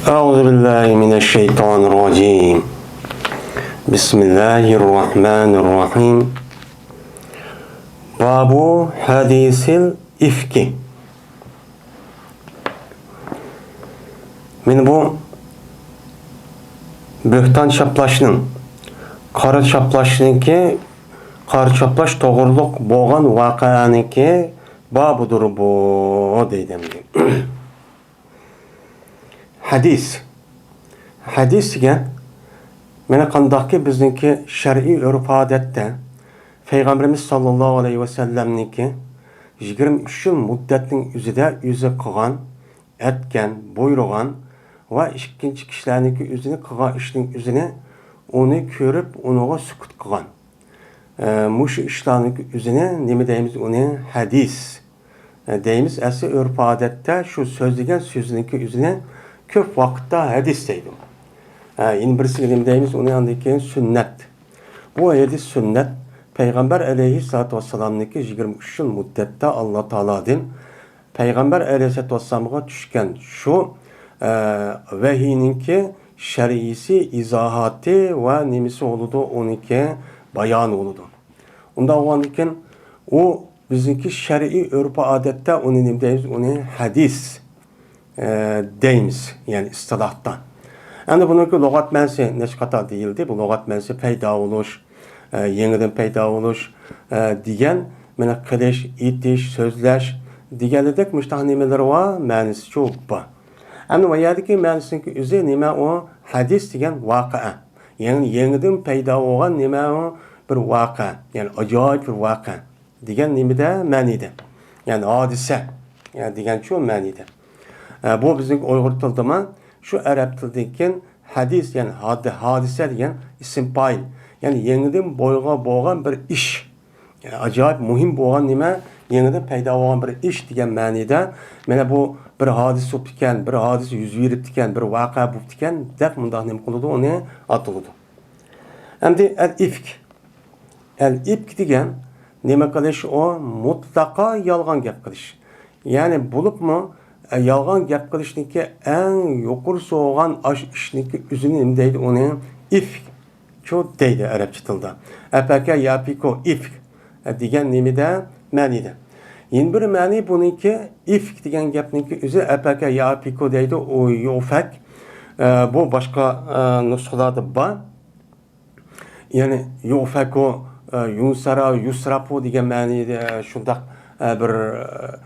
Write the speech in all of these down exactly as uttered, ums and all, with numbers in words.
أعوذ بالله من الشيطان الرجيم. بسم الله الرحمن الرحيم. باب حديث الإفك. مانا بۇ بۆھتان چاپلاشنىڭ، قارا چاپلاشنىڭكى، قارا چاپلاش توغرۇلۇق بولغان ۋەقەنىڭكى بابىدۇر بۇ، دەيدۇ. ھەدىس. ھەدىس دېگەن، مانا قانداقكى بىزنىڭكى شەرئىي ئۆرپ-ئادەتتە پەيغەمبىرىمىز ساللاللاھۇ ئەلەيھى ۋەسەللەمنىڭكى يىگىرمە ئۈچ يىل مۇددەتنىڭ ئۆزىدە ئۆزى قىلغان، ئەتكەن، بۇيرۇغان ۋە ئىككىنچى كىشىلەرنىڭكى ئۆزىنى قىلغان ئىشنىڭ ئۆزىنى ئۇنى كۆرۈپ، ئۇنىڭغا سۈكۈت قىلغان. ئە، مۇشۇ ئىشلارنىڭكى ئۆزىنى نېمە دەيمىز؟ ئۇنى ھەدىس، ئە، دەيمىز. ئەسلى ئۆرپ-ئادەتتە شۇ سۆزلىگەن سۆزىنىڭكى ئۆزىنى كۆپ ۋاقىتتا ھەدىس دەيدۇ. ئە، يەنە بىرسىگە نېمە دەيمىز؟ ئۇنى ئاندىن كېيىن سۈننەت. بۇ ھەدىس سۈننەت پەيغەمبەر ئەلەيھىسسالاتۇ ۋەسسالامنىڭكى يىگىرمە ئۈچ يىل مۇددەتتە ئاللا تائالادىن پەيغەمبەر ئەلەيھىسسالاتۇ ۋەسسالامغا چۈشكەن شۇ، ئە، ۋەھىينىڭكى شەرئىيسى، ئىزاھاتى ۋە نېمىسى بولىدۇ، ئۇنىڭكى بايانى بولىدۇ. ئۇنداق بولغاندىكىن، ئۇ بىزنىڭكى شەرئىي ئۆرپ-ئادەتتە ئۇنى نېمە دەيمىز؟ ئۇنى ھەدىس، ئە، دەيمىز، يەنى ئىستىلاھتا. ئەمدى بۇنىڭكى لۇغەت مەنىسى نەچچە قاتار دېيىلدى. بۇ لۇغەت مەنىسى پەيدا بولۇش، ئە، يېڭىدىن پەيدا بولۇش، ئە، دېگەن، مانا، قىلىش، ئېيتىش، سۆزلەش دېگەنلىدەك مۇشۇنداق نېمىلىرى بار، مەنىسىچۇ بار. ئەمدى بۇ يەردىكى مەنىسىنىڭكى ئۆزى نېمە ئۇ؟ ھەدىس دېگەن ۋەقە. يېڭى، يېڭىدىن پەيدا بولغان نېمە ئۇ؟ بىر ۋەقە، يەنى ئاجايىپ بىر ۋەقە دېگەن نېمىدە؟ مەنىدە. يەنى ھادىسە، يەنى دېگەنچۇ مەنىدە. ئە، بۇ بىزنىڭ ئۇيغۇر تىلىدىمۇ شۇ ئەرەب تىلىدىن كېيىن ھەدىس، يەنى ھادى-، ھادىسە دېگەن ئىسىم پائىل. يەنى يېڭىدىن بويغا بولغان بىر ئىش. يەنى ئاجايىپ مۇھىم بولغان نېمە، يېڭىدىن پەيدا بولغان بىر ئىش دېگەن مەنىدە، مانا بۇ بىر ھادىسە بوپتىكەن، بىر ھادىسە يۈز بېرىپتىكەن، بىر ۋەقە بوپتىكەن دەپ مۇنداق نېمە قىلىدۇ، ئۇنى ئاتىلىدۇ. ئەمدى ئەل ئىفك. ئەل ئىپك دېگەن نېمە قىلىش؟ ئۇ مۇتلەقا يالغان گەپ قىلىش. يەنى بولۇپمۇ، ئە، يالغان گەپ قىلىشنىڭكى ئەڭ يۇقىرىسى بولغان ئاش ئىشنىڭكى ئۆزىنى نېمە دەيدۇ؟ ئۇنى ئىفك چۇ دەيدۇ ئەرەبچە تىلدا. ئەپەكە ياپىكو ئىفك، ئە، دېگەن نېمىدە؟ مەنىدە. يەنە بىر مەنى بۇنىڭكى ئىفك دېگەن گەپنىڭكى ئۆزى ئەپەكە ياپىكو دەيدۇ، ئۇ يۇفەك. ئە، بۇ باشقا، ئە، نۇسخىلاردا بار. يەنى يۇفەكۇ، ئە، يۇنسەرا، يۇسراپۇ دېگەن مەنىدە، ئە، شۇنداق، ئە، بىر، ئە،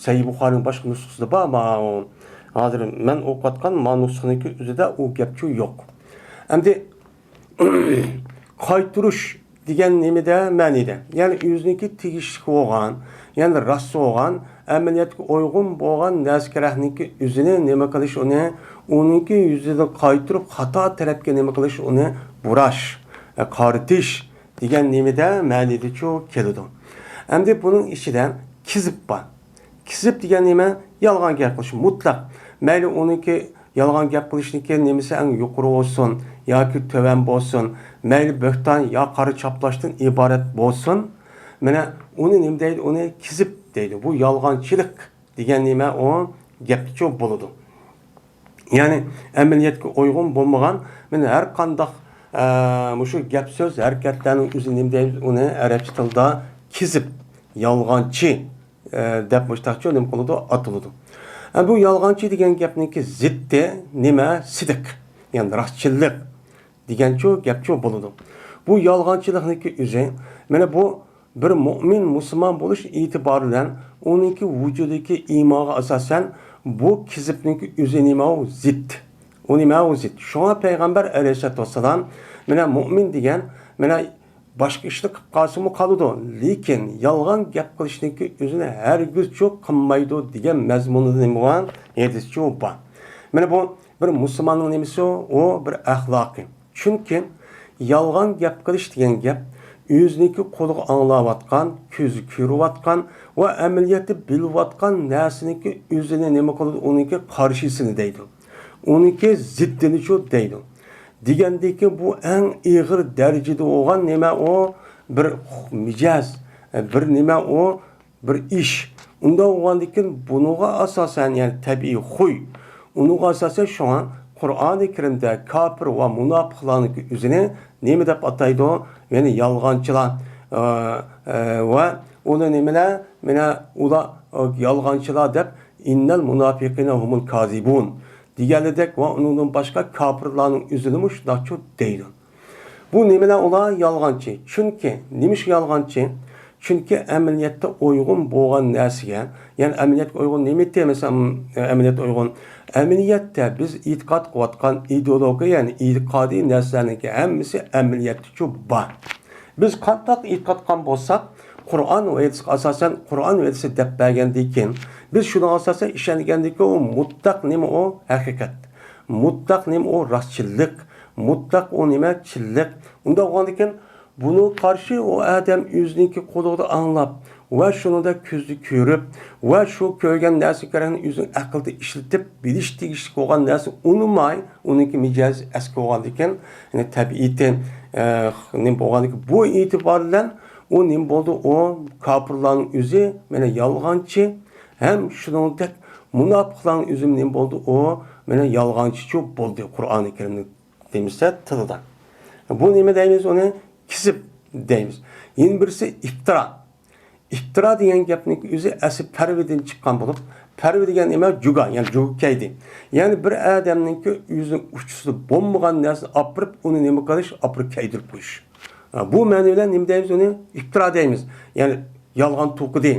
سەھىھ بۇخارىنىڭ باشقا نۇسخىسىدا بار، ئەمما ئۇ ھازىر مەن ئوقۇۋاتقان ما نۇسخىنىڭكى ئۆزىدە ئۇ گەپچۇ يوق. ئەمدى قايتۇرۇش دېگەن نېمىدە؟ مەنىدە. يەنى ئۆزىنىڭكى تېگىشلىك بولغان، يەنى راست بولغان، ئەمەلىيەتكە ئۇيغۇن بولغان نەرسە-كېرەكنىڭكى ئۆزىنى نېمە قىلىش ئۇنى، ئۇنىڭكى يۈزىدىن قايتۇرۇپ خاتا تەرەپكە نېمە قىلىش ئۇنى بۇراش، ئە، قارىتىش دېگەن نېمىدە؟ مەنىدىچۇ كېلىدۇ. ئەمدى بۇنىڭ ئىچىدە كىزىب بار. كىزىب دېگەن نېمە؟ يالغان گەپ قىلىش مۇتلەق. مەيلى ئۇنىڭكى يالغان گەپ قىلىشنىڭكى نېمىسى ئەڭ يۇقىرى بولسۇن ياكى تۆۋەن بولسۇن، مەيلى بۆھتان يا قارا چاپلاشتىن ئىبارەت بولسۇن، مانا ئۇنى نېمە دەيدۇ؟ ئۇنى كىزىب دەيدۇ. بۇ يالغانچىلىق دېگەن نېمە؟ ئۇ گەپچۇ بولىدۇ. يەنى ئەمەلىيەتكە ئۇيغۇن بولمىغان، مانا ھەر قانداق، ئە، مۇشۇ گەپ سۆز ھەرىكەتلەرنىڭ ئۆزى نېمە دەيمىز؟ ئۇنى ئەرەبچە تىلدا كىزىب، يالغانچى، ئە، دەپ مۇشتاقچۇ نېمە قىلىدۇ؟ ئاتىلىدۇ. ئە، بۇ يالغانچى دېگەن گەپنىڭكى زىتى نېمە؟ سىدىق، يەنى راستچىللىق دېگەنچۇ گەپچۇ بولىدۇ. بۇ يالغانچىلىقنىڭكى ئۆزى، مانا بۇ بىر مۇئمىن مۇسۇلمان بولۇش ئېتىبارى بىلەن ئۇنىڭكى ۋۇجۇدىدىكى ئىمانغا ئاساسەن بۇ كىزىبنىڭكى ئۆزى نېمە ئۇ؟ زىت. ئۇ نېمە ئۇ؟ زىت. شۇڭا پەيغەمبەر ئەلەيھىسسالاتۇ ۋەسسالام، مانا مۇئمىن دېگەن، مانا باشقا ئىشنى قىلىپ قالسىمۇ قالىدۇ، لېكىن يالغان گەپ قىلىشنىڭكى ئۆزىنى ھەرگىزچۇ قىلمايدۇ دېگەن مەزمۇندا نېمە بولغان؟ ھەدىسچۇ بار. مانا بۇ بىر مۇسۇلماننىڭ نېمىسى ئۇ؟ ئۇ بىر ئەخلاقى. چۈنكى يالغان گەپ قىلىش دېگەن گەپ ئۆزىنىڭكى قۇلىقى ئاڭلاۋاتقان، كۆزى كۆرۈۋاتقان ۋە ئەمەلىيەتتە بىلىۋاتقان نەرسىنىڭكى ئۆزىنى نېمە قىلىدۇ؟ ئۇنىڭكى قارشىسىنى دەيدۇ. ئۇنىڭكى زىددىنىچۇ دەيدۇ. دېگەندىكىن بۇ ئەڭ ئېغىر دەرىجىدە بولغان نېمە ئۇ؟ بىر مىجەز، بىر نېمە ئۇ؟ بىر ئىش. ئۇنداق بولغاندىكىن بۇنىڭغا ئاساسەن، يەنى تەبىئىي خۇي، ئۇنىڭغا ئاساسەن شۇڭا قۇرئانى كەرىمدە كاپىر ۋە مۇناپىقلارنىڭكى ئۆزىنى نېمە دەپ ئاتايدۇ؟ يەنى يالغانچىلار. ئە، ئە، ۋە ئۇنى نېمىلەر؟ مانا ئۇلار، ئە، يالغانچىلار دەپ، «ئىننەل مۇناپىقىنە ھۇمۇل كازىبۇن» دېگەنلىدەك ۋە ئۇنىڭدىن باشقا كاپىرلارنىڭ ئۆزىنىمۇ شۇنداقچۇ دەيدۇ. بۇ نېمىلەر ئۇلار؟ يالغانچى. چۈنكى، نېمىشقا يالغانچى؟ چۈنكى ئەمەلىيەتتە ئۇيغۇن بولغان نەرسىگە، يەنى ئەمەلىيەتكە ئۇيغۇن نېمە دېمىسەم، ئەمەلىيەتكە ئۇيغۇن، ئەمەلىيەتتە بىز ئېتىقاد قىلىۋاتقان ئىدېئولوگىيە، يەنى ئېتىقادىي نەرسىلەرنىڭكى ھەممىسى ئەمەلىيەتتىچۇ بار. بىز قانداق ئېتىقاد قىلغان بولساق، قۇرئان ۋە ھەدىسكە ئاساسەن، قۇرئان ۋە ھەدىسى دەپ بەرگەندىن كېيىن، بىز شۇنىڭغا ئاساسەن ئىشەنگەندىن كېيىن، ئۇ مۇتلەق نېمە ئۇ؟ ھەقىقەت. مۇتلەق نېمە ئۇ؟ راستچىللىق. مۇتلەق ئۇ نېمە؟ چىنلىق. ئۇنداق بولغاندىكىن، بۇنىڭغا قارشى ئۇ ئادەم ئۆزىنىڭكى قۇلىقىدا ئاڭلاپ ۋە شۇنىڭدەك كۆزىدە كۆرۈپ ۋە شۇ كۆرگەن نەرسە كەرەكنى ئۆزىنىڭ ئەقلىدە ئىشلىتىپ بىلىش تېگىشلىك بولغان نەرسە ئۇنىماي، ئۇنىڭكى مىجەزى ئەسكى بولغاندىكىن، يەنى تەبىئىتى، ئە، نېمە بولغاندىكىن، بۇ ئېتىبار بىلەن ئۇ نېمە بولدى؟ ئۇ كاپىرلارنىڭ ئۆزى، مانا، يالغانچى، ھەم شۇنىڭدەك مۇناپىقلارنىڭ ئۆزى نېمە بولدى؟ ئۇ، مانا، يالغانچىچۇ بولدى، قۇرئانى كەرىمنى دېمىسە تىلىدا. بۇ نېمە دەيمىز ئۇنى؟ كىزىب دەيمىز. يەنە بىرسى ئىپتىرا. ئىپتىرا دېگەن گەپنىڭ ئۆزى ئەسلى پەرۋىدىن چىققان بولۇپ، پەرۋى دېگەن نېمە؟ جۇگا، يەنى جۇگا كەيدى. يەنى بىر ئادەمنىڭكى ئۆزىنىڭ ئۇچىسىدا بولمىغان نەرسىنى ئاپىرىپ، ئۇنى نېمە قىلىش؟ ئاپىرىپ كەيدۈرۈپ قويۇش. ھە، بۇ مەنە بىلەن نېمە دەيمىز ئۇنى؟ ئىپتىرا دەيمىز. يەنى يالغان توقۇدى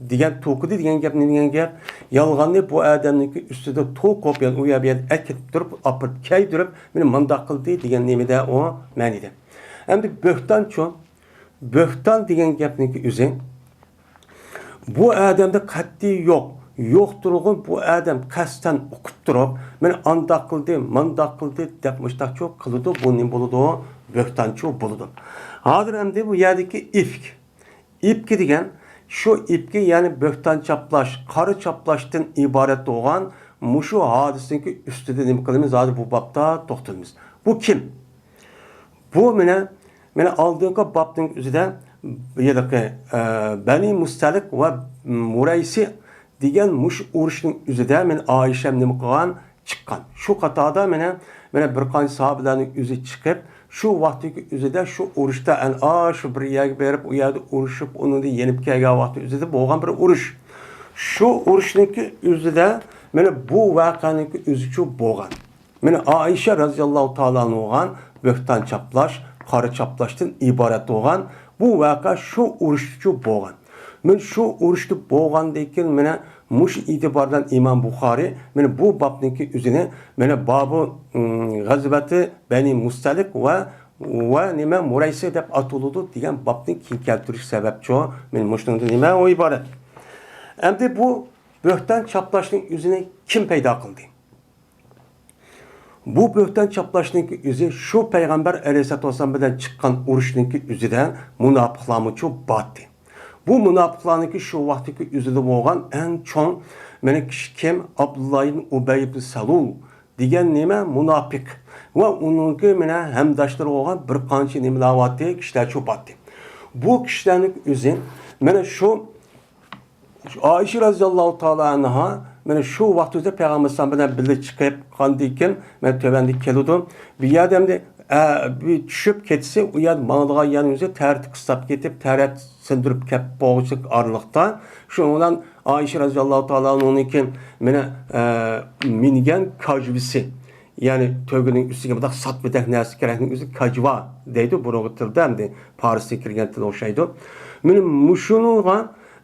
دېگەن، توقۇدى دېگەن گەپ نېمە دېگەن گەپ؟ يالغاننى بۇ ئادەمنىڭكى ئۈستىدە توقۇپ، يەنى ئۇ يەر بۇ يەردە ئەكېتىپ تۇرۇپ، ئاپىرىپ كەيدۈرۈپ، مېنى مانداق قىلدى دېگەن نېمىدە ئۇ مەنىدە. ئەمدى بۆھتانچۇ؟ بۆھتان دېگەن گەپنىڭكى ئۆزى، بۇ ئادەمدە قەتئىي يوق، يوق تۇرغۇن، بۇ ئادەم قەستەن ئۇقۇپ تۇرۇپ، مېنى ئانداق قىلدى، مانداق قىلدى دەپ مۇشتاقچۇ قىلىدۇ، بۇ نېمە بولىدۇ؟ بۆھتانچۇ بولىدۇ. ھازىر ئەمدى بۇ يەردىكى ئىفك، ئىپكى دېگەن شۇ ئىپكى، يەنى بۆھتان چاپلاش، قارا چاپلاشتىن ئىبارەت بولغان مۇشۇ ھادىسىنىڭكى ئۈستىدە نېمە قىلىمىز؟ ھازىر بۇ بابتا توختىلىمىز. بۇ كىم؟ بۇ مانا، مانا ئالدىنقى بابنىڭ ئۆزىدە ھېلىقى، ئە، بەنى مۇستەلىق ۋە مۇرەيسى دېگەن مۇشۇ ئۇرۇشنىڭ ئۆزىدە مانا ئائىشەم نېمە قىلغان؟ چىققان. شۇ قاتاردا مانا، مانا بىر قانچە ساھابىلەرنىڭ ئۆزى چىقىپ، شۇ ۋاقىتتىكى ئۆزىدە شۇ ئۇرۇشتا ئەنئا شۇ بىر يەرگە بېرىپ، ئۇ يەردە ئۇرۇشۇپ، ئۇنىڭدىن يېنىپ كەلگەن ۋاقىتتا ئۆزىدە بولغان بىر ئۇرۇش. شۇ ئۇرۇشنىڭكى ئۆزىدە مانا بۇ ۋەقەنىڭكى ئۆزىچۇ بولغان. مانا ئائىشە رەزىياللاھۇ تائالا ئەنھۇغا بۆھتان چاپلاش، قارا چاپلاشتىن ئىبارەت بولغان بۇ ۋەقە شۇ ئۇرۇشتىچۇ بولغان. مانا شۇ ئۇرۇشتا بولغاندىن كېيىن مانا مۇشۇ ئېتىبار بىلەن ئىمام بۇخارىي مانا بۇ بابنىڭكى ئۆزىنى مانا بابۇ، ئىم، غەزۋەتى بەنى مۇستەلىق ۋە، ۋە نېمە مۇرەيسى دەپ ئاتىلىدۇ دېگەن بابنى كېيىن كەلتۈرۈش سەۋەبچۇ. مانا مۇشۇنىڭدا نېمە ئۇ ئىبارەت. ئەمدى بۇ بۆھتان چاپلاشنىڭ ئۆزىنى كىم پەيدا قىلدى؟ بۇ بۆھتان چاپلاشنىڭكى ئۆزى شۇ پەيغەمبەر ئەلەيھىسسالاتۇ ۋەسسالام بىلەن چىققان ئۇرۇشنىڭكى ئۆزىدە مۇناپىقلارمۇچۇ بارتى. بۇ مۇناپىقلارنىڭكى شۇ ۋاقىتتىكى ئۆزىدە بولغان ئەڭ چوڭ مېنىڭ كىشى كىم؟ ئابدۇللا ئىبن ئۇبەي ئىبن سەلۇل دېگەن نېمە؟ مۇناپىق. ۋە ئۇنىڭكى مانا ھەمداشلىرى بولغان بىر قانچە نېمىلەر بارتى، كىشىلەرچۇ بارتى. بۇ كىشىلەرنىڭ ئۆزى مانا شۇ ئائىشە رەزىياللاھۇ تائالا ئەنھا مانا شۇ ۋاقىت ئۆزىدە پەيغەمبەر ئەلەيھىسسالام بىلەن بىللە چىقىپ، قاندىن كېيىن مانا تۆۋەندە كېلىدۇ. بۇ يەردە ئەمدى، ئە، بۇ چۈشۈپ كېتىشى، ئۇ يەردە ماڭىدىغان يەرنىڭ ئۆزى تەرەت قىستاپ كېتىپ، تەرەت سىندۇرۇپ كەپ بولغۇچىلىك ئارىلىقتا، شۇنىڭ بىلەن ئائىشە رەزىياللاھۇ تائالا ئەنھانىڭكى مانا، ئە، مىنگەن كاجۋىسى، يەنى تۆگىنىڭ ئۈستىگە مۇنداق ساتمىدەك نەرسە كېرەكنىڭ ئۆزى كاجۋا دەيدۇ، بۇرۇنقى تىلدا ئەمدى پارسقا كىرگەن تىل ئوخشايدۇ. مانا مۇشۇنىڭغا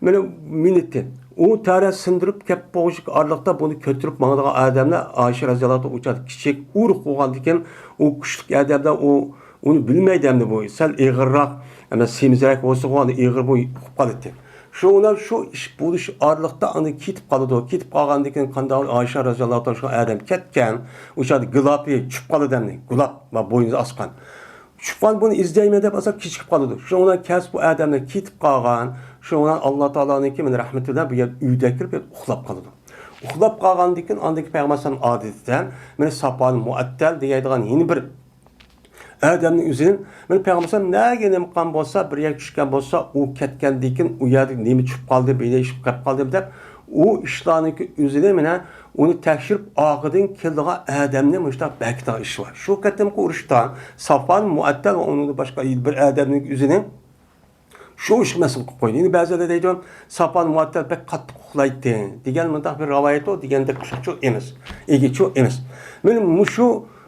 مانا مىنىتى. ئۇ تەرەت سىندۇرۇپ كەپ بولغۇچىلىك ئارىلىقتا بۇنى كۆتۈرۈپ ماڭىدىغان ئادەملەر ئائىشە رەزىياللاھۇ تائالا ئۇ چاغدا كىچىك ئۇرۇق بولغاندىكىن، ئۇ كۈچلۈك ئادەملەر ئۇ، ئۇنى بىلمەيدۇ ئەمدى بۇ سەل ئېغىرراق، ئەمەس سېمىزراق بولسىغۇ ئاندىن ئېغىر بولۇپ قالىدۇ. شۇ ئۇلار شۇ ئىش بولۇش ئارىلىقتا ئاندىن كېتىپ قالىدۇ. كېتىپ قالغاندىن كېيىن قانداق ئائىشە رەزىياللاھۇ تائالا شۇ ئادەم كەتكەن، ئۇ چاغدا گىلاپى چۈشۈپ قالىدۇ ئەمدى. گىلاپ، بۇينىدا ئاسقان. چۈشۈپ قالدى، بۇنى ئىزدەيمەن دەپ ئاسان كېچىكىپ قالىدۇ. شۇنىڭ بىلەن كەلسە بۇ ئادەملەر كېتىپ قالغان. شۇنىڭ بىلەن ئاللا تائالانىڭكى مانا رەھمىتى بىلەن بۇ يەردە ئۆيدە كىرىپ يەنە ئۇخلاپ قالىدۇ. ئۇخلاپ قالغاندىن كېيىن ئاندىن كېيىن پەيغەمبەر ئەلەيھىسسالام ئادىتىدە مانا ساپانى مۇئەتتەل دېيەلەيدىغان يەنە بىر ئادەمنىڭ ئۆزىدىن مانا پەيغەمبەر ئەلەيھىسسالام نەگە نېمە قىلغان بولسا، بىر يەرگە چۈشكەن بولسا، ئۇ كەتكەندىن كېيىن ئۇ يەردە نېمە چۈشۈپ قالدى، بىر ئىش قىلىپ قالدى دەپ ئۇ ئىشلارنىڭكى ئۆزىنى مانا ئۇنى تەكشۈرۈپ ئارقىدىن كېلىدىغان ئادەمنى مۇشۇنداق بەكىتىدىغان ئىش بار. شۇ قېتىمقى ئۇرۇشتا سافۋان مۇئەتتەل ۋە ئۇنىڭدىن باشقا بىر ئادەمنىڭ ئۆزىنى شۇ ئىشقا مەسئۇل قىلىپ قويدى. يەنە بەزىلەر دەيدۇ، ساپان مۇئەتتەل بەك قاتتىق ئۇخلايتتى دېگەن مۇنداق بىر رىۋايەت بار دېگەندەك قىلىشقىچۇ ئەمەس. ئىگىچۇ ئەمەس. مانا مۇشۇ،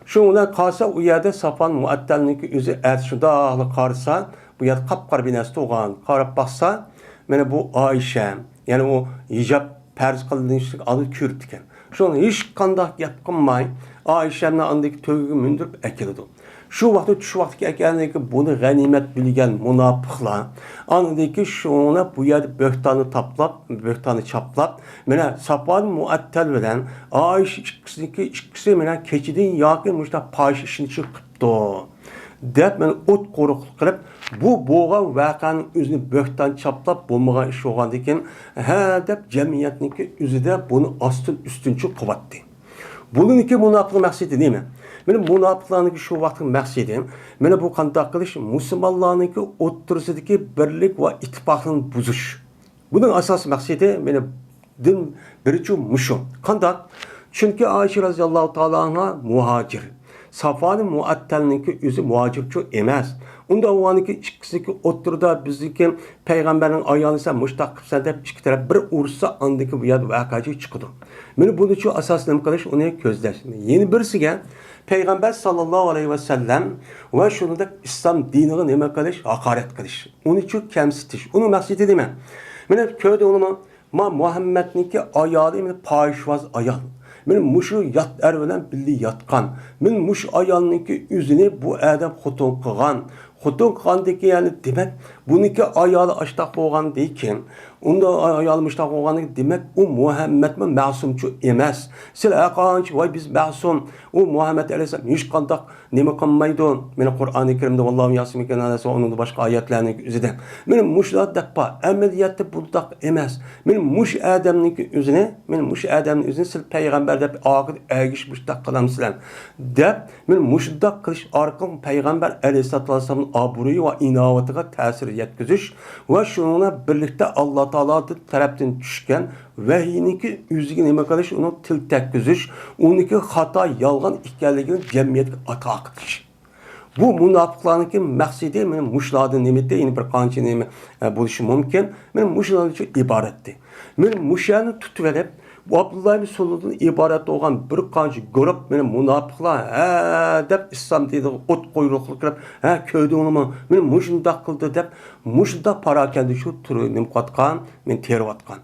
شۇ بىلەن قالسا، ئۇ يەردە ساپان مۇئەتتەلنىڭكى ئۆزى ئەتە شۇنداقلا قارىسا، بۇ يەردە قاپقارا بىر نەرسە تۇرغان. قاراپ باقسا، مانا بۇ ئائىشە، يەنى ئۇ ھىجاب پەرز قىلىنىشلىق ئالدىدا كۆرۈپتىكەن. شۇڭا ھېچقانداق گەپ قىلماي، ئائىشەنى ئاندىكى تۆگىگە مىندۈرۈپ ئەكېلىدۇ. شۇ ۋاقىتتا، چۈش ۋاقتىغا كەلگەندىن كېيىن بۇنى غەنىيمەت بىلگەن مۇناپىقلار ئاندىن كېيىن شۇڭا بۇ يەردە بۆھتاننى تاپلاپ، بۆھتاننى چاپلاپ، مانا ساپان مۇئەتتەل بىلەن ئائىشە ئىككىسىنىڭكى ئىككىسى مانا كېچىدىن ياكى مۇشۇنداق پاھىشە ئىشنى چىقىپتۇ دەپ، مانا ئوت قورۇقلۇق قىلىپ، بۇ بولغان ۋەقەنىڭ ئۆزىنى بۆھتان چاپلاپ بولمىغان ئىش بولغاندىن كېيىن، ھە دەپ جەمئىيەتنىڭكى ئۆزىدە بۇنى ئاستىن ئۈستۈنچە قىلىۋاتتى. بۇنىڭكى مۇناپىقنىڭ مەقسىتى نېمە؟ مانا مۇناپىقلارنىڭكى شۇ ۋاقىتتىكى مەقسىتى، مانا بۇ قانداق قىلىش؟ مۇسۇلمانلارنىڭكى ئوتتۇرىسىدىكى بىرلىك ۋە ئىتتىپاقلىقنى بۇزۇش. بۇنىڭ ئاساسىي مەقسىتى مانا دىن بىرىچۇ مۇشۇ. قانداق؟ چۈنكى ئائىشە رەزىياللاھۇ تائالا ئەنھا مۇھاجىر. سافانى مۇئەتتەلنىڭكى ئۆزى مۇھاجىرچۇ ئەمەس. ئۇنداق بولغاندىكىن ئىككىسىنىڭكى ئوتتۇرىدا بىزنىڭكى پەيغەمبەرنىڭ ئايالى سەن مۇشتاق قىپسەن دەپ ئىككى تەرەپ بىر ئۇرۇشسا، ئاندىكى بۇ يەردە ۋەقەچى چىقىدۇ. مانا بۇنىچۇ ئاساس نېمە قىلىش؟ ئۇنى كۆزلەش. يەنە بىرسىگە پەيغەمبەر ساللاللاھۇ ئەلەيھى ۋەسەللەم ۋە شۇنىڭدەك ئىسلام دىنىغا نېمە قىلىش؟ ھاقارەت قىلىش. ئۇنىچۇ كەمسىتىش. ئۇنىڭ مەقسىتى نېمە؟ مانا كۆردى ئۇنىمۇ؟ ما مۇھەممەدنىڭكى ئايالى مانا پاھىشۋاز ئايال. مانا مۇشۇ يات ئەر بىلەن بىللە ياتقان. مانا مۇشۇ ئايالنىڭكى ئۆزىنى بۇ ئادەم خوتۇن قىلغان. خوتۇن قىلغاندىكى، يەنى دېمەك، بۇنىڭكى ئايالى ئاشتاق بولغاندىكىن، ئۇندا ئايالى مۇشتاق بولغاندىكىن، دېمەك، ئۇ مۇھەممەدمۇ مەسۇمچۇ ئەمەس. سىلەر ھەرقانچە ۋاي بىز مەسۇم، ئۇ مۇھەممەد ئەلەيھىسسالام ھېچقانداق نېمە قىلمايدۇ. مانا قۇرئانى كەرىمدە ۋاللاھۇ ياسىمۇكە مىنەنناس ۋە ئۇنىڭدا باشقا ئايەتلەرنىڭ ئۆزىدە مانا مۇشۇلار دەپ بار. ئەمەلىيەتتە بۇنداق ئەمەس. مانا مۇشۇ ئادەمنىڭكى ئۆزىنى، مانا مۇشۇ ئادەمنىڭ ئۆزىنى سىز پەيغەمبەر دەپ ئارقىدا ئەگىشىپ مۇشۇنداق قىلامسىلەر دەپ، مانا مۇشۇنداق قىلىش ئارقىلىق پەيغەمبەر ئەلەيھىسسالاتۇ ۋەسسالامنىڭ ئابرۇيى ۋە ئىناۋىتىگە تەسىر يەتكۈزۈش ۋە شۇنىڭ بىلەن بىرلىكتە ئاللا تائالا تەرەپتىن چۈشكەن ۋەھىينىڭكى ئۆزىگە نېمە قىلىش، ئۇنىڭ تىل تەگكۈزۈش، ئۇنىڭكى خاتا، يالغان ئىكەنلىكىنى جەمئىيەتكە ئاتا قىلىش. بۇ مۇناپىقلارنىڭكى مەقسىتى مانا مۇشۇلاردىن نېمىتى، يەنە بىر قانچە نېمە، ئە، بولۇشى مۇمكىن. مانا مۇشۇلاردىن ئىبارەتتى. مانا مۇشۇلارنى تۇتۇۋېلىپ، ئابدۇللا ئىبن سولۇلدىن ئىبارەت بولغان بىر قانچە گۇرۇپ مانا مۇناپىقلار، ھە دەپ ئىسلام دىنىغا ئوت قويۇقلۇق قىلىپ، ھە كۆردۈڭلارمۇ، مانا مۇشۇنداق قىلدى دەپ، مۇشۇنداق پاراكەندە شۇ تۈرى نېمە قىلىۋاتقان، مانا تېرىۋاتقان.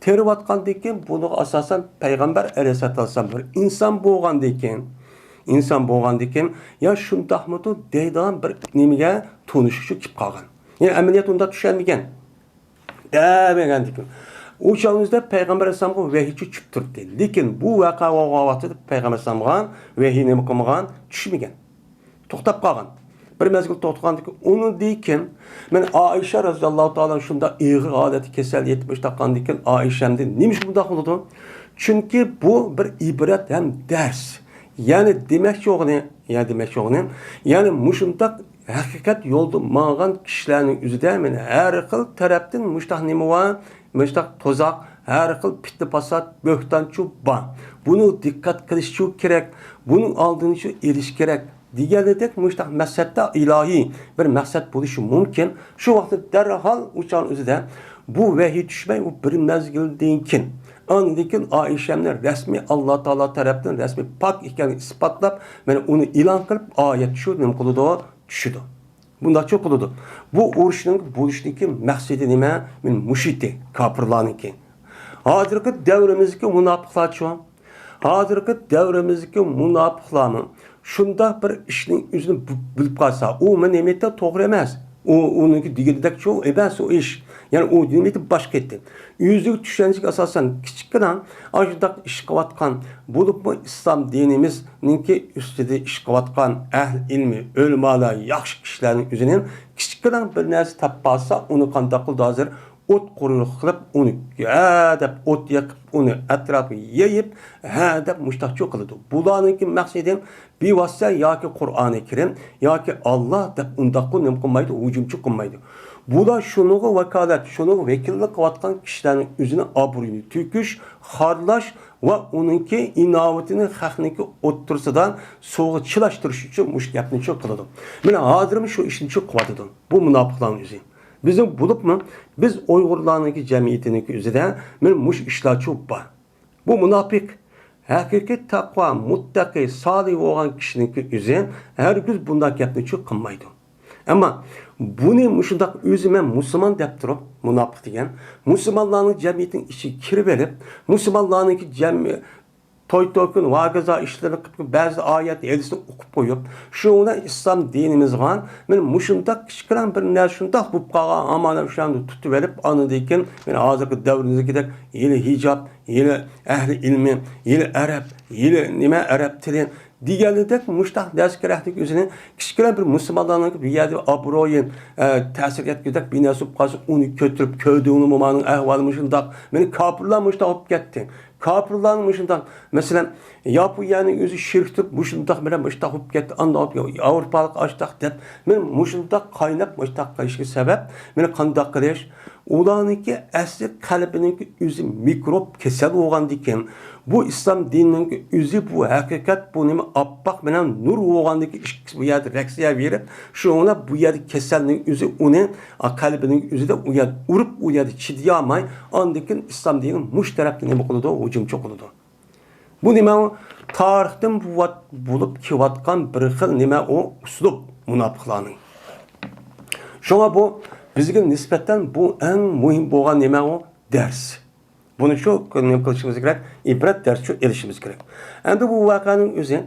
تېرىۋاتقاندىن كېيىن بۇنىڭغا ئاساسەن پەيغەمبەر ئەلەيھىسسالاتۇ ۋەسسالام بىر ئىنسان بولغاندىن كېيىن، ئىنسان بولغاندىن كېيىن، يا شۇنداقمىتۇ دەيدىغان بىر نېمىگە تونۇشۇشقا كېلىپ قالغان. يەنى ئەمەلىيەت ئۇنداق چۈشەنمىگەن. دەۋەرگەندىكىن، ئۇ چاغىمىزدا پەيغەمبەر ئەلەيھىسسالامغا ۋەھىي چۈشۈپ تۇرۇپتۇ. لېكىن بۇ ۋەقە بولغان ۋاقتىدا پەيغەمبەر ئەلەيھىسسالامغا ۋەھىي نېمە قىلمىغان؟ چۈشمىگەن. توختاپ قالغان. بىر مەزگىل توختىغاندىن كېيىن، ئۇنىڭدىن كېيىن مەن ئائىشە رەزىياللاھۇ تائالا شۇنداق ئېغىر ھالەتتە كېسەل يېتىپ مۇشۇنداق قىلغاندىن كېيىن، ئائىشەمدىن نېمىشقا بۇنداق بولىدۇ؟ چۈنكى بۇ بىر ئىبرەت ھەم دەرس. يەنى دېمەكچى بولغىنى، يەنى دېمەكچى بولغىنى، يەنى مۇشۇنداق ھەقىقەت يولدا ماڭغان كىشىلەرنىڭ ئۆزىدە مانا ھەر خىل تەرەپتىن مۇشۇنداق نېمە بار، مۇشۇنداق تۇزاق، ھەر خىل پىتنە-پاسات، بۆھتانچۇ بار. بۇنى دىققەت قىلىشچۇ كېرەك، بۇنىڭ ئالدىنى شۇ ئېلىش كېرەك دېگەندەك مۇشۇنداق مەقسەتتە ئىلاھىي بىر مەقسەت بولۇشى مۇمكىن. شۇ ۋاقىتتا دەرھال ئۇ چاغنىڭ ئۆزىدە بۇ ۋەھىي چۈشمەي، ئۇ بىر مەزگىلدىن كېيىن، ئاندىن كېيىن ئائىشەمنى رەسمىي ئاللا تائالا تەرەپتىن رەسمىي پاك ئىكەنلىكىنى ئىسپاتلاپ، مانا ئۇنى ئېلان قىلىپ، ئايەت شۇ نېمە قىلىدۇ؟ چۈشىدۇ. بۇنداقچۇ قىلىدۇ. بۇ ئۇرۇشنىڭ بولۇشىدىكى مەقسىتى نېمە؟ مانا مۇشۇ ئىدى، كاپىرلارنىڭكى. ھازىرقى دەۋرىمىزدىكى مۇناپىقلارچۇ؟ ھازىرقى دەۋرىمىزدىكى مۇناپىقلارمۇ شۇنداق بىر ئىشنىڭ ئۆزىنى بۇ-، بىلىپ قالسا، ئۇ مانا نېمە ئېيتتى، توغرا ئەمەس. ئۇ، ئۇنىڭكى دېگىنىدەكچۇ ئەمەس ئۇ ئىش. يەنى ئۇ نېمە ئېيتىپ باشقا ئېيتتى. ئۆزىگە چۈشەنچىگە ئاساسەن كىچىككىنە ئاشۇنداق ئىش قىلىۋاتقان، بولۇپمۇ ئىسلام دىنىمىزنىڭكى ئۈستىدە ئىش قىلىۋاتقان ئەھلى ئىلمى، ئۆلىمالار، ياخشى كىشىلەرنىڭ ئۆزىنى كىچىككىنە بىر نەرسە تاپىپ قالسا، ئۇنى قانداق قىلىدۇ ھازىر؟ ئوت قورۇق قىلىپ، ئۇنى ھە دەپ ئوت يېقىپ، ئۇنى ئەتراپىغا يېيىپ، ھە دەپ مۇشتاقچۇ قىلىدۇ. بۇلارنىڭكى مەقسىتى بىۋاسىتە ياكى قۇرئانى كەرىم ياكى ئاللا دەپ ئۇنداققۇ نېمە قىلمايدۇ، ھۇجۇمچۇ قىلمايدۇ. بۇلار شۇنىڭغا ۋاكالەت، شۇنىڭغا ۋەكىللىك قىلىۋاتقان كىشىلەرنىڭ ئۆزىنى ئابرۇيىنى تۆكۈش، خارلاش ۋە ئۇنىڭكى ئىناۋىتىنى خەقنىڭكى ئوتتۇرىسىدا سۇغا چىلاشتۇرۇش ئۈچۈن مۇشۇ گەپنىچۇ قىلىدۇ. مانا ھازىرمۇ شۇ ئىشنىچۇ قىلىۋاتىدۇ. بۇ مۇناپىقلارنىڭ ئۆزى. بىزنىڭ بولۇپمۇ، بىز ئۇيغۇرلارنىڭكى جەمئىيىتىنىڭكى ئۆزىدە مانا مۇشۇ ئىشلارچۇ بار. بۇ مۇناپىق. ھەقىقىي تەقۋا، مۇتتەقى، سالىھ بولغان كىشىنىڭكى ئۆزى ھەرگىز بۇنداق گەپنىچۇ قىلمايدۇ. ئەمما بۇنى مۇشۇنداق ئۆزى مەن مۇسۇلمان دەپ تۇرۇپ، مۇناپىق دېگەن، مۇسۇلمانلارنىڭ جەمئىيىتىنىڭ ئىچىگە كىرىۋېلىپ، مۇسۇلمانلارنىڭكى جەم-، توي توكۇن، ۋاگىزا ئىشلىرىنى قىلىپ، بەزى ئايەت ھەدىسنى ئوقۇپ قويۇپ، شۇنىڭ بىلەن ئىسلام دىنىمىزغا مانا مۇشۇنداق كىچىككىنە بىر نەرسە شۇنداق بولۇپ قالغان، ئامانەت شۇنى تۇتۇۋېلىپ، ئاندىن كېيىن مانا ھازىرقى دەۋرىمىزدىكىدەك ھېلى ھىجاب، ھېلى ئەھلى ئىلمى، ھېلى ئەرەب، ھېلى نېمە ئەرەب تىلى دېگەندەك مۇشتاق نەرسە كېرەكلىك ئۆزىنى كىچىككىنە بىر مۇسۇلمانلارنىڭ بۇ يەردە ئابرۇيى، ئە، تەسىر يەتكۈزۈپ بىر نەرسە بولۇپ قالسا، ئۇنى كۆتۈرۈپ كۆردۈڭمۇ ماڭا ئەھۋالى مۇشۇنداق. مانا كاپىرلار مۇشتاق بولۇپ كەتتى. كاپىرلارنىڭ مۇشۇنداق، مەسىلەن، ياپونىيەنىڭ ئۆزى شېرىك تۇرۇپ مۇشۇنداق بىلەن مۇشتاق بولۇپ كەتتى، ئانداق بولۇپ، ياۋروپالىق ئاشتاق دەپ، مانا مۇشۇنداق قايناپ مۇشتاق قىلىشقا سەۋەب، مانا قانداق قىلىش؟ ئۇلارنىڭكى ئەسلى قەلبىنىڭكى ئۆزى مىكروب كېسەل بولغاندىكىن، بۇ ئىسلام دىنىنىڭكى ئۆزى بۇ ھەقىقەت، بۇ نېمە ئاپئاق بىلەن نۇر بولغاندىكىن ئىككىسى بۇ يەردە رەكسىيە بېرىپ، شۇنىڭ بىلەن بۇ يەردە كېسەلنىڭ ئۆزى ئۇنى، ئا، قەلبىنىڭ ئۆزىدە ئۇ يەردە ئۇرۇپ، ئۇ يەردە چىدىيالماي، ئاندىن كېيىن ئىسلام دىنى مۇشۇ تەرەپتىن نېمە قىلىدۇ؟ ھۇجۇمچى قىلىدۇ. بۇ نېمە؟ تارىختىن بۇۋات-، بولۇپ كېلىۋاتقان بىر خىل نېمە ئۇ ئۇسلۇب مۇناپىقلارنىڭ. شۇڭا بۇ بىزگە نىسبەتەن بۇ ئەڭ مۇھىم بولغان نېمە ئۇ دەرس. بۇنى شۇ نېمە قىلىشىمىز كېرەك؟ ئىبرەت دەرس شۇ ئېلىشىمىز كېرەك. ئەمدى بۇ ۋەقەنىڭ ئۆزى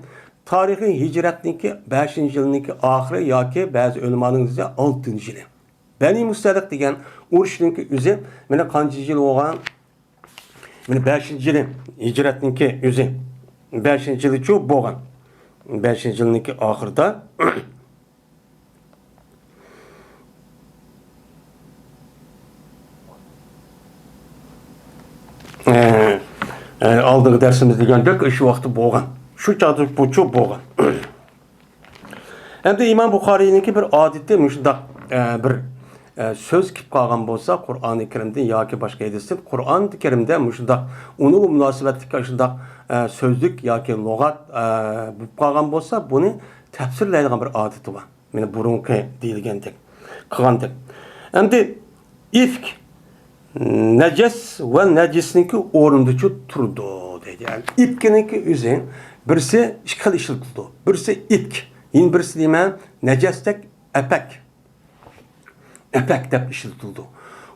تارىخىي ھىجرەتنىڭكى بەشىنچى يىلنىڭكى ئاخىرى ياكى بەزى ئۆلىمانىڭ دېسە ئالتىنچى يىلى. بەنى مۇستەلىق دېگەن ئۇرۇشنىڭكى ئۆزى مانا قانچىنچى يىل بولغان؟ مانا بەشىنچى يىلى، ھىجرەتنىڭكى ئۆزى بەشىنچى يىلىچۇ بولغان. بەشىنچى يىلنىڭكى ئاخىرىدا، ئە، ئە، ئالدىنقى دەرسىمىز دېگەندەك شۇ ۋاقىتتا بولغان. شۇ چاغدا بۇچۇ بولغان. ئەمدى ئىمام بۇخارىينىڭكى بىر ئادىتى مۇشۇنداق، ئە، بىر، ئە، سۆز كېلىپ قالغان بولسا، قۇرئانى كەرىمدىن ياكى باشقا ھەدىستىن، قۇرئانى كەرىمدە مۇشۇنداق، ئۇنىڭغا مۇناسىۋەتلىك شۇنداق، ئە، سۆزلۈك ياكى لۇغەت، ئە، بولۇپ قالغان بولسا، بۇنى تەپسىرلەيدىغان بىر ئادىتى بار. مانا بۇرۇنقى دېيىلگەندەك، قىلغاندەك. ئەمدى ئىفك نەجەس ۋە نەجىسنىڭكى ئورنىدىچۇ تۇرىدۇ دەيدۇ. يەنى ئىپكىنىڭكى ئۆزى بىرسى ئىككى خىل ئىشلىتىلىدۇ. بىرسى ئىپك، يەنە بىرسى نېمە؟ نەجەستەك ئەپەك. ئەپەك دەپ ئىشلىتىلىدۇ.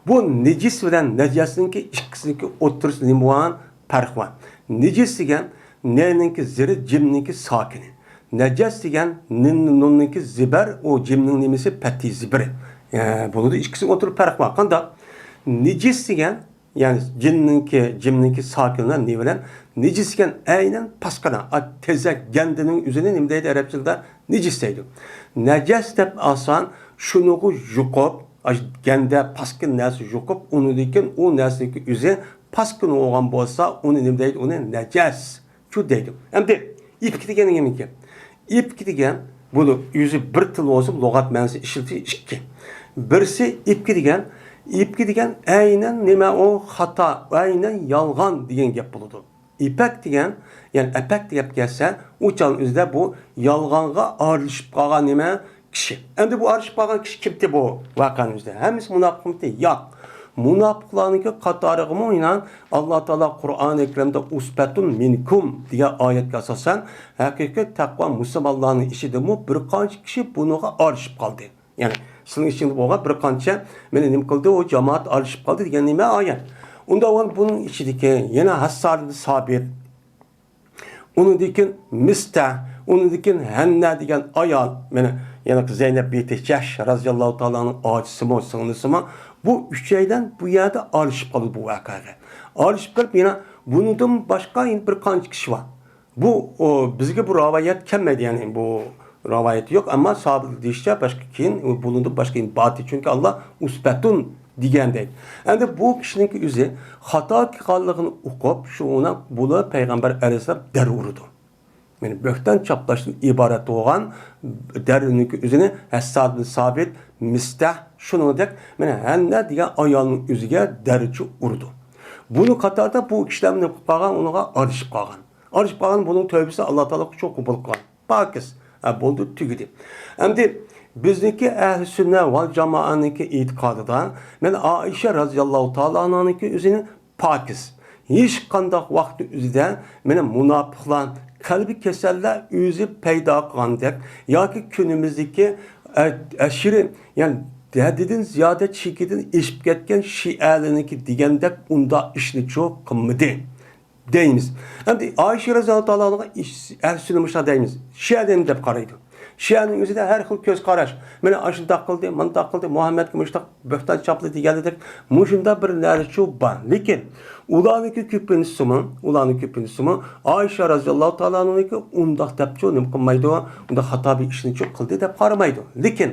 بۇ نىجىس بىلەن نەجەسنىڭكى ئىككىسىنىڭكى ئوتتۇرىسىدا نېمە بار؟ پەرق بار. نىجىس دېگەن نېنىڭكى زېرى، جىمنىڭكى ساكىنى. نەجەس دېگەن نىن، نۇننىڭكى زىبەر، ئۇ جىمنىڭ نېمىسى؟ پەتھى زىبىرى. ئە، بۇنىڭدا ئىككىسىنىڭ ئوتتۇرا پەرق بار. قانداق؟ نىجىس دېگەن، يەنى جىننىڭكى، جىمنىڭكى ساكىنلار نېمە بىلەن؟ نىجىس دېگەن ئەينەن پاسكىنا، ئا، تېزەك، گەندىنىڭ ئۆزىنى نېمە دەيدۇ ئەرەبچىلدە؟ نىجىس دەيدۇ. نەجەس دەپ ئالساڭ، شۇنىڭغا يۇقۇپ، ئاشۇ گەندە، پاسكىنا نەرسە يۇقۇپ، ئۇنىڭدىن كېيىن ئۇ نەرسىنىڭكى ئۆزى پاسكىنا بولغان بولسا، ئۇنى نېمە دەيدۇ؟ ئۇنى نەجەس. شۇ دەيدۇ. ئەمدى ئىپك دېگەن نېمىكەن؟ ئىپك دېگەن، بۇ ئۆزى بىر تىل بولسىمۇ، لۇغەت مەنىسى ئىشلىتىش ئىككى. بىرسى ئىپك دېگەن، ئىپك دېگەن ئەينەن نېمە ئۇ؟ خاتا، ئەينەن يالغان دېگەن گەپ بولىدۇ. ئىپەك دېگەن، يەنى ئەپەك دەپ كەلسە، ئۇ چاغنىڭ ئۆزىدە بۇ يالغانغا ئارىلىشىپ قالغان نېمە؟ كىشى. ئەمدى بۇ ئارىلىشىپ قالغان كىشى كىمتى بۇ ۋەقەنىڭ ئۆزىدە؟ ھەممىسى مۇناپىقمىتى؟ ياق. مۇناپىقلارنىڭكى قاتارىغىمۇ ئىنان ئاللا تائالا قۇرئانى كەرىمدە ئۇسبەتۇن مىنكۇم دېگەن ئايەتكە ئاساسەن، ھەقىقىي تەقۋا مۇسۇلمانلارنىڭ ئىچىدىمۇ بىر قانچە كىشى بۇنىڭغا ئارىلىشىپ قالدى. يەنى سىلىنىڭ ئىچىڭدە بولغان بىر قانچە مېنى نېمە قىلدى، ئۇ جامائەت ئارىلىشىپ قالدى دېگەن نېمە ئايەت؟ ئۇندا بۇنىڭ ئىچىدىكى يەنە ھەسسانى سابىت، ئۇنىڭدىن كېيىن مىستە، ئۇنىڭدىن كېيىن ھەننە دېگەن ئايال، مانا، يەنە زەينەپ بىنتى جەھش رازىياللاھۇ تائالا ئانھۇنىڭ ئاچىسىمۇ، سىڭلىسىمۇ، بۇ ئۈچەيلەن بۇ يەردە ئارىلىشىپ قالدى بۇ ۋەقەگە. ئارىلىشىپ قېلىپ، يەنە بۇنىڭدىن باشقا يەنە بىر قانچە كىشى بار. بۇ، ئۇ، بىزگە بۇ رىۋايەت كەلمەيدۇ، يەنى بۇ رىۋايەت يوق، ئەمما ساھابىلەر دېيىشىچە باشقا كېيىن، ئۇ بۇنىڭدىن باشقا يەنە بارتى، چۈنكى ئاللا ئۇسبەتۇن دېگەندەك. ئەمدى بۇ كىشىنىڭكى ئۆزى خاتا قىلغانلىقىنى ئۇقۇپ، شۇڭا بۇلار پەيغەمبەر ئەلەيھىسسالام دەررۇ ئۇرىدۇ. مانا بۆھتان چاپلاشتىن ئىبارەت بولغان دەررىنىڭكى ئۆزىنى ھەسسان بىن سابىت، مىستەھ، شۇنىڭدەك مانا ھەننە دېگەن ئايالنىڭ ئۆزىگە دەررىچە ئۇرىدۇ. بۇنىڭ قاتارىدا بۇ كىشىلەر نېمە قىلىپ قالغان؟ ئۇنىڭغا ئادىشىپ قالغان. ئادىشىپ قالغان، بۇنىڭ تۆۋبىسىنى ئاللا تائالا شۇ قوبۇل قىلغان. پاكىز. ھە، بولدى، تۈگىدى. ئەمدى بىزنىڭكى ئەھلى سۈننە ۋەل جامائەنىڭكى ئېتىقادىدا مانا ئائىشە رازىياللاھۇ تائالا ئانھانىڭكى ئۆزىنى پاكىز. ھېچقانداق ۋاقىتنىڭ ئۆزىدە مانا مۇناپىقلار، قەلبى كېسەللەر ئۆزى پەيدا قىلغاندەك ياكى كۈنىمىزدىكى ئە-، ئەشىرى، يەنى ھەددىدىن زىيادە چېكىدىن ئېشىپ كەتكەن شىئەلىرىنىڭكى دېگەندەك ئۇنداق ئىشنىچۇ قىلمىدى. دەيمىز. ئەمدى ئائىشە رەزىياللاھۇ تائالا ئانھاغا ئەھلى سۈننە مۇشۇنداق دەيمىز. شىئە نېمە دەپ قارايدۇ؟ شىئەنىڭ ئۆزىدە ھەر خىل كۆز قاراش. مانا ئاشۇنداق قىلدى، مۇنداق قىلدى، مۇھەممەدكە مۇشۇنداق بۆھتان چاپلىدى دېگەندەك مۇشۇنداق بىر نەرسىچۇ بار. لېكىن ئۇلارنىڭكى كۆپىنچىسىمۇ، ئۇلارنىڭ كۆپىنچىسىمۇ ئائىشە رەزىياللاھۇ تائالا ئانھانىڭكى ئۇنداق دەپچۇ نېمە قىلمايدۇ، ئۇنداق خاتا بىر ئىشنىچۇ قىلدى دەپ قارىمايدۇ. لېكىن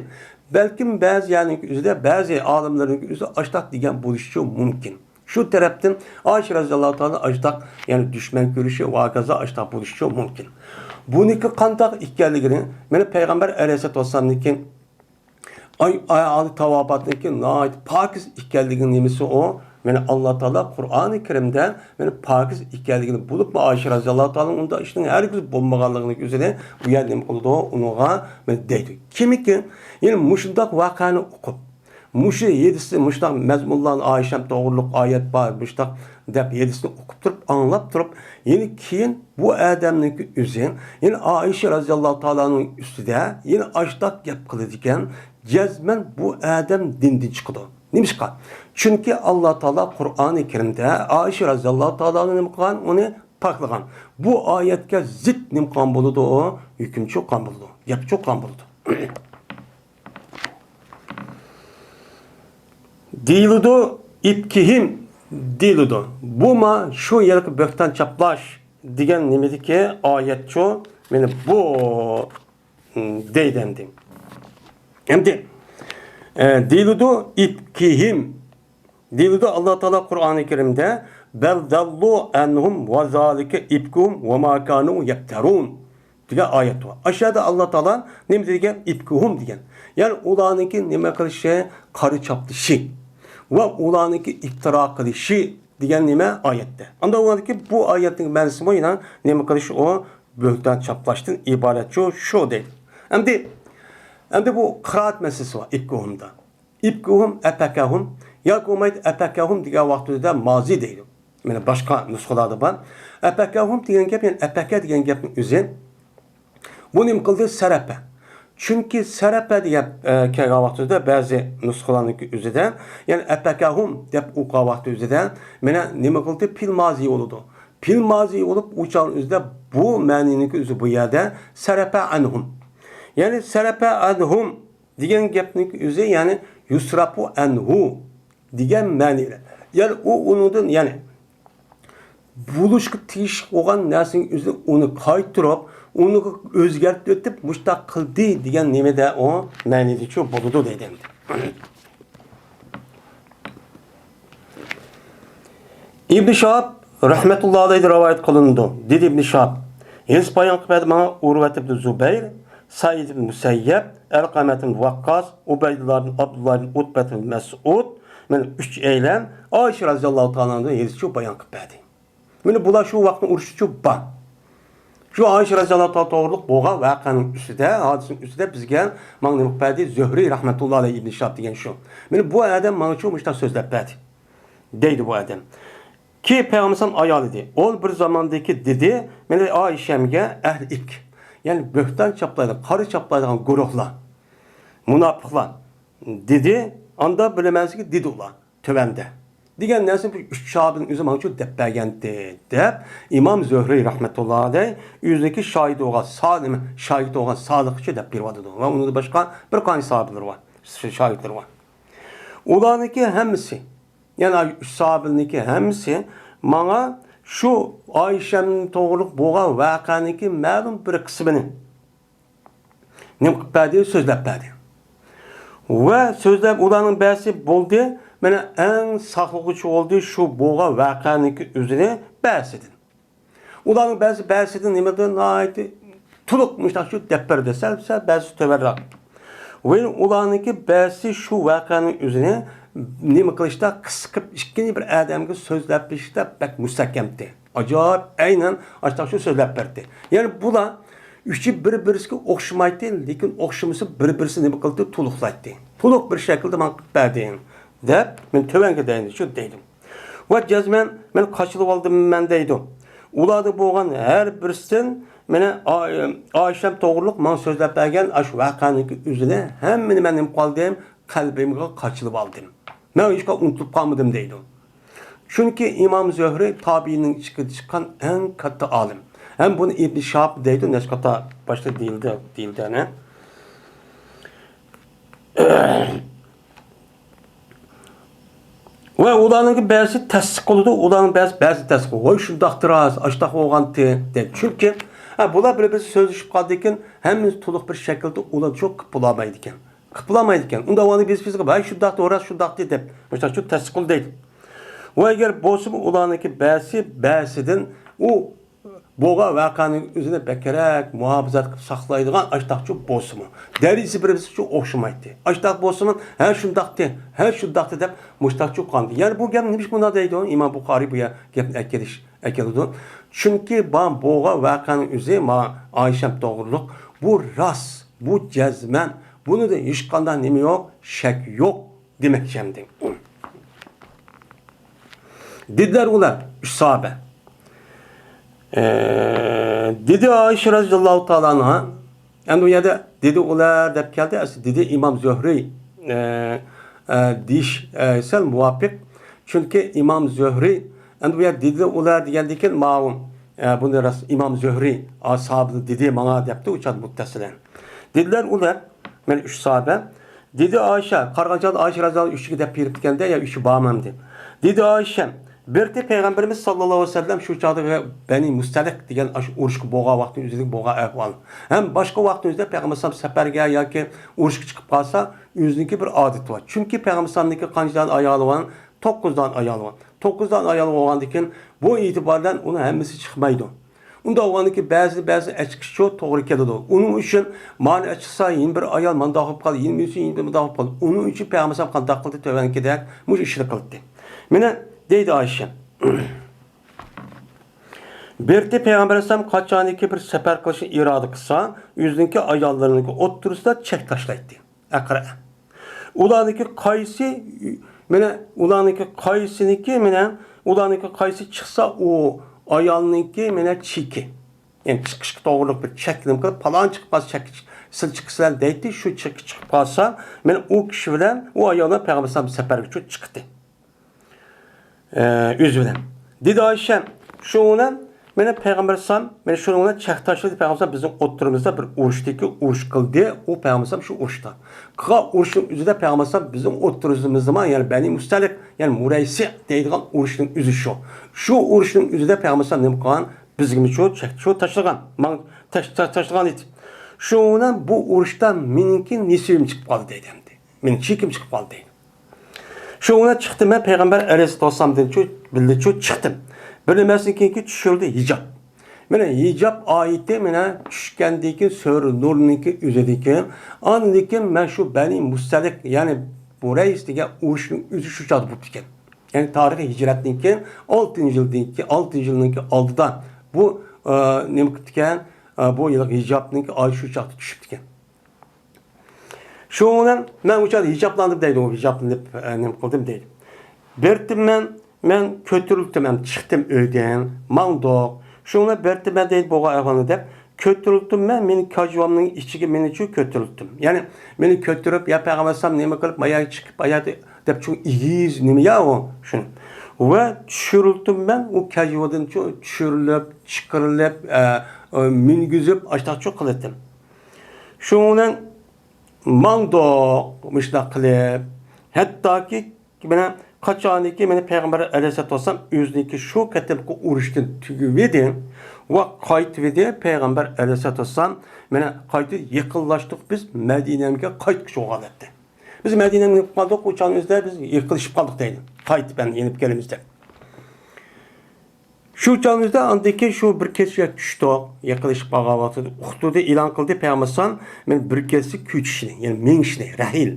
بەلكىم بەزى يەرنىڭكى ئۆزىدە، بەزى ئالىملارنىڭكى ئۆزىدە ئاشۇنداق دېگەن بولۇشىچۇ مۇمكىن. شۇ تەرەپتىن ئائىشە رەزىياللاھۇ تائالا ئاشتاق، يەنى دۈشمەن كۆرۈشى ۋە ھاكازا ئاشتاق بولۇشىچۇ مۇمكىن. بۇنىڭكى قانداق ئىكەنلىكىنى، مانا پەيغەمبەر ئەلەيھىسسالاتۇ ۋەسسالامنىڭكى ئاي، ئاي ئالدى تاۋاباتنىڭكى ناھايىتى پاكىز ئىكەنلىكىنىڭ نېمىسى ئۇ؟ مانا ئاللا تائالا قۇرئانى كەرىمدە مانا پاكىز ئىكەنلىكىنى بولۇپمۇ ئائىشە رەزىياللاھۇ تائالا ئۇنداق ئىشنىڭ ھەرگىز بولمىغانلىقىنىڭ ئۆزىنى بۇ يەردە نېمە قىلىدۇ؟ ئۇنىڭغا مانا دەيدۇ. كىمكى يەنى مۇشۇنداق ۋەقەنى ئوقۇپ، مۇشۇ ھەدىستە مۇشۇنداق مەزمۇنلارنى، ئائىشەم توغرۇلۇق ئايەت بار، مۇشۇنداق دەپ ھەدىسنى ئوقۇپ تۇرۇپ، ئاڭلاپ تۇرۇپ، يەنە كېيىن بۇ ئادەمنىڭكى ئۆزى، يەنە ئائىشە رازىياللاھۇ تائالانىڭ ئۈستىدە يەنە ئاشتاق گەپ قىلىدىكەن، جەزمەن بۇ ئادەم دىندىن چىقىدۇ. نېمىشقا؟ چۈنكى ئاللا تائالا قۇرئانى كەرىمدە ئائىشە رازىياللاھۇ تائالانى نېمە قىلغان؟ ئۇنى پاكلىغان. بۇ ئايەتكە زىت نېمە قىلغان بولىدۇ؟ ئۇ ھۆكۈم چىققان بولىدۇ، گەپ چىققان بولىدۇ. دېيىلىدۇ، ئىپكىھىم دېيىلىدۇ. بۇ ما شۇ يەرگە بۆھتان چاپلاش دېگەن نېمىدىكى ئايەتچۇ؟ مانا بۇ، م، دەيدۇ ئەمدى. ئەمدى، ئە، دېيىلىدۇ، ئىپكىھىم دېيىلىدۇ. ئاللا تائالا قۇرئانى كەرىمدە، بەل دەللۇ ئەنھۇم ۋە زالىكە ئىپكۇھۇم ۋە ما كانۇ يەپتەرۇن دېگەن ئايەت بار. ئاشۇ يەردە ئاللا تائالا نېمە دېگەن؟ ئىپكۇھۇم دېگەن. يەنى ئۇلارنىڭكى نېمە قىلىشى؟ قارا چاپلىشى ۋە ئۇلارنىڭكى ئىپتىرا قىلىشى دېگەن نېمە؟ ئايەتتە. ئاندا ئۇلاردىكى بۇ ئايەتنىڭ مەنىسىمۇ يەنە نېمە قىلىش؟ ئۇ بۆھتان چاپلاشتىن ئىبارەت شۇ، شۇ دەيدۇ. ئەمدى، ئەمدى بۇ قىرائەت مەسىلىسى بار ئىپكۇھۇمدا. ئىپكۇھۇم، ئەپەكەھۇم ياكى بولمايدۇ ئەپەكەھۇم دېگەن ۋاقتىدا مازى دەيدۇ. مانا باشقا نۇسخىلاردا بار. ئەپەكەھۇم دېگەن گەپ، يەنى ئەپەكە دېگەن گەپنىڭ ئۆزى. بۇ نېمە قىلدى؟ سەرەپە. چۈنكى سەرەپە دېگەن، ئە، كەلگەن ۋاقتىدا بەزى نۇسخىلارنىڭكى ئۆزىدە، يەنى ئەپەكەھۇم دەپ ئوقۇغان ۋاقتى ئۆزىدە، مانا نېمە قىلدى؟ پېئىل مازى بولىدۇ. پېئىل مازى بولۇپ، ئۇ چاغنىڭ ئۆزىدە بۇ مەنىنىڭكى ئۆزى بۇ يەردە سەرەپە ئەنھۇم. يەنى سەرەپە ئەنھۇم دېگەن گەپنىڭكى ئۆزى، يەنى يۇسرەپۇ ئەنھۇ دېگەن مەنىدە. يەنى ئۇ ئۇنىڭدىن، يەنى بولۇشقا تېگىشلىك بولغان نەرسىنىڭ ئۆزىنى ئۇنى قايتۇرۇپ، ئۇنى ئۆزگەرتىۋېتىپ، مۇشۇنداق قىلدى دېگەن نېمىدە ئۇ مەنىدىچۇ بولىدۇ دەيدۇ ئەمدى. ئىبن شىھاب رەھمەتۇللا ئەلەيھىدىن رىۋايەت قىلىنىدۇ. دېدى ئىبن شىھاب، ھېدىس بايان قىلىپ بەردى ماڭا ئۇرۋەت ئىبن زۇبەير، سەئىد ئىبن مۇسەييەب، ئەلقەمەت ئىبن ۋەققاس، ئۇبەيدۇللا ئىبن ئابدۇللا ئىبن ئۇتبەت ئىبن مەسئۇد، مانا ئۈچ ئەيلەن ئائىشە رازىياللاھۇ تائالا ئانھادىن ھېدىسچۇ بايان قىلىپ بەردى. مانا بۇلار شۇ ۋاقىتنىڭ ئۇرۇشىچۇ بار. شۇ ئائىشە رازىياللاھۇ تائالا توغرۇلۇق بولغان ۋەقەنىڭ ئۈستىدە، ھادىسىنىڭ ئۈستىدە بىزگە ماڭا نېمە قىلىپ بەردى؟ زۆھرى رەھمەتۇللا ئەلەيھى ئىبن شىھاب دېگەن شۇ. مانا بۇ ئادەم ماڭىچۇ مۇشۇنداق سۆزلەپ بەردى. دەيدۇ بۇ ئادەم. كى پەيغەمبەر ئايالى دېدى. ئول بىر زاماندىكى دېدى، مانا ئائىشەمگە ئەھلى ئىپك، يەنى بۆھتان چاپلايدىغان، قارا چاپلايدىغان گۇرۇھلار، مۇناپىقلار دېدى. ئاندا بىلىمەنسىكى دېدى ئۇلار تۆۋەندە دېگەن نەرسىنى بۇ ئۈچ ساھابىنىڭ ئۆزى ماڭىچۇ دەپ بەرگەنتى دەپ ئىمام زۆھرى رەھمەتۇللا ئەلەيھ ئۆزىنىڭكى شاھىدى بولغان سالىم، شاگىرتى بولغان سالىھقىچە دەپ بېرىۋاتىدۇ. ۋە ئۇنىڭدا باشقا بىر قانچە ساھابىلىرى بار، شاگىرتلىرى بار. ئۇلارنىڭكى ھەممىسى، يەنى ئۈچ ساھابىنىڭكى ھەممىسى ماڭا شۇ ئائىشەم توغرۇلۇق بولغان ۋەقەنىڭكى مەلۇم بىر قىسمىنى نېمە قىلىپ بەردى؟ سۆزلەپ بەردى. ۋە سۆزلەپ ئۇلارنىڭ بەزىسى بولدى، مانا ئەڭ ساقلىغۇچى بولدى شۇ بولغان ۋەقەنىڭكى ئۆزىنى بەزىسىدىن. ئۇلارنىڭ بەزى، بەزىدە نېمىدە ناھايىتى تولۇق مۇشۇنداق شۇ دەپ بەردى، سەل، سەل بەزى تۆۋەنرەك. ۋە ئۇلارنىڭكى بەزىسى شۇ ۋەقەنىڭ ئۆزىنى نېمە قىلىشتا قىسقىپ ئىككىنچى بىر ئادەمگە سۆزلەپ بېرىشتا بەك مۇستەھكەمتى. ئاجايىپ، ئەينەن ئاشتاق شۇ سۆزلەپ بەردى. يەنى بۇلار ئۈچى بىر-بىرسىگە ئوخشىمايتتى، لېكىن ئوخشىمىسا بىر-بىرسىنى نېمە قىلدى، تولۇقلايتتى. تولۇق بىر شەكىلدە ماڭا قىلىپ بەردى دەپ، مەن تۆۋەنگە دەيدۇ، شۇ دەيدۇ. ۋە جەزمەن مەن قاچىلىۋالدىم مەن دەيدۇ. ئۇلاردا بولغان ھەر بىرسىدىن مانا ئا-، ئائىشەم توغرۇلۇق ماڭا سۆزلەپ بەرگەن ئاشۇ ۋەقەنىڭكى ئۆزىنى ھەممىنى مەن نېمە قىلدىم، قەلبىمگە قاچىلىۋالدىم. مەن ھېچقاچان ئۇنتۇلۇپ قالمىدىم دەيدۇ. چۈنكى ئىمام زۆھرى تابىئىنىڭ ئىچىگە چىققان ئەڭ كاتتا ئالىم. ھەم بۇنى ئىبن شىھاب دەيدۇ، نەچچە قېتىم باشتا دېيىلدى، دېيىلدى ئەنە. ۋە ئۇلارنىڭكى بەزىسى تەستىق قىلىدۇ، ئۇلارنىڭ بەزىسى، بەزى تەستىق قىلىدۇ. ۋاي، شۇنداقتى راست، ئاشتاق بولغانتى، دەيدۇ. چۈنكى، ھە، بۇلار بىر-بىرسى سۆزلىشىپ قالىدىكەن، ھەممىسى تولۇق بىر شەكىلدە ئۇلار جوق قىلىپ بولالمايدىكەن. قىلىپ بولالمايدىكەن. ئۇنداق ۋاقىتتا بىز، بىزگە، ۋاي، شۇنداقتى، راست شۇنداقتى، دەپ، مۇشۇنداق شۇ تەستىق قىلدى دەيدۇ. ۋە ئەگەر بولسىمۇ ئۇلارنىڭكى بەزىسى، بەزىسىدىن ئۇ بولغان ۋەقەنىڭ ئۆزىنى بەكرەك مۇھاپىزەت قىلىپ ساقلايدىغان ئاشتاقچۇ بولسىمۇ، دەرىجىسى بىر-بىرسىچۇ ئوخشىمايتتى. ئاشتاق بولسىمۇ، ھە شۇنداقتى، ھە شۇنداقتى دەپ مۇشتاقچۇ قالدى. يەنى بۇ گەپ نېمىشقا مۇنداق دەيدۇ؟ ئىمام بۇخارىي بۇ يەر گەپنى ئەكېلىش، ئەكېلىدۇ. چۈنكى بار بولغان ۋەقەنىڭ ئۆزى ما ئائىشەم توغرۇلۇق. بۇ راست، بۇ جەزمەن، بۇنىڭدا ھېچقانداق نېمە يوق، شەك يوق. دېمەكچى ئەمدى. دېدىلەر ئۇلار، ئۈچ ساھابە. ئە، دېدى ئائىشە رەزىياللاھۇ تائالا ئەنھا. ئەمدى ئۇ يەردە دېدى ئۇلار دەپ كەلدى. ئەسلى دېدى ئىمام زۆھرى، ئە، ئە، دېيىش، ئە، سەل مۇۋاپىق. چۈنكى ئىمام زۆھرى، ئەمدى بۇ يەردە دېدى ئۇلار دېگەندىن كېيىن ماۋۇ، ئە، بۇنى راست ئىمام زۆھرى، ئا، ساھابىلەر دېدى ماڭا دەپتۇ ئۇ چاغدا مۇتتەسىلەن. دېدىلەر ئۇلار، مەن ئۈچ ساھابە. دېدى ئائىشە، قارىغان چاغدا ئائىشە رەزىياللاھۇ ئۈچىگە دەپ بېرىپتىكەندە، يا ئۈچى بارمامدى؟ دېدى ئائىشە، بىرتى پەيغەمبىرىمىز ساللاللاھۇ ئەلەيھى ۋەسەللەم شۇ چاغدا بەنى مۇستەلىق دېگەن ئاشۇ ئۇرۇشقا بولغان ۋاقتىنىڭ ئۆزىدىكى بولغان ئەھۋال. ھەم باشقا ۋاقىتنىڭ ئۆزىدە پەيغەمبەر ئەلەيھىسسالام سەپەرگە ياكى ئۇرۇشقا چىقىپ قالسا، ئۆزىنىڭكى بىر ئادىتى بار. چۈنكى پەيغەمبەر ئەلەيھىسسالامنىڭكى قانچە دانە ئايالى بار؟ توققۇز دانە ئايالى بار. توققۇز دانە ئايالى بولغاندىكىن، بۇ ئېتىبار بىلەن ئۇنىڭ ھەممىسى چىقمايدۇ. ئۇنداق بولغاندىكىن بەزى، بەزى ئەچىقىشچۇ توغرا كېلىدۇ. ئۇنىڭ ئۈچۈن مانا ئەچىقسا يەنە بىر ئايال مانداق بولۇپ قالدى، يەنە بىرسى يەنە بىر مۇنداق بولۇپ قالدى. ئۇنىڭ ئۈچۈن پەيغەمبەر ئەلەيھىسسالام قانداق قىلدى؟ تۆۋەنكىدەك مۇشۇ ئىشنى قىلدى. مانا دەيدۇ ئائىشە. بىرتى پەيغەمبەر ئەلەيھىسسالام قاچانكى بىر سەپەر قىلىشنى ئىرادە قىلسا، ئۆزىنىڭكى ئاياللىرىنىڭكى ئوتتۇرىسىدا چەك تاشلايتتى. ئەقرە. ئۇلارنىڭكى قايسى، مانا ئۇلارنىڭكى قايسىنىڭكى، مانا ئۇلارنىڭكى قايسى چىقسا، ئۇ ئايالنىڭكى، مانا چېكى. يەنى چىقىشقا توغرىلىق بىر چەكلىمە قىلىپ، پالان چىقىپ قالسا، چەك، سىلەر چىقىسىلەر دەيتتى، شۇ چېكى چىقىپ قالسا، مانا ئۇ كىشى بىلەن ئۇ ئايال بىلەن پەيغەمبەر ئەلەيھىسسالام سەپەرگە چىق-، چىقتى. ئە، ئۆزى بىلەن. دېدى ئائىشە، شۇنىڭ بىلەن مانا پەيغەمبەر ئەلەيھىسسالام، مانا شۇنىڭ بىلەن چەك تاشلىدى، پەيغەمبەر ئەلەيھىسسالام بىزنىڭ ئوتتۇرىمىزدا بىر ئۇرۇشتىكى ئۇرۇش قىلدى، ئۇ پەيغەمبەر ئەلەيھىسسالام شۇ ئۇرۇشتا. قىلغان ئۇرۇشنىڭ ئۆزىدە پەيغەمبەر ئەلەيھىسسالام بىزنىڭ ئوتتۇرىمىزدا، يەنى بەنى مۇستەلىق، يەنى مۇرەيسى دەيدىغان ئۇرۇشنىڭ ئۆزى شۇ. شۇ ئۇرۇشنىڭ ئۆزىدە پەيغەمبەر ئەلەيھىسسالام نېمە قىلغان؟ بىزگىمۇ شۇ چەك، شۇ تاشلىغان. ماڭ تاش-، تاش-، تاشلىغان ئىدى. شۇنىڭ بىلەن بۇ ئۇرۇشتا مېنىڭكى نېسىۋىم چىقىپ قالدى دەيدۇ ئەمدى. مېنىڭ چېكىم چىقىپ قالدى دەيدۇ. شۇ بىلەن چىقتىم مەن پەيغەمبەر ئەلەيھىسسالاتۇ ۋەسسالامدىن شۇ بىللە شۇ چىقتىم. بىر نېمىسىدىن كېيىنكى چۈشۈرۈلدى ھىجاب. مانا ھىجاب ئايىتى مانا چۈشكەندىن كېيىن سۈرە نۇرنىڭكى ئۆزىدىكى. ئاندىن كېيىن مەن شۇ بەنى مۇستەلىق، يەنى بۇرەيس دېگەن ئۇرۇشنىڭ ئۆزى شۇ چاغدا بولۇپتىكەن. يەنى تارىخىي ھىجرەتتىن كېيىن ئالتىنچى يىلدىن كېيىن، ئالتىنچى يىلنىڭكى ئالدىدا بۇ، ئە، نېمە قىپتىكەن؟ ئە، بۇ يىلقى ھىجابنىڭكى ئايى شۇ چاغدا چۈشۈپتىكەن. شۇنىڭ بىلەن مەن ئۇ چاغدا ھىجابلاندىم دەيدۇ، ئۇ ھىجابلىنىپ، ئە، نېمە قىلدىم دەيدۇ. بىرتىمەن، مەن كۆتۈرۈلدۈم ھەم چىقتىم ئۆيدىن، ماڭدۇق. شۇنىڭ بىلەن بىرتىمەن دەيدۇ بولغان ئەھۋالنى دەپ، كۆتۈرۈلدۈم مەن، مېنى كاجىۋامنىڭ ئىچىگە مېنىچۇ كۆتۈرۈلدۈم. يەنى مېنى كۆتۈرۈپ، يا پەيغەمبەر ئەلەيھىسسالام نېمە قىلىپ، مايا چىقىپ، ئايا دەپ چوڭ ئېگىز نېمە يا ئۇ، شۇنى. ۋە چۈشۈرۈلدۈم مەن، ئۇ كاجىۋادىنچۇ چۈشۈرۈلۈپ، چىقىرىلىپ، ئە، ئە، مىنگۈزۈپ، ئاشتاقچۇ قىلىتتىم. شۇنىڭ بىلەن ماڭدۇق، مۇشۇنداق قىلىپ. ھەتتاكى، مانا، قاچانكى، مانا، پەيغەمبەر ئەلەيھىسسالاتۇ ۋەسسالام ئۆزىنىڭكى شۇ قېتىمقى ئۇرۇشتىن تۈگىۋىدى ۋە قايتىۋىدى، پەيغەمبەر ئەلەيھىسسالاتۇ ۋەسسالام، مانا، قايتا يېقىنلاشتۇق بىز مەدىنەمگە قايتقۇچى بولغان دەپتۇ. بىز مەدىنەگە مېڭىپ قالدۇق، ئۇ چاغنىڭ ئۆزىدە بىز يېقىنلىشىپ قالدۇق دەيدۇ. قايتىپ ئەمدى يېنىپ كېلىمىز دەپ. شۇ چاغدا ئاندىن كېيىن شۇ بىر كېچىگە چۈشتۇق. يېقىنلىشىپ قالغان ۋاقتىدا ئۇقتۇردى، ئېلان قىلدى پەيغەمبەر ئەلەيھىسسالام، مەن بىر كېچىسى كۆچۈشنى، يەنى مېڭىشنى، رەھىل.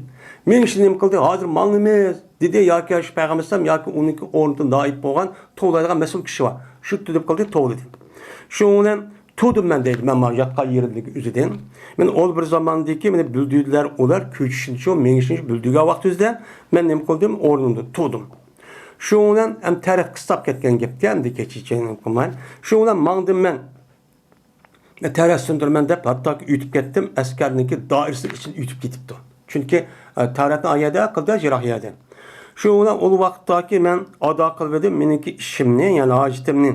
مېڭىشنى نېمە قىلدى؟ ھازىر ماڭىمىز دېدى ياكى شۇ پەيغەمبەر ئەلەيھىسسالام ياكى ئۇنىڭكى ئورنىدىن نائىب بولغان توۋلايدىغان مەسئۇل كىشى بار. شۇ نېمە قىلدى؟ توۋلىدى. شۇنىڭ بىلەن تۇردۇم مەن دەيدۇ، مەن مانا ياتقان يېرىمدىكى ئۆزىدىن. مەن ئول بىر زاماندىكى مانا بۈلدۈيلەر ئۇلار كۆچۈشنىچۇ، مېڭىشنىچۇ بۈلدۈيگەن ۋاقتى ئۆزىدە مەن نېمە قىلدىم؟ ئورنۇمدا تۇردۇم. شۇنىڭ بىلەن ھەم تەرەت قىستاپ كەتكەن گەپكە ئەمدى كېچىچە قىلماي. شۇنىڭ بىلەن ماڭدىم مەن. تەرەت سۇندۇرىمەن دەپ ھەتتاكى ئۆتۈپ كەتتىم، ئەسكەرنىڭكى دائىرىسىنىڭ ئىچىدىن ئۆتۈپ كېتىپتۇ. چۈنكى، ئە، تەرەتنى ئايەدە قىلدى يىراق يەردىن. شۇنىڭ بىلەن ئۇ ۋاقىتتاكى مەن ئادا قىلىۋىدىم مېنىڭكى ئىشىمنى، يەنى ھاجىتىمنى،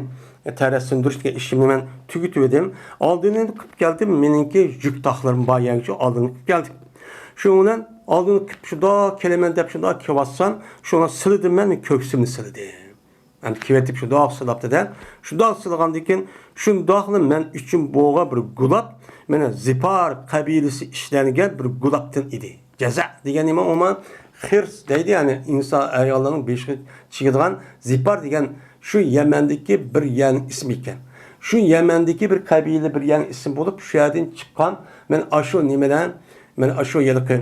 تەرەت سۇندۇرۇش دېگەن ئىشىمنى مەن تۈگىتىۋىدىم. ئالدىنى قىلىپ كەلدىم، مېنىڭكى يۈك تاقلىرىم بار يەرگىچە ئالدىنى قىلىپ كەلدىم. شۇنىڭ بىلەن ئالدىنى قىلىپ شۇنداق كېلىمەن دەپ شۇنداق كېلىۋاتسام، شۇنداق سىلىدىم مەن، كۆكسۈمنى سىلىدىم. ئەمدى كېۋەتتە شۇنداق سىلاپتىدە، شۇنداق سىلىغاندىن كېيىن، شۇنداقلا مەن ئۈچۈن بولغان بىر گۇلاپ، مانا زىپار قەبىلىسى ئىشلەنگەن بىر گۇلاپتىن ئىدى. جەزە دېگەن نېمە ئۇمۇ؟ خىرس دەيدۇ، يەنى ئىنسان ئاياللارنىڭ بېشىغا چىگىدىغان زىپار دېگەن شۇ يەمەندىكى بىر يەرنىڭ ئىسمى ئىكەن. شۇ يەمەندىكى بىر قەبىلە، بىر يەرنىڭ ئىسمى بولۇپ، شۇ يەردىن چىققان، مانا ئاشۇ نېمىلەر، مانا ئاشۇ ھېلىقى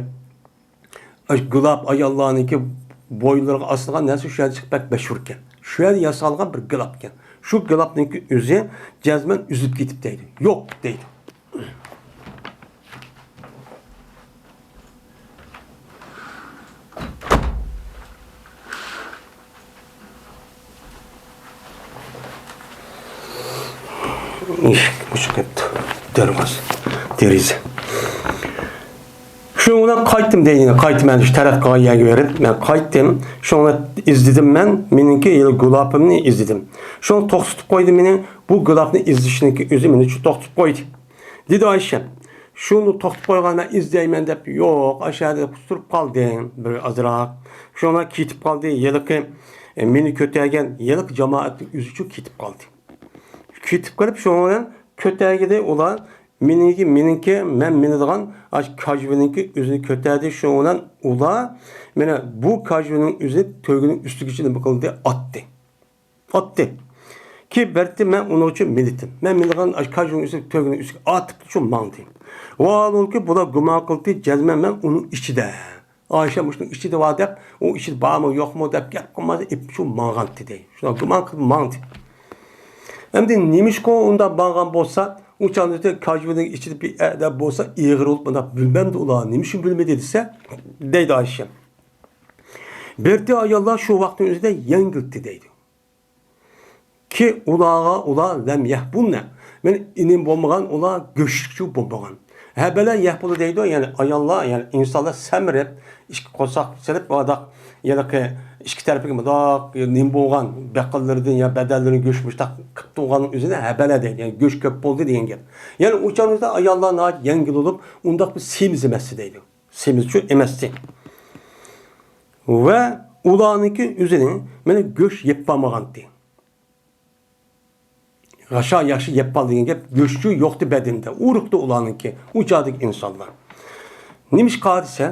ئاشۇ گۇلاپ ئاياللارنىڭكى بوينلىرىغا ئاسىدىغان نەرسە شۇ يەردە چىقىپ بەك مەشھۇركەن. شۇ يەردە ياسالغان بىر گۇلاپكەن. شۇ گۇلاپنىڭكى ئۆزى جەزمەن ئۈزۈلۈپ كېتىپ دەيدۇ. يوق دەيدۇ. ئىشىك ئوچۇق كەتتى. دەرۋازا، دېرىزە. شۇنىڭ بىلەن قايتتىم دەيدۇ. قايتىپ مەن شۇ تەرەت قىلغان يەرگە بېرىپ، مەن قايتتىم. شۇنى ئىزدىدىم مەن. مېنىڭكى ھېلى گۇلاپىمنى ئىزدىدىم. شۇنى توختىتىپ قويدى مېنى. بۇ گۇلاپنى ئىزدىشنىڭكى ئۆزى مېنى شۇ توختىتىپ قويدى. دېدى ئايشەم. شۇنى توختىتىپ قويغان مەن ئىزدەيمەن دەپ يوق، ئاشۇ يەردە تۇرۇپ قالدىم بىر ئازراق. شۇنىڭ بىلەن كېتىپ قالدى. ھېلىقى، ئە، مېنى كۆتەرگەن ھېلىقى جامائەتنىڭ ئۆزىچۇ كېتىپ قالدى. كېتىپ قېلىپ، شۇنىڭ بىلەن كۆتەرگىلى ئۇلار مېنىڭكى، مېنىڭكى، مەن مىنىدىغان ئاشۇ كاجۋىنىڭكى ئۆزىنى كۆتەردى. شۇنىڭ بىلەن ئۇلار مانا بۇ كاجۋىنىڭ ئۆزىنى تۆگىنىڭ ئۈستىگىچە نېمە قىلدى؟ ئاتتى. ئاتتى. كېيىن بەردى، مەن ئۇنىڭ ئۈچۈن مىنىتىم. مەن مىنىدىغان ئاشۇ كاجۋىنىڭ ئۈستىگە، تۆگىنىڭ ئۈستىگە ئاتىپلا شۇ ماڭدى. ۋاھالەنكى بۇلار گۇمان قىلدى، جەزمەن مەن ئۇنىڭ ئىچىدە. ئايشەم مۇشۇنىڭ ئىچىدە بار دەپ، ئۇ ئىچىدە بارمۇ، يوقمۇ دەپ گەپ قىلماستىن ئېپىپ شۇ ماڭغانتى دەيدۇ. شۇنداق گۇمان قىلىپ ماڭدى. ئەمدى نېمىشقا ئۇنداق ماڭغان بولسا، ئۇ چاغدا كاجۋىنىڭ ئىچىدە بىر ئەدەپ بولسا، ئېغىر بولۇپ مۇنداق بىلمەمدۇ ئۇلار، نېمە ئۈچۈن بىلمىدى دېسە، دەيدۇ ئايشەم. بىرتى ئاياللار شۇ ۋاقىتنىڭ ئۆزىدە يەڭگىلتى دەيدۇ. كى ئۇلارغا ئۇلار لەم يەھبۇننە. مەن ئىنىم بولمىغان، ئۇلار گۆشلۈكچۇ بولمىغان. ھەبەلە يەھبۇلى دەيدۇ، يەنى ئاياللار، يەنى ئىنسانلار سەمرىپ، ئىككى قورساق سېلىپ، مۇنداق ھېلىقى ئىككى تەرىپىگە مۇنداق نېمە بولغان، بېقىنلىرىدىن يا بەدەنلىرىدىن گۆش مۇشتاق قىپ تۇرغاننىڭ ئۆزىنى ھەبەلە دەيدۇ، يەنى گۆش كۆپ بولدى دېگەن گەپ. يەنى ئۇ چاغدا ئاياللار ناھايىتى يەڭگىل بولۇپ، ئۇنداق بىر سېمىز ئەمەستى دەيدۇ. سېمىزچۇ ئەمەستى. ۋە ئۇلارنىڭكى ئۆزىنى مانا گۆش يەپ بارمىغانتى. غاشا ياخشى يەپ بار دېگەن گەپ، گۆشچۇ يوقتى بەدىنىدە، ئورۇقتى ئۇلارنىڭكى، ئۇ چاغدىكى ئىنسانلار. نېمىشقا دېسە،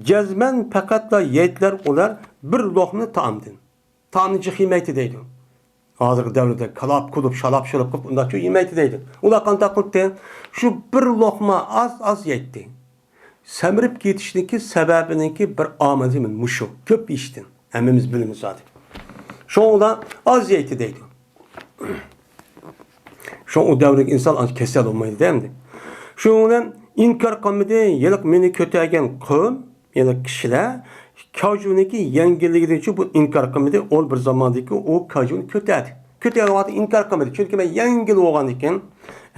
جەزمەن پەقەتلا يەيتلەر ئۇلار بىر لوقما تائامدىن. تائامنى جىق يېمەيتتى دەيدۇ. ھازىرقى دەۋردە كالاپ، كۇلۇپ، شالاپ، شۇلۇپ قىلىپ ئۇنداقچۇ يېمەيتتى دەيدۇ. ئۇلار قانداق قىلىپتى؟ شۇ بىر لوقما ئاز-ئاز يەيتتى. سەمرىپ كېتىشنىڭكى سەۋەبىنىڭكى بىر ئامىلى مۇشۇ. كۆپ يېيىشتىن. ھەممىمىز بىلىمىز زادى. شۇڭا ئۇلار ئاز يەيتتى دەيدۇ. شۇڭا ئۇ دەۋردىكى ئىنسان ئانچە كېسەل بولمايدۇ ئەمدى. شۇنىڭ بىلەن ئىنكار قىلمىدى، ھېلىقى مېنى كۆتەرگەن قوم، يەنى كىشىلەر كاجۇنىڭكى يەڭگىللىكىدىنچۇ بۇ ئىنكار قىلمىدى. ئۇ بىر زاماندىكى ئۇ كاجۇنى كۆتەردى. كۆتەرگەن ۋاقتى ئىنكار قىلمىدى. چۈنكى مەن يەڭگىل بولغاندىكىن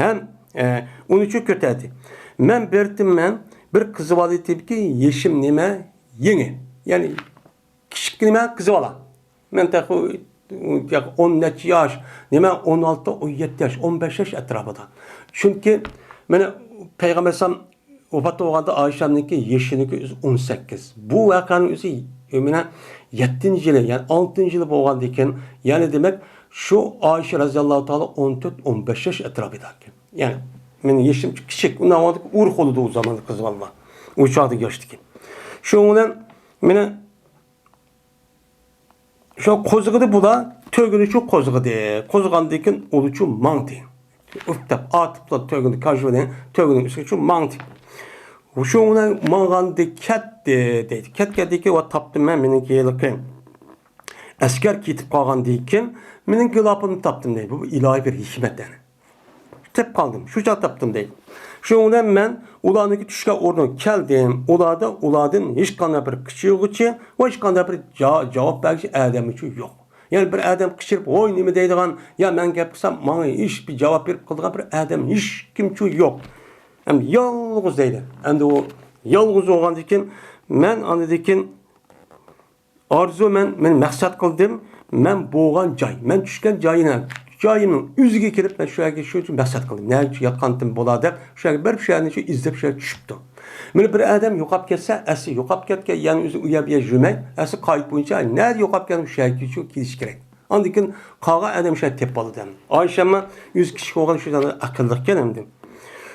ھەم، ئە، ئۇنىچۇ كۆتەردى. مەن بېرىپتىمەن بىر قىز بالىدىكى يېشىم نېمە؟ يېڭى. يەنى كىچىككىنىمەن قىز بالا. مەن تېخى ئون نەچچە ياش، نېمە، ئون ئالتە، ئون يەتتە ياش، ئون بەش ياش ئەتراپىدا. چۈنكى مانا پەيغەمبەر ئەلەيھىسسالام ۋاپات بولغاندا ئائىشەمنىڭكى يېشىنىڭكى ئۆزى ئون سەككىز. بۇ ۋەقەنىڭ ئۆزى مانا يەتتىنچى يىلى، يەنى ئالتىنچى يىلى بولغاندىكىن، يەنى دېمەك، شۇ ئائىشە رەزىياللاھۇ تائالا ئون تۆت، ئون بەش ياش ئەتراپىدا ئىكەن. يەنى مېنىڭ يېشىم كىچىك، ئۇنداق ۋاقىتتا ئۇرۇق بولىدۇ ئۇ زاماندا قىز بالىلار. ئۇ چاغدىكى ياشتىكى. شۇنىڭ بىلەن مانا شۇ قوزغىدى بۇلار، تۆگىنىچۇ قوزغىدى. قوزغاندىن كېيىن ئۇلىچۇ ماڭدى. ئۇف دەپ ئاتىپلا تۆگىنى، كاژۇنى تۆگىنىڭ ئۈستىگىچۇ ماڭدى. شۇ بىلەن ماڭغاندىن كەتتى دەيدۇ. كەتكەندىن كېيىن ۋە تاپتىم مەن مېنىڭكى ھېلىقى ئەسكەر كېتىپ قالغاندىن كېيىن مېنىڭ گىلاپىمنى تاپتىم دەيدۇ. بۇ ئىلاھىي بىر ھېكمەت يەنى. تېپىپ قالدىم، شۇ چاغ تاپتىم دەيدۇ. شۇنىڭ بىلەن مەن ئۇلارنىڭكى چۈشكەن ئورنىغا كەلدىم. ئۇلاردا، ئۇلاردىن ھېچقانداق بىر قىچىرغۇچى ۋە ھېچقانداق بىر جا-، جاۋاب بەرگۈچى ئادەممۇچۇ يوق. يەنى بىر ئادەم قىچىرىپ، ۋوي، نېمە دەيدىغان، يا مەن گەپ قىلسام، ماڭا ھېچ بىر جاۋاب بېرىپ قىلىدىغان بىر ئادەم ھېچكىمچۇ يوق. ئەمدى يالغۇز دەيدۇ. ئەمدى ئۇ يالغۇز بولغاندىن كېيىن، مەن ئاندىن كېيىن ئارزۇ، مەن، مەن مەقسەت قىلدىم، مەن بولغان جاي، مەن چۈشكەن جاينى، جايىمنىڭ ئۆزىگە كېلىپ، مەن شۇ يەرگە شۇ مەقسەت قىلدىم. نەگە ياتقانتىم بولا دەپ، شۇ يەرگە بېرىپ، شۇ يەرنى شۇ ئىزدەپ، شۇ يەرگە چۈشۈپتۇ. مېنى بىر ئادەم يوقاپ كەتسە، ئەسلى يوقاپ كەتكەن يەرنى ئۆزى ئۇ يەر بۇ يەر يۈرمەي، ئەسلى قائىدە بويىچە نەدە يوقاپ كەتسە، شۇ يەرگە شۇ كېلىش كېرەك. ئاندىن كېيىن قالغان ئادەم شۇ يەردە تېپىپ ئالىدۇ. ئايشەممە ئۆزى كىچىك بولغان شۇ ئاقىللىقكەن ئەمدى.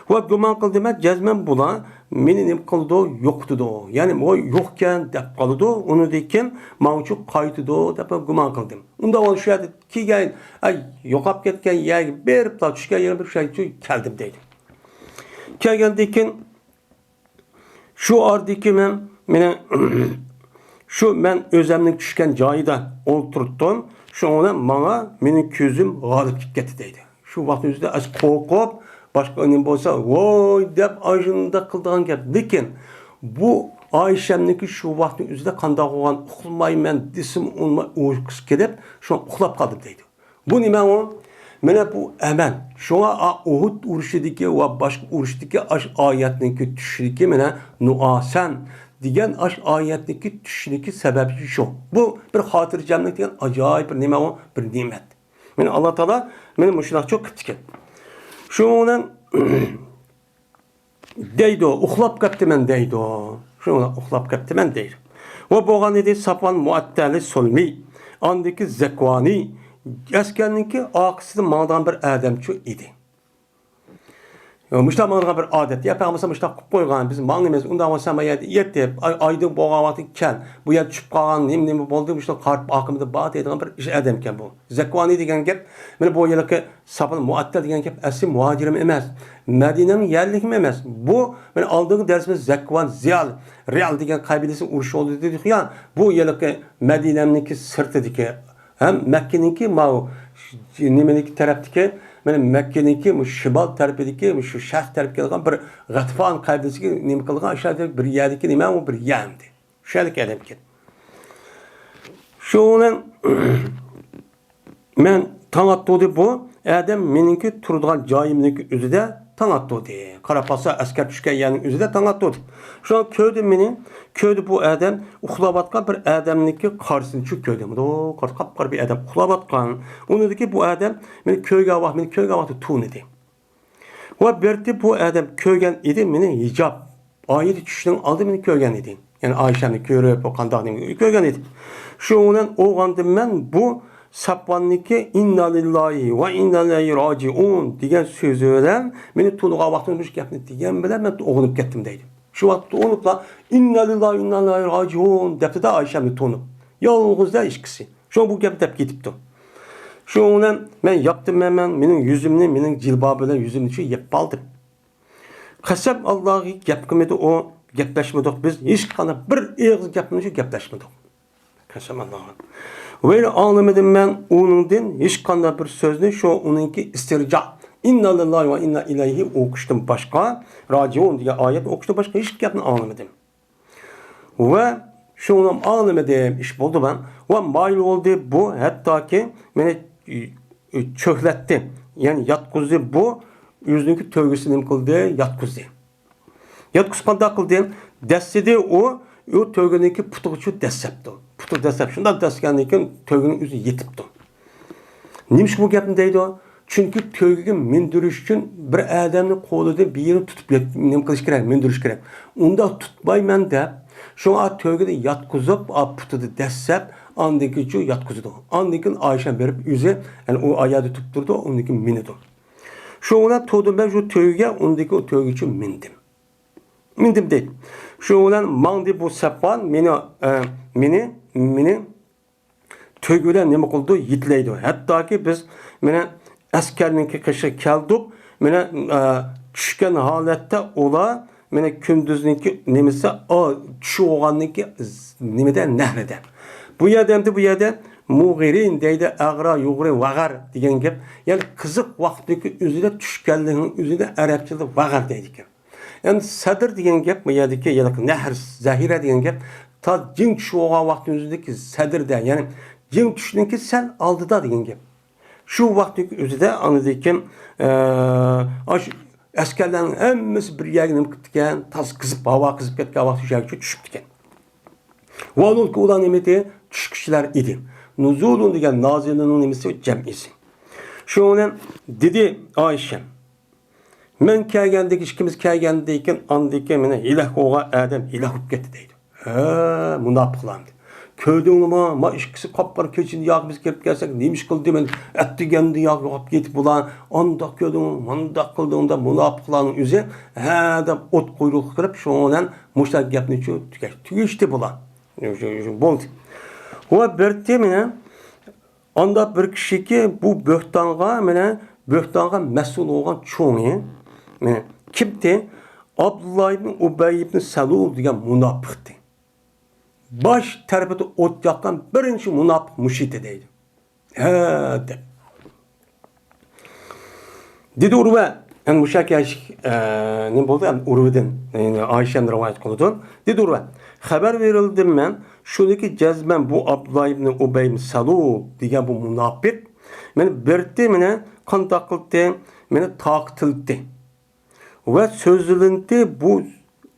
ۋە گۇمان قىلدىم، مەن جەزمەن بۇلار مېنى نېمە قىلىدۇ، يوقىتىدۇ. يەنى ئۇ يوقكەن دەپ قالىدۇ، ئۇنىڭدىن كېيىن ماڭىچۇ قايتىدۇ دەپ گۇمان قىلدىم. ئۇنداق بولسا شۇ يەردە كېلگەن، ئەي، يوقاپ كەتكەن يەرگە بېرىپلا چۈشكەن يېرىم بىر شۇ يەرگىچۇ كەلدىم دەيدۇ. كەلگەندىن كېيىن شۇ ئارىدىكى مەن، مېنى، شۇ مەن ئۆزەمنىڭ چۈشكەن جايىدا ئولتۇرتتۇم. شۇنىڭ بىلەن ماڭا مېنىڭ كۆزۈم غالىب كېلىپ كەتتى دەيدۇ. شۇ ۋاقىتنىڭ ئۆزىدە ئاز قورقۇپ، باشقا نېمە بولسا، ۋوي دەپ ئاشۇنداق قىلىدىغان گەپ. لېكىن بۇ ئايشەمنىڭكى شۇ ۋاقىتنىڭ ئۆزىدە قانداق بولغان، ئۇخلىمايمەن دېسىمۇ ئۇنىماي، ئۇيقۇسى كېلىپ، شۇڭا ئۇخلاپ قالدىم دەيدۇ. بۇ نېمە ئۇ؟ مانا بۇ ئەمەل. شۇڭا ئا-، ئۇھۇد ئۇرۇشىدىكى ۋە باشقا ئۇرۇشتىكى ئاش ئايەتنىڭكى چۈشىدىكى مانا نۇئاسەن دېگەن ئاش ئايەتنىڭكى چۈشىدىكى سەۋەبى شۇ. بۇ بىر خاتىرجەملىك دېگەن ئاجايىپ بىر نېمە ئۇ؟ بىر نېمەت. مانا ئاللا تائالا مانا مۇشۇنداقچۇ قىپتىكەن. شۇنىڭ بىلەن دەيدۇ، ئۇخلاپ كەپتىمەن دەيدۇ. شۇنىڭ بىلەن ئۇخلاپ كەپتىمەن دەيدۇ. ۋە بولغان ئىدى ساپۋان مۇئەتتەلى سۇلمى، ئاندىكى زەكۋانى، ئەسكەرنىڭكى ئارقىسىدىن ماڭىدىغان بىر ئادەمچۇ ئىدى. مۇشۇنداق ماڭىدىغان بىر ئادەت. يا پەقەت بولسا مۇشۇنداق قىلىپ قويغان، بىز ماڭىمىز، ئۇنداق بولسا ما يەردە يېتىپ، ئاي-، ئايدىڭ بولغان ۋاقتى كەل، بۇ يەردە چۈشۈپ قالغان، نېمە، نېمە بولدى، مۇشۇنداق قارىپ ئارقىمدا بار دەيدىغان بىر ئىش ئادەمكەن بۇ. زەكۋانى دېگەن گەپ، مانا بۇ ھېلىقى ساپۋان مۇئەتتەل دېگەن گەپ ئەسلى مۇھاجىرمۇ ئەمەس، مەدىنەنىڭ يەرلىكىمۇ ئەمەس. بۇ مانا ئالدىنقى دەرسىمىز زەكۋان زىيال، رىئال دېگەن قەبىلىسى ئۇرۇش بولدى دېدۇق يا، بۇ ھېلىقى مەدىنەنىڭكى سىرتىدىكى ھەم مەككىنىڭكى ماۋۇ نېمىنىڭكى تەرەپتىكى، مانا مەككىنىڭكى مۇشۇ شىمال تەرىپىدىكى، مۇشۇ شەرق تەرەپكە كەلگەن بىر غەتىفان قەبىلىسىگە نېمە قىلغان، ئاشۇ بىر يەردىكى نېمە، ئۇ بىر يەر ئىدى. شۇ يەردىكى ئادەمكەن. شۇ بىلەن مەن تاڭ ئاتتۇردى بۇ ئادەم مېنىڭكى تۇرىدىغان جايىمنىڭكى ئۆزىدە تاڭ ئاتتۇردى. قاراپ باقسا، ئەسكەر چۈشكەن يەرنىڭ ئۆزىدە تاڭ ئاتتۇردى. شۇڭا كۆردى مېنى، كۆردى بۇ ئادەم ئۇخلاۋاتقان بىر ئادەمنىڭكى قارىسىنى چۈ كۆردى. مۇنداق قارا، قاپقارا بىر ئادەم ئۇخلاۋاتقان. ئۇنىڭدىكى بۇ ئادەم مېنى كۆرگەن ۋاقىت، مېنى كۆرگەن ۋاقىتتا تونۇدى. ۋە بىردە بۇ ئادەم كۆرگەن ئىدى مېنى ھىجاب ئايىتى چۈشۈشنىڭ ئالدى مېنى كۆرگەن ئىدى. يەنى ئائىشەمنى كۆرۈپ، ئۇ قانداق نېمە كۆرگەن ئىدى. شۇنىڭ بىلەن ئويغاندىم مەن بۇ ساپۋاننىڭكى «ئىننا لىللاھى ۋە ئىننا ئىلەيھى راجىئۇن» دېگەن سۆزى بىلەن مېنى تونۇغان ۋاقتىمدا مۇشۇ گەپنى دېگەن بىلەن مەن ئويغىنىپ كەتتىم دەيدۇ. شۇ ۋاقىتتا ئويغىنىپلا «ئىننا لىللاھى ۋە ئىننا ئىلەيھى راجىئۇن» دەپتۇ-دە ئائىشەمنى تونۇپ. يالغۇزلا ئىككىسى. شۇڭا بۇ گەپنى دەپ كېتىپتۇ. شۇنىڭ بىلەن مەن ياپتىم مەن، مەن مېنىڭ يۈزۈمنى، مېنىڭ جىلبابى بىلەن يۈزۈمنى شۇ يەپ ئالدىم. قەسەم ئاللاغا گەپ قىلمىدى ئۇ، گەپلەشمىدۇق بىز، ھېچقانداق بىر ئېغىز گەپنى شۇ گەپلەشمىدۇق. قەسەم ئاللاغا. ۋەيلى ئاڭلىمىدىم مەن ئۇنىڭدىن ھېچقانداق بىر سۆزنى شۇ ئۇنىڭكى ئىستىرجا، «ئىننا لىللاھى ۋە ئىننا ئىلەيھى» ئوقۇشتىن باشقا، راجىئۇن دېگەن ئايەتنى ئوقۇشتىن باشقا ھېچ گەپنى ئاڭلىمىدىم. ۋە شۇنىڭ ئاڭلىمىدىم، ئىش بولدى مەن. ۋە مايىل بولدى بۇ، ھەتتاكى مېنى چۆكلەتتى. يەنى ياتقۇزدى بۇ، ئۆزىنىڭكى تۆگىسىنى نېمە قىلدى؟ ياتقۇزدى. ياتقۇزۇپ قانداق قىلدى؟ دەسسىدى ئۇ، ئۇ تۆگىنىڭكى پۇتىغا شۇ دەسسەپتۇ. پۇتىغا دەسسەپ، شۇنداق دەسسىگەندىن كېيىن تۆگىنىڭ ئۆزى يېتىپتۇ. نېمىشقا بۇ گەپنى دەيدۇ؟ چۈنكى تۆگىگە مىندۈرۈش ئۈچۈن بىر ئادەمنى قولىدىن بىر يېرىنى تۇتۇپ يەت-، نېمە قىلىش كېرەك، مىندۈرۈش كېرەك. ئۇنداق تۇتمايمەن دەپ، شۇڭا تۆگىدە ياتقۇزۇپ، ئا، پۇتىدا دەسسەپ، ئاندىن كېيىن شۇ ياتقۇزىدۇ. ئاندىن كېيىن ئايشەم بېرىپ ئۆزى، يەنى ئۇ ئايەردە تۇرۇپ تۇرىدۇ، ئۇندىن كېيىن مىنىدۇ. شۇ بىلەن تۇردۇم مەن شۇ تۆگىگە، ئۇندىن كېيىن ئۇ تۆگىگىچۇ مىندىم. مىندىم دەيدۇ. شۇ بىلەن ماڭدى بۇ سەپۋان، مېنى، ئە، مېنى، مېنى تۆگە بىلەن نېمە قىلىدۇ؟ يېتىلەيدۇ. ھەتتاكى بىز مانا ئەسكەرنىڭكى قېشىغا كەلدۇق، مانا، ئە، چۈشكەن ھالەتتە ئۇلار مانا كۈندۈزنىڭكى نېمىسى، ئا، چۈش بولغاندىكى نېمىدە، نەھرىدە. بۇ يەردە ئەمدى بۇ يەردە مۇغىرىن دەيدۇ، ئەغرا، يۇغرى، ۋەغەر دېگەن گەپ. يەنى قىزىق ۋاقىتنىڭكى ئۆزىدە، چۈشكەنلىكنىڭ ئۆزىدە ئەرەبچىدە ۋەغەر دەيدىكەن. ئەمدى سەدر دېگەن گەپ، بۇ يەردىكى يەنى نەھر، زەھىرە دېگەن گەپ، تا جىڭ چۈش بولغان ۋاقىتنىڭ ئۆزىدىكى سەدردە، يەنى جىڭ چۈشنىڭكى سەل ئالدىدا دېگەن گەپ. شۇ ۋاقىتنىڭ ئۆزىدە ئاندىن كېيىن، ئە، ئاشۇ ئەسكەرلەرنىڭ ھەممىسى بىر يەرگە نېمە قىپتىكەن، تازا قىزىپ، ھاۋا قىزىپ كەتكەن ۋاقىتتا شۇ يەرگىچە چۈشۈپتىكەن. ۋالۇلكى ئۇلار نېمىدى؟ چۈشكۈچىلەر ئىدى. نۇزۇلۇن دېگەن نازىلىنىڭ نېمىسى؟ جەمئىسى. شۇنىڭ بىلەن دېدى ئائىشەم، مەن كەلگەندىكى، ئىككىمىز كەلگەندىن كېيىن، ئاندىن كېيىن مانا ھېلەك بولغان ئادەم ھېلەك بولۇپ كەتتى دەيدۇ. ھە، مۇناپىقلار. كۆردۈڭلىمۇ؟ ما ئىككىسى قاپقارا كېچىدە ياغ بىز كىرىپ كەلسەك، نېمە ئىش قىلدى؟ مەن ئەتىگەندە ياغ يوقاپ كېتىپ بۇلار ئانداق كۆردۈڭمۇ، مۇنداق قىلدىڭ دەپ مۇناپىقلارنىڭ ئۆزى، ھە دەپ ئوت قۇيرۇقلۇق قىلىپ، شۇنىڭ بىلەن مۇشۇ گەپنى شۇ تۈگەش-، تۈگىشتى بۇلار. شۇ، شۇ، شۇ بولدى. ۋە بىرتى مانا ئانداق بىر كىشىكى بۇ بۆھتانغا، مانا بۆھتانغا مەسئۇل بولغان چوڭى، مانا كىمتى؟ ئابدۇللا ئىبن ئۇبەي ئىبن سەلۇل دېگەن مۇناپىقتى. باش تەرىپىدە ئوت ياققان بىرىنچى مۇناپىق مۇشۇ ئىدى دەيدۇ. ھە، دەپ. دېدى ئۇرۋە، يەنى مۇشۇ يەرگە، ئە، نېمە بولدى؟ يەنى ئۇرۋىدىن، يەنى ئائىشەدىن رىۋايەت قىلىدۇ. دېدى ئۇرۋە، خەۋەر بېرىلدىم مەن، شۇنىكى جەزمەن بۇ ئابدۇللا ئىبنى ئۇبەي ئىبنى سەلۇل دېگەن بۇ مۇناپىق، مېنى بىرتى مېنى قانداق قىلدى؟ مېنى تاقىتىلدى. ۋە سۆزلىنىتى بۇ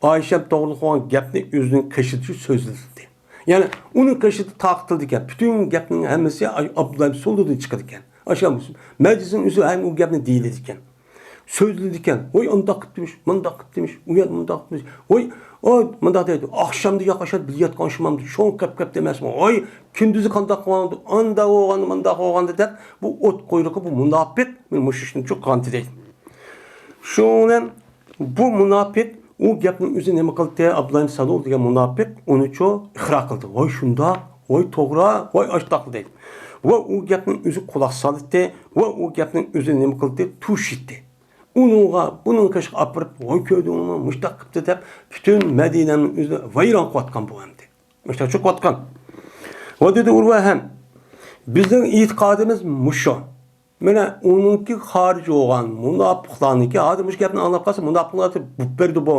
ئائىشەم توغرىلىق بولغان گەپنى ئۆزىنىڭ قېشىدا سۆزلىدى. يەنى ئۇنىڭ قېشىدا تاقىتىلدىكەن، پۈتۈن گەپنىڭ ھەممىسى ئابدۇللا سولدىدىن چىقىدىكەن. ئاشۇ مەجلىسنىڭ ئۆزى ھەم ئۇ گەپنى دېيىلىدىكەن. سۆزلىدىكەن. ۋاي ئانداق قىپتىمىش، مۇنداق قىپتىمىش، ئۇ يەردە مۇنداق قىپتىمىش. ۋاي، ئا، مۇنداق دەيدۇ. ئاخشامدا ياق ئاشۇ بىللە ياتقان شۇمامدۇ. شۇڭا قەپ-قەپ دەيمەنمۇ. ۋاي، كۈندۈزى قانداق بولغانىدۇ، ئاندا بولغاندا، مۇنداق بولغاندا دەپ، بۇ ئوت قۇيرۇقى، بۇ مۇناپىق، مېنى مۇشۇ ئىشنى قىلغانتى دەيدۇ. شۇنىڭ بىلەن بۇ مۇناپىق ئۇ گەپنىڭ ئۆزى نېمە قىلدى؟ ئابدۇللا ئىبن سەلۇل دېگەن مۇناپىق ئۇنىچۇ ئىقرار قىلدى. ۋاي شۇنداق، ۋاي توغرا، ۋاي ئاشتاق دەيدۇ. ۋە ئۇ گەپنىڭ ئۆزى قۇلاق سالدى، ۋە ئۇ گەپنىڭ ئۆزى نېمە قىلدى؟ توشۇتتى. ئۇنىڭغا، بۇنىڭ قېشىغا ئاپىرىپ، ۋاي كۆردۈڭمۇ، مۇشتاق قىپتۇ دەپ، پۈتۈن مەدىنەنىڭ ئۆزىنى ۋەيران قىلىۋاتقان بۇ ئەمدى. مۇشتاق چىقىۋاتقان. ۋە دېدى ئۇرۋە ھەم، بىزنىڭ ئېتىقادىمىز مۇشۇ. مانا ئۇنىڭكى خارىج بولغان مۇناپىقلارنىڭكى، ھازىر مۇشۇ گەپنى ئاڭلاپ قالسا، مۇناپىقلار بوپ بېرىدۇ بۇ.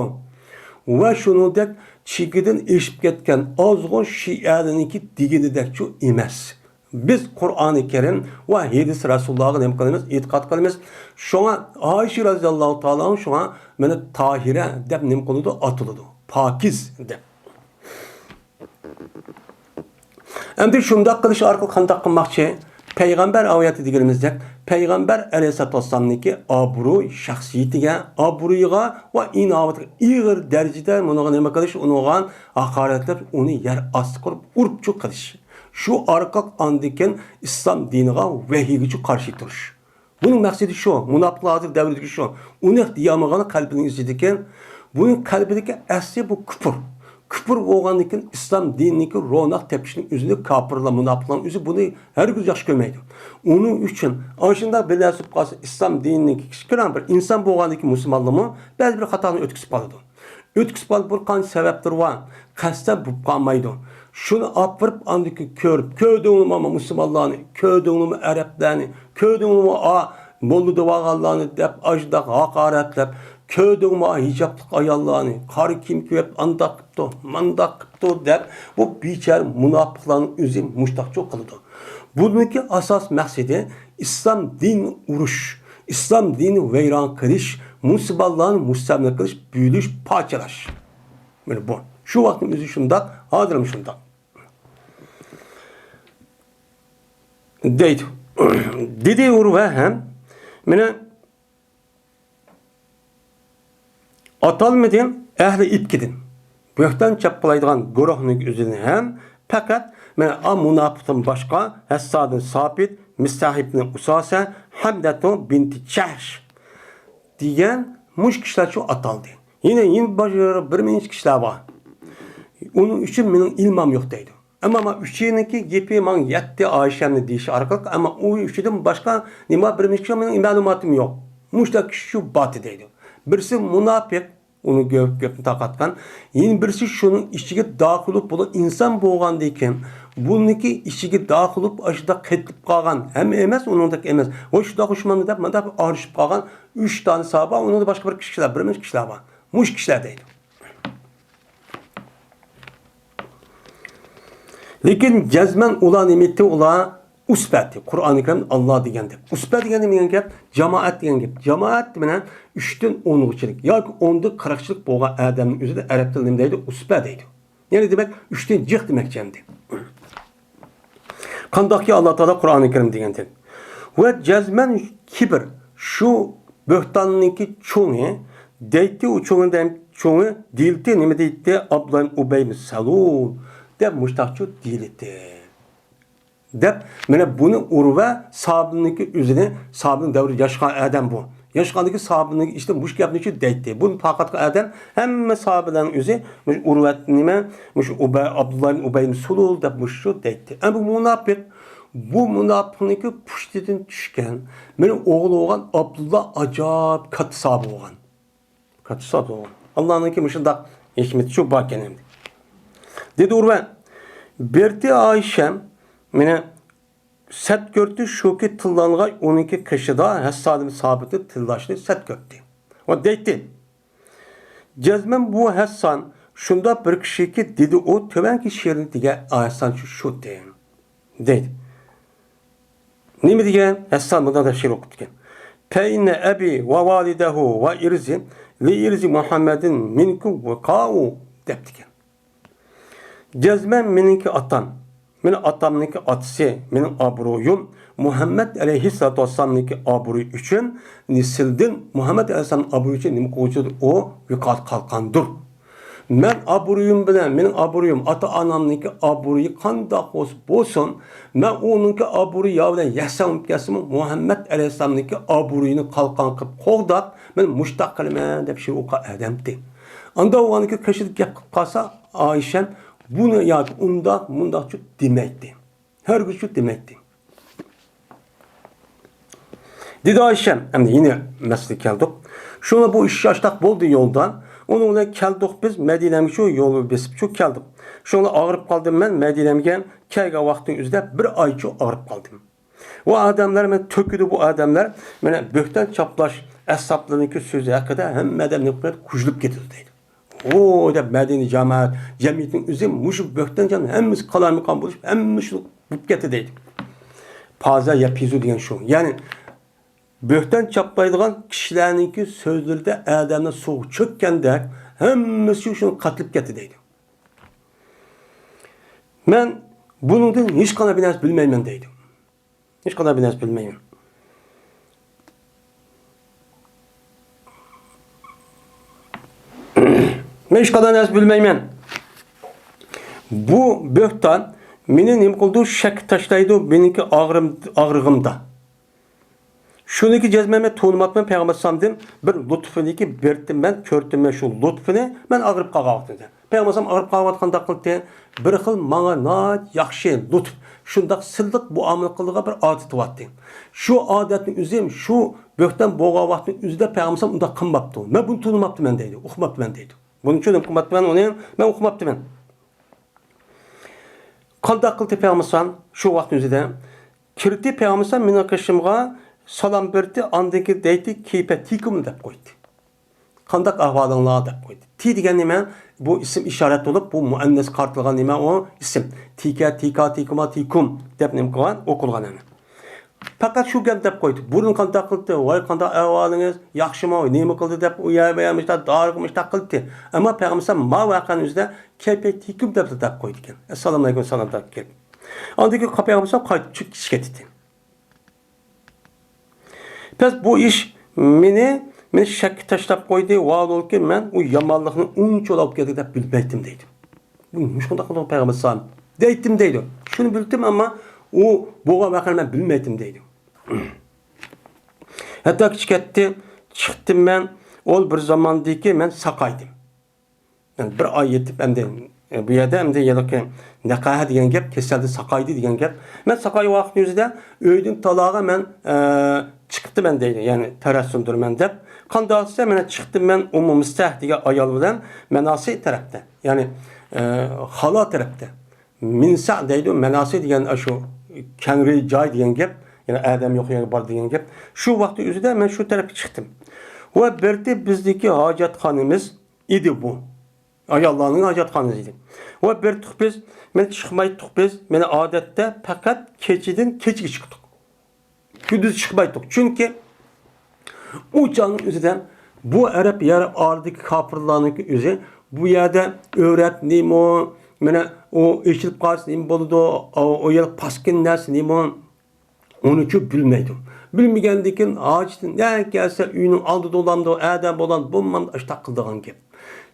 ۋە شۇنىڭدەك چېكىدىن ئېشىپ كەتكەن ئازغۇن شىئەلەرنىڭكى دېگىنىدەكچۇ ئەمەس. بىز قۇرئانى كەرىم ۋە ھەدىس رەسۇلۇللاھقا نېمە قىلىمىز؟ ئېتىقاد قىلىمىز. شۇڭا ئائىشە رەزىياللاھۇ تائالا ئانھا شۇڭا مانا تاھىرە دەپ نېمە قىلىدۇ؟ ئاتىلىدۇ. پاكىز دەپ. ئەمدى شۇنداق قىلىش ئارقىلىق قانداق قىلماقچى؟ پەيغەمبەر ئايەتتە دېگىنىمىزدەك، پەيغەمبەر ئەلەيھىسسالاتۇ ۋەسسالامنىڭكى ئابرۇي، شەخسىيىتىگە، ئابرۇيىغا ۋە ئىناۋىتىگە ئېغىر دەرىجىدە بۇنىڭغا نېمە قىلىش، ئۇنىڭغا ھاقارەتلەپ، ئۇنى يەر ئاستى قىلىپ، ئۇرۇپچۇ قىلىش. شۇ ئارقىلىق ئاندىن كېيىن ئىسلام دىنىغا، ۋەھىيگىچۇ قارشى تۇرۇش. بۇنىڭ مەقسىتى شۇ، مۇناپىقلار ھازىر دەۋرىدىكى شۇ. ئۇنى دېيەلمىگەن قەلبىنىڭ ئىچىدىكى، بۇنىڭ قەلبىدىكى ئەسلى بۇ كۇپۇر. كۇپۇر بولغاندىن كېيىن ئىسلام دىنىنىڭكى روناق تېپىشنىڭ ئۆزىنى كاپىرلار، مۇناپىقلارنىڭ ئۆزى بۇنى ھەرگىز ياخشى كۆرمەيدۇ. ئۇنىڭ ئۈچۈن ئاشۇنداق بىلەسىپ قالسا ئىسلام دىنىنىڭكى كىچىككىنە بىر ئىنسان بولغاندىن كېيىن مۇسۇلمانلارمۇ بەزى بىر خاتانى ئۆتكۈزۈپ قالىدۇ. ئۆتكۈزۈپ قالىدۇ، بىر قانچە سەۋەبلىرى بار. قەستەن بولۇپ قالمايدۇ. شۇنى ئاپىرىپ ئاندىن كېيىن كۆرۈپ، كۆردۈڭلىمۇ مۇسۇلمانلارنى، كۆردۈڭلىمۇ ئەرەبلەرنى، كۆردۈڭلىمۇ ئا موللا دەۋالغانلارنى دەپ ئاشۇنداق ھاقارەتلەپ، كۆردۈڭمۇ ھىجابلىق ئاياللارنى، قارا كىيىم كىيىپ ئانداق قىپتۇ، مانداق قىپتۇ دەپ بۇ بىچارە مۇناپىقلارنىڭ ئۆزى مۇشتاقچۇ قىلىدۇ. بۇنىڭكى ئاساس مەقسىتى ئىسلام دىنى ئۇرۇش، ئىسلام دىنى ۋەيران قىلىش، مۇسۇلمانلارنى مۇستەملىكە قىلىش، بۆلۈش، پارچىلاش. مانا بۇ. شۇ ۋاقىتنىڭ ئۆزى شۇنداق، ھازىرمۇ شۇنداق. دەيدۇ. دېدى ئۇرۋە ھەم، مانا، ئاتالمىدىن ئەھلى ئىپكىدىن بۆھتان چاپقىلايدىغان گۇرۇھنىڭ ئۆزىدىن ھەم پەقەت مانا ئا مۇناپىقتىن باشقا ھەسسادىن سابىت، مىستەھىبنى ئۇساسە، ھەمدەتۇ بىنتى چەھش دېگەن مۇشۇ كىشىلەرچۇ ئاتالدى. يەنە، يەنە باشقا بىر نەچچە كىشىلەر بار. ئۇنىڭ ئۈچۈن مېنىڭ ئىلمام يوق دەيدۇ. ئەمما مانا ئۈچىنىڭكى گېپى ماڭا يەتتى ئائىشەمنى دېيىشى ئارقىلىق، ئەمما ئۇ ئۈچىدىن باشقا نېمە بىر نېمە مېنىڭ مەلۇماتىم يوق. مۇشۇنداق كىشى شۇ باتى دەيدۇ. بىرسى مۇناپىق، ئۇنى گۆپ-، گۆپنى تارقاتقان. يەنە بىرسى شۇنىڭ ئىچىگە داخىل بولۇپ، بۇلار ئىنسان بولغاندىن كېيىن، بۇنىڭكى ئىچىگە داخىل بولۇپ، ئاشۇنداق قېتىلىپ قالغان، ھەممە ئەمەس، ئۇنىڭدەك ئەمەس. ۋاي شۇنداق ئوخشىمامدۇ دەپ، مانداق ئايرىشىپ قالغان ئۈچ دانە ساھابە، ئۇنىڭدا باشقا بىر كىشىلەر، بىر نەچچە كىشىلەر بار. مۇشۇ كىشىلەر دەيدۇ. لېكىن جەزمەن ئۇلار نېمە ئېيتتى؟ ئۇلار ئۇسبە ئېيتتى. قۇرئانى كەرىمدە ئاللا دېگەن دەپ. ئۇسبە دېگەن نېمە دېگەن گەپ؟ جامائەت دېگەن گەپ. جامائەت دېگەن ئۈچتىن ئونغىچىلىك ياكى ئوندىن قىرىقچىلىك بولغان ئادەمنىڭ ئۆزىدە ئەرەب تىلى نېمە دەيدۇ؟ ئۇسبە دەيدۇ. يەنى دېمەك، ئۈچتىن جىق دېمەكچى ئەمدى. قانداقكى ئاللا تائالا قۇرئانى كەرىم دېگەن دەپ. ۋە جەزمەن كىبىر، شۇ بۆھتاننىڭكى چوڭى، دەيتتى ئۇ چوڭى دەم-، چوڭى دېيىلتى، نېمە دەيتتى؟ ئابدۇللا ئۇبەي سەلۇل دەپ مۇشتاقچۇ دېيىلتى. دەپ، مانا بۇنى ئۇرۋە سابىننىڭكى ئۆزىنى، سابىن دەۋرى ياشىغان ئادەم بۇ. ياشىغاندىكى سابىننىڭ ئىچىدە مۇشۇ گەپنى شۇ دەيتتى. بۇ پاقاتقا ئادەم، ھەممە سابىلەرنىڭ ئۆزى مۇشۇ ئۇرۋەت نېمە، مۇشۇ ئۇبەي، ئابدۇللا ئىبن ئۇبەي سۇلۇل دەپ مۇشۇ دەيتتى. ئەمما بۇ مۇناپىق، بۇ مۇناپىقنىڭكى پۇشتىدىن چۈشكەن، مېنىڭ ئوغلۇم بولغان ئابدۇللا ئاجايىپ كاتتا سابى بولغان. كاتتا سابى بولغان. ئاللانىڭكى مۇشۇنداق ھېكمىتى شۇ باركەن ئەمدى. دېدى ئۇرۋە، بېرتى ئائىشەم، مېنى سەت كۆرتى، شۇكى تىللانغاي ئۇنىڭكى قېشىدا ھەسسانىم سابىتى تىللاشنى سەت كۆرتى. ۋە دەيتتى، جەزمەن بۇ ھەسسان شۇنداق بىر كىشىكى، دېدى ئۇ، تۆۋەنكى شېئىرنى دېگەن ھەسسان شۇ، شۇتى. دەيدۇ. نېمە دېگەن؟ ھەسسان مۇنداق دەپ شېئىر ئوقۇپتىكەن. پەئىننە ئەبى ۋە ۋالىدەھۇ ۋە ئىرزى لى ئىرزى مۇھەممەدىن مىنكۇ ۋىقائۇ دەپتىكەن. جەزمەن مېنىڭكى ئاتام، مېنىڭ ئاتامنىڭكى ئاتىسى، مېنىڭ ئابرۇيۇم مۇھەممەد ئەلەيھىسسالاتۇ ۋەسسالامنىڭكى ئابرۇيى ئۈچۈن، نېسىلدىن مۇھەممەد ئەلەيھىسسالامنىڭ ئابرۇيى ئۈچۈن نېمە قىلغۇچىدۇر؟ ئۇ ۋىقا قالقاندۇر. مەن ئابرۇيۇم بىلەن، مېنىڭ ئابرۇيۇم، ئاتا-ئانامنىڭكى ئابرۇيى قانداق بولسا بولسۇن، مەن ئۇنىڭكى ئابرۇيى يا بىلەن يەكسان بولۇپ كەتسىمۇ، مۇھەممەد ئەلەيھىسسالامنىڭكى ئابرۇيىنى قالقان قىلىپ قوغداپ، مەن مۇشتاق قىلىمەن دەپ شېئىر ئوقۇغان ئادەمتى. ئاندا ئۇنىڭكى قېشىدا گەپ قىلىپ قالسا، ئائىشەم بۇنى ياكى ئۇنداق، مۇنداقچۇ دېمەيتتى. ھەرگىزچۇ دېمەيتتى. دېدى ئائىشەم، ئەمدى يەنە مەسىلىگە كەلدۇق. شۇڭا بۇ ئىش شاشتاق بولدى يولدا. ئۇنىڭ بىلەن كەلدۇق بىز مەدىنەمگە شۇ يول بېسىپچۇ كەلدۇق. شۇڭا ئاغرىپ قالدىم مەن مەدىنەمگە كەلگەن ۋاقىتنىڭ ئۆزىدە بىر ئايچۇ ئاغرىپ قالدىم. ۋە ئادەملەر مەن تۆكىدۇ بۇ ئادەملەر. مانا بۆھتان چاپلاش ئەسھابلىرىنىڭكى سۆزى ھەققىدە ھەممە ئادەم نېمە قىلىدۇ؟ كۈجلۈپ كېتىدۇ دەيدۇ. ۋوي دەپ مەدەنىي جامائەت، جەمئىيەتنىڭ ئۆزى مۇشۇ بۆھتانچىنى ھەممىسى قالايمىقان بولۇشۇپ، ھەممە شۇ بولۇپ كەتتى دەيدۇ. پازا يەپىزۇ دېگەن شۇ. يەنى بۆھتان چاپلايدىغان كىشىلەرنىڭكى سۆزلىرىدە ئادەملەر سۇغا چۆككەندەك ھەممىسى شۇ، شۇ قاتىلىپ كەتتى دەيدۇ. مەن بۇنىڭدىن ھېچقانداق بىر نەرسە بىلمەيمەن دەيدۇ. ھېچقانداق بىر نەرسە بىلمەيمەن. مەن ھېچقانداق نەرسە بىلمەيمەن. بۇ بۆھتان مېنى نېمە قىلىدۇ؟ شەككە تاشلايدۇ مېنىڭكى ئاغرىم-، ئاغرىقىمدا. شۇنىڭكى جەزمەن مەن تونۇماپتىمەن پەيغەمبەر ئەلەيھىسسالامدىن بىر لۇتپىنىكى بېرىپتىمەن، كۆرۈپتىمەن شۇ لۇتپىنى، مەن ئاغرىپ قالغان ۋاقتىمدا. پەيغەمبەر ئەلەيھىسسالام ئاغرىپ قالغان ۋاقتى قانداق قىلدى؟ بىر خىل ماڭا ناھايىتى ياخشى، لۇتپ، شۇنداق سىلىق مۇئامىلە قىلىدىغان بىر ئادىتى بارتى. شۇ ئادەتنىڭ ئۆزى شۇ بۆھتان بولغان ۋاقىتنىڭ ئۆزىدە پەيغەمبەر ئەلەيھىسسالام ئۇنداق قىلماپتۇ. مەن بۇنى تونۇماپتىمەن دەيدۇ، ئۇقماپتىمەن دەيدۇ. بۇنى چۈشىنىپ قىلماپتىمەن ئۇنى، مەن ئۇقماپتىمەن. قانداق قىلدى پەيغەمبەر شۇ ۋاقىتنىڭ ئۆزىدە؟ كىردى پەيغەمبەر مېنىڭ قېشىمغا، سالام بەردى، ئاندىن كېيىن دەيتتى، كەيپە تىكۇم دەپ قويدى. قانداق ئەھۋالىڭلار دەپ قويدى. تى دېگەن نېمە؟ بۇ ئىسىم ئىشارەت بولۇپ، بۇ مۇئەننەس قارىتىلغان نېمە ئۇ؟ ئىسىم. تىكە، تىكا، تىكۇما، تىكۇم دەپ نېمە قىلغان؟ ئوقۇلغان ئەنە. پەقەت شۇ گەپ دەپ قويدى. بۇرۇن قانداق قىلدى؟ ۋاي، قانداق ئەھۋالىڭىز؟ ياخشىمۇ؟ نېمە قىلدى دەپ، ئۇ يەر، بۇ يەر مۇشتاق دارىغا مۇشتاق قىلدى. ئەمما پەيغەمبەر ما ۋەقەنىڭ ئۆزىدە كەيپە تىكۇم دەپ، دەپ قويدىكەن. ئەسسالامۇ ئەلەيكۇم، سالام تارتىپ كەتتى. ئاندىن كېيىن پەيغەمبەر قايتىپ چىقىپ كېتىدۇ. بەس بۇ ئىش مېنى، مېنى شەككە تاشلاپ قويدى. ۋاھالۇلكى، مەن ئۇ يامانلىقنى ئۇنچىۋالا ئاپ كەتتى دەپ بىلمەيتتىم دەيدۇ. بۇ مۇشۇنداق قىلدىڭ پەيغەمبەر ئەلەيھىسسالام دەيتتىم دەيدۇ. شۇنى بىلدىم، ئەمما ئۇ بولغان ۋەقەنى مەن بىلمەيتتىم دەيدۇ. ھەتتا كىچىكەتتى، چىقتىم مەن، ئول بىر زاماندىكى مەن ساقايدىم. يەنى بىر ئاي يېتىپ، ئەمدى ئە، بۇ يەردە ئەمدى ھېلىقى نەقەھە دېگەن گەپ، كېسەلدە ساقايدى دېگەن گەپ. مەن ساقايغان ۋاقىتنىڭ ئۆزىدە ئۆيدىن تالاغا مەن، ئە، چىقىپتىمەن دەيدۇ، يەنى تەرەت سۇندۇرىمەن دەپ. قانداق دېسە، مانا چىقتىم مەن ئۇممۇ مىستەھ دېگەن ئايال بىلەن مەناسى تەرەپتە، يەنى، ئە، خالا تەرەپتە. مىنسە دەيدۇ، مەناسى دېگەن ئاشۇ كەڭرى جاي دېگەن گەپ، يەنى ئادەم يوق يەرگە بار دېگەن گەپ. شۇ ۋاقىت ئۆزىدە مەن شۇ تەرەپكە چىقتىم. ۋە بىرتى بىزدىكى ھاجەتخانىمىز ئىدى بۇ. ئاياللارنىڭ ھاجەتخانىسى ئىدى. ۋە بىرتۇق بىز، مانا چىقمايتتۇق بىز، مانا ئادەتتە پەقەت كېچىدىن كېچىگە چىقتۇق. كۈندۈز چىقمايتتۇق. چۈنكى ئۇ چاغنىڭ ئۆزىدە بۇ ئەرەب يەر ئارىدىكى كاپىرلارنىڭكى ئۆزى بۇ يەردە ئۆرەت نېمە، مانا ئۇ ئېچىلىپ قالسا نېمە بولىدۇ، ئۇ، ئۇ يەر پاسكىن نەرسە نېمە، ئۇنىچۇ بىلمەيدۇ. بىلمىگەندىكىن ھاجىتى نە كەلسە ئۆينىڭ ئالدىدا بولامدۇ، ئەدە بولامدۇ، بولمامدۇ، ئاشتاق قىلىدىغان گەپ.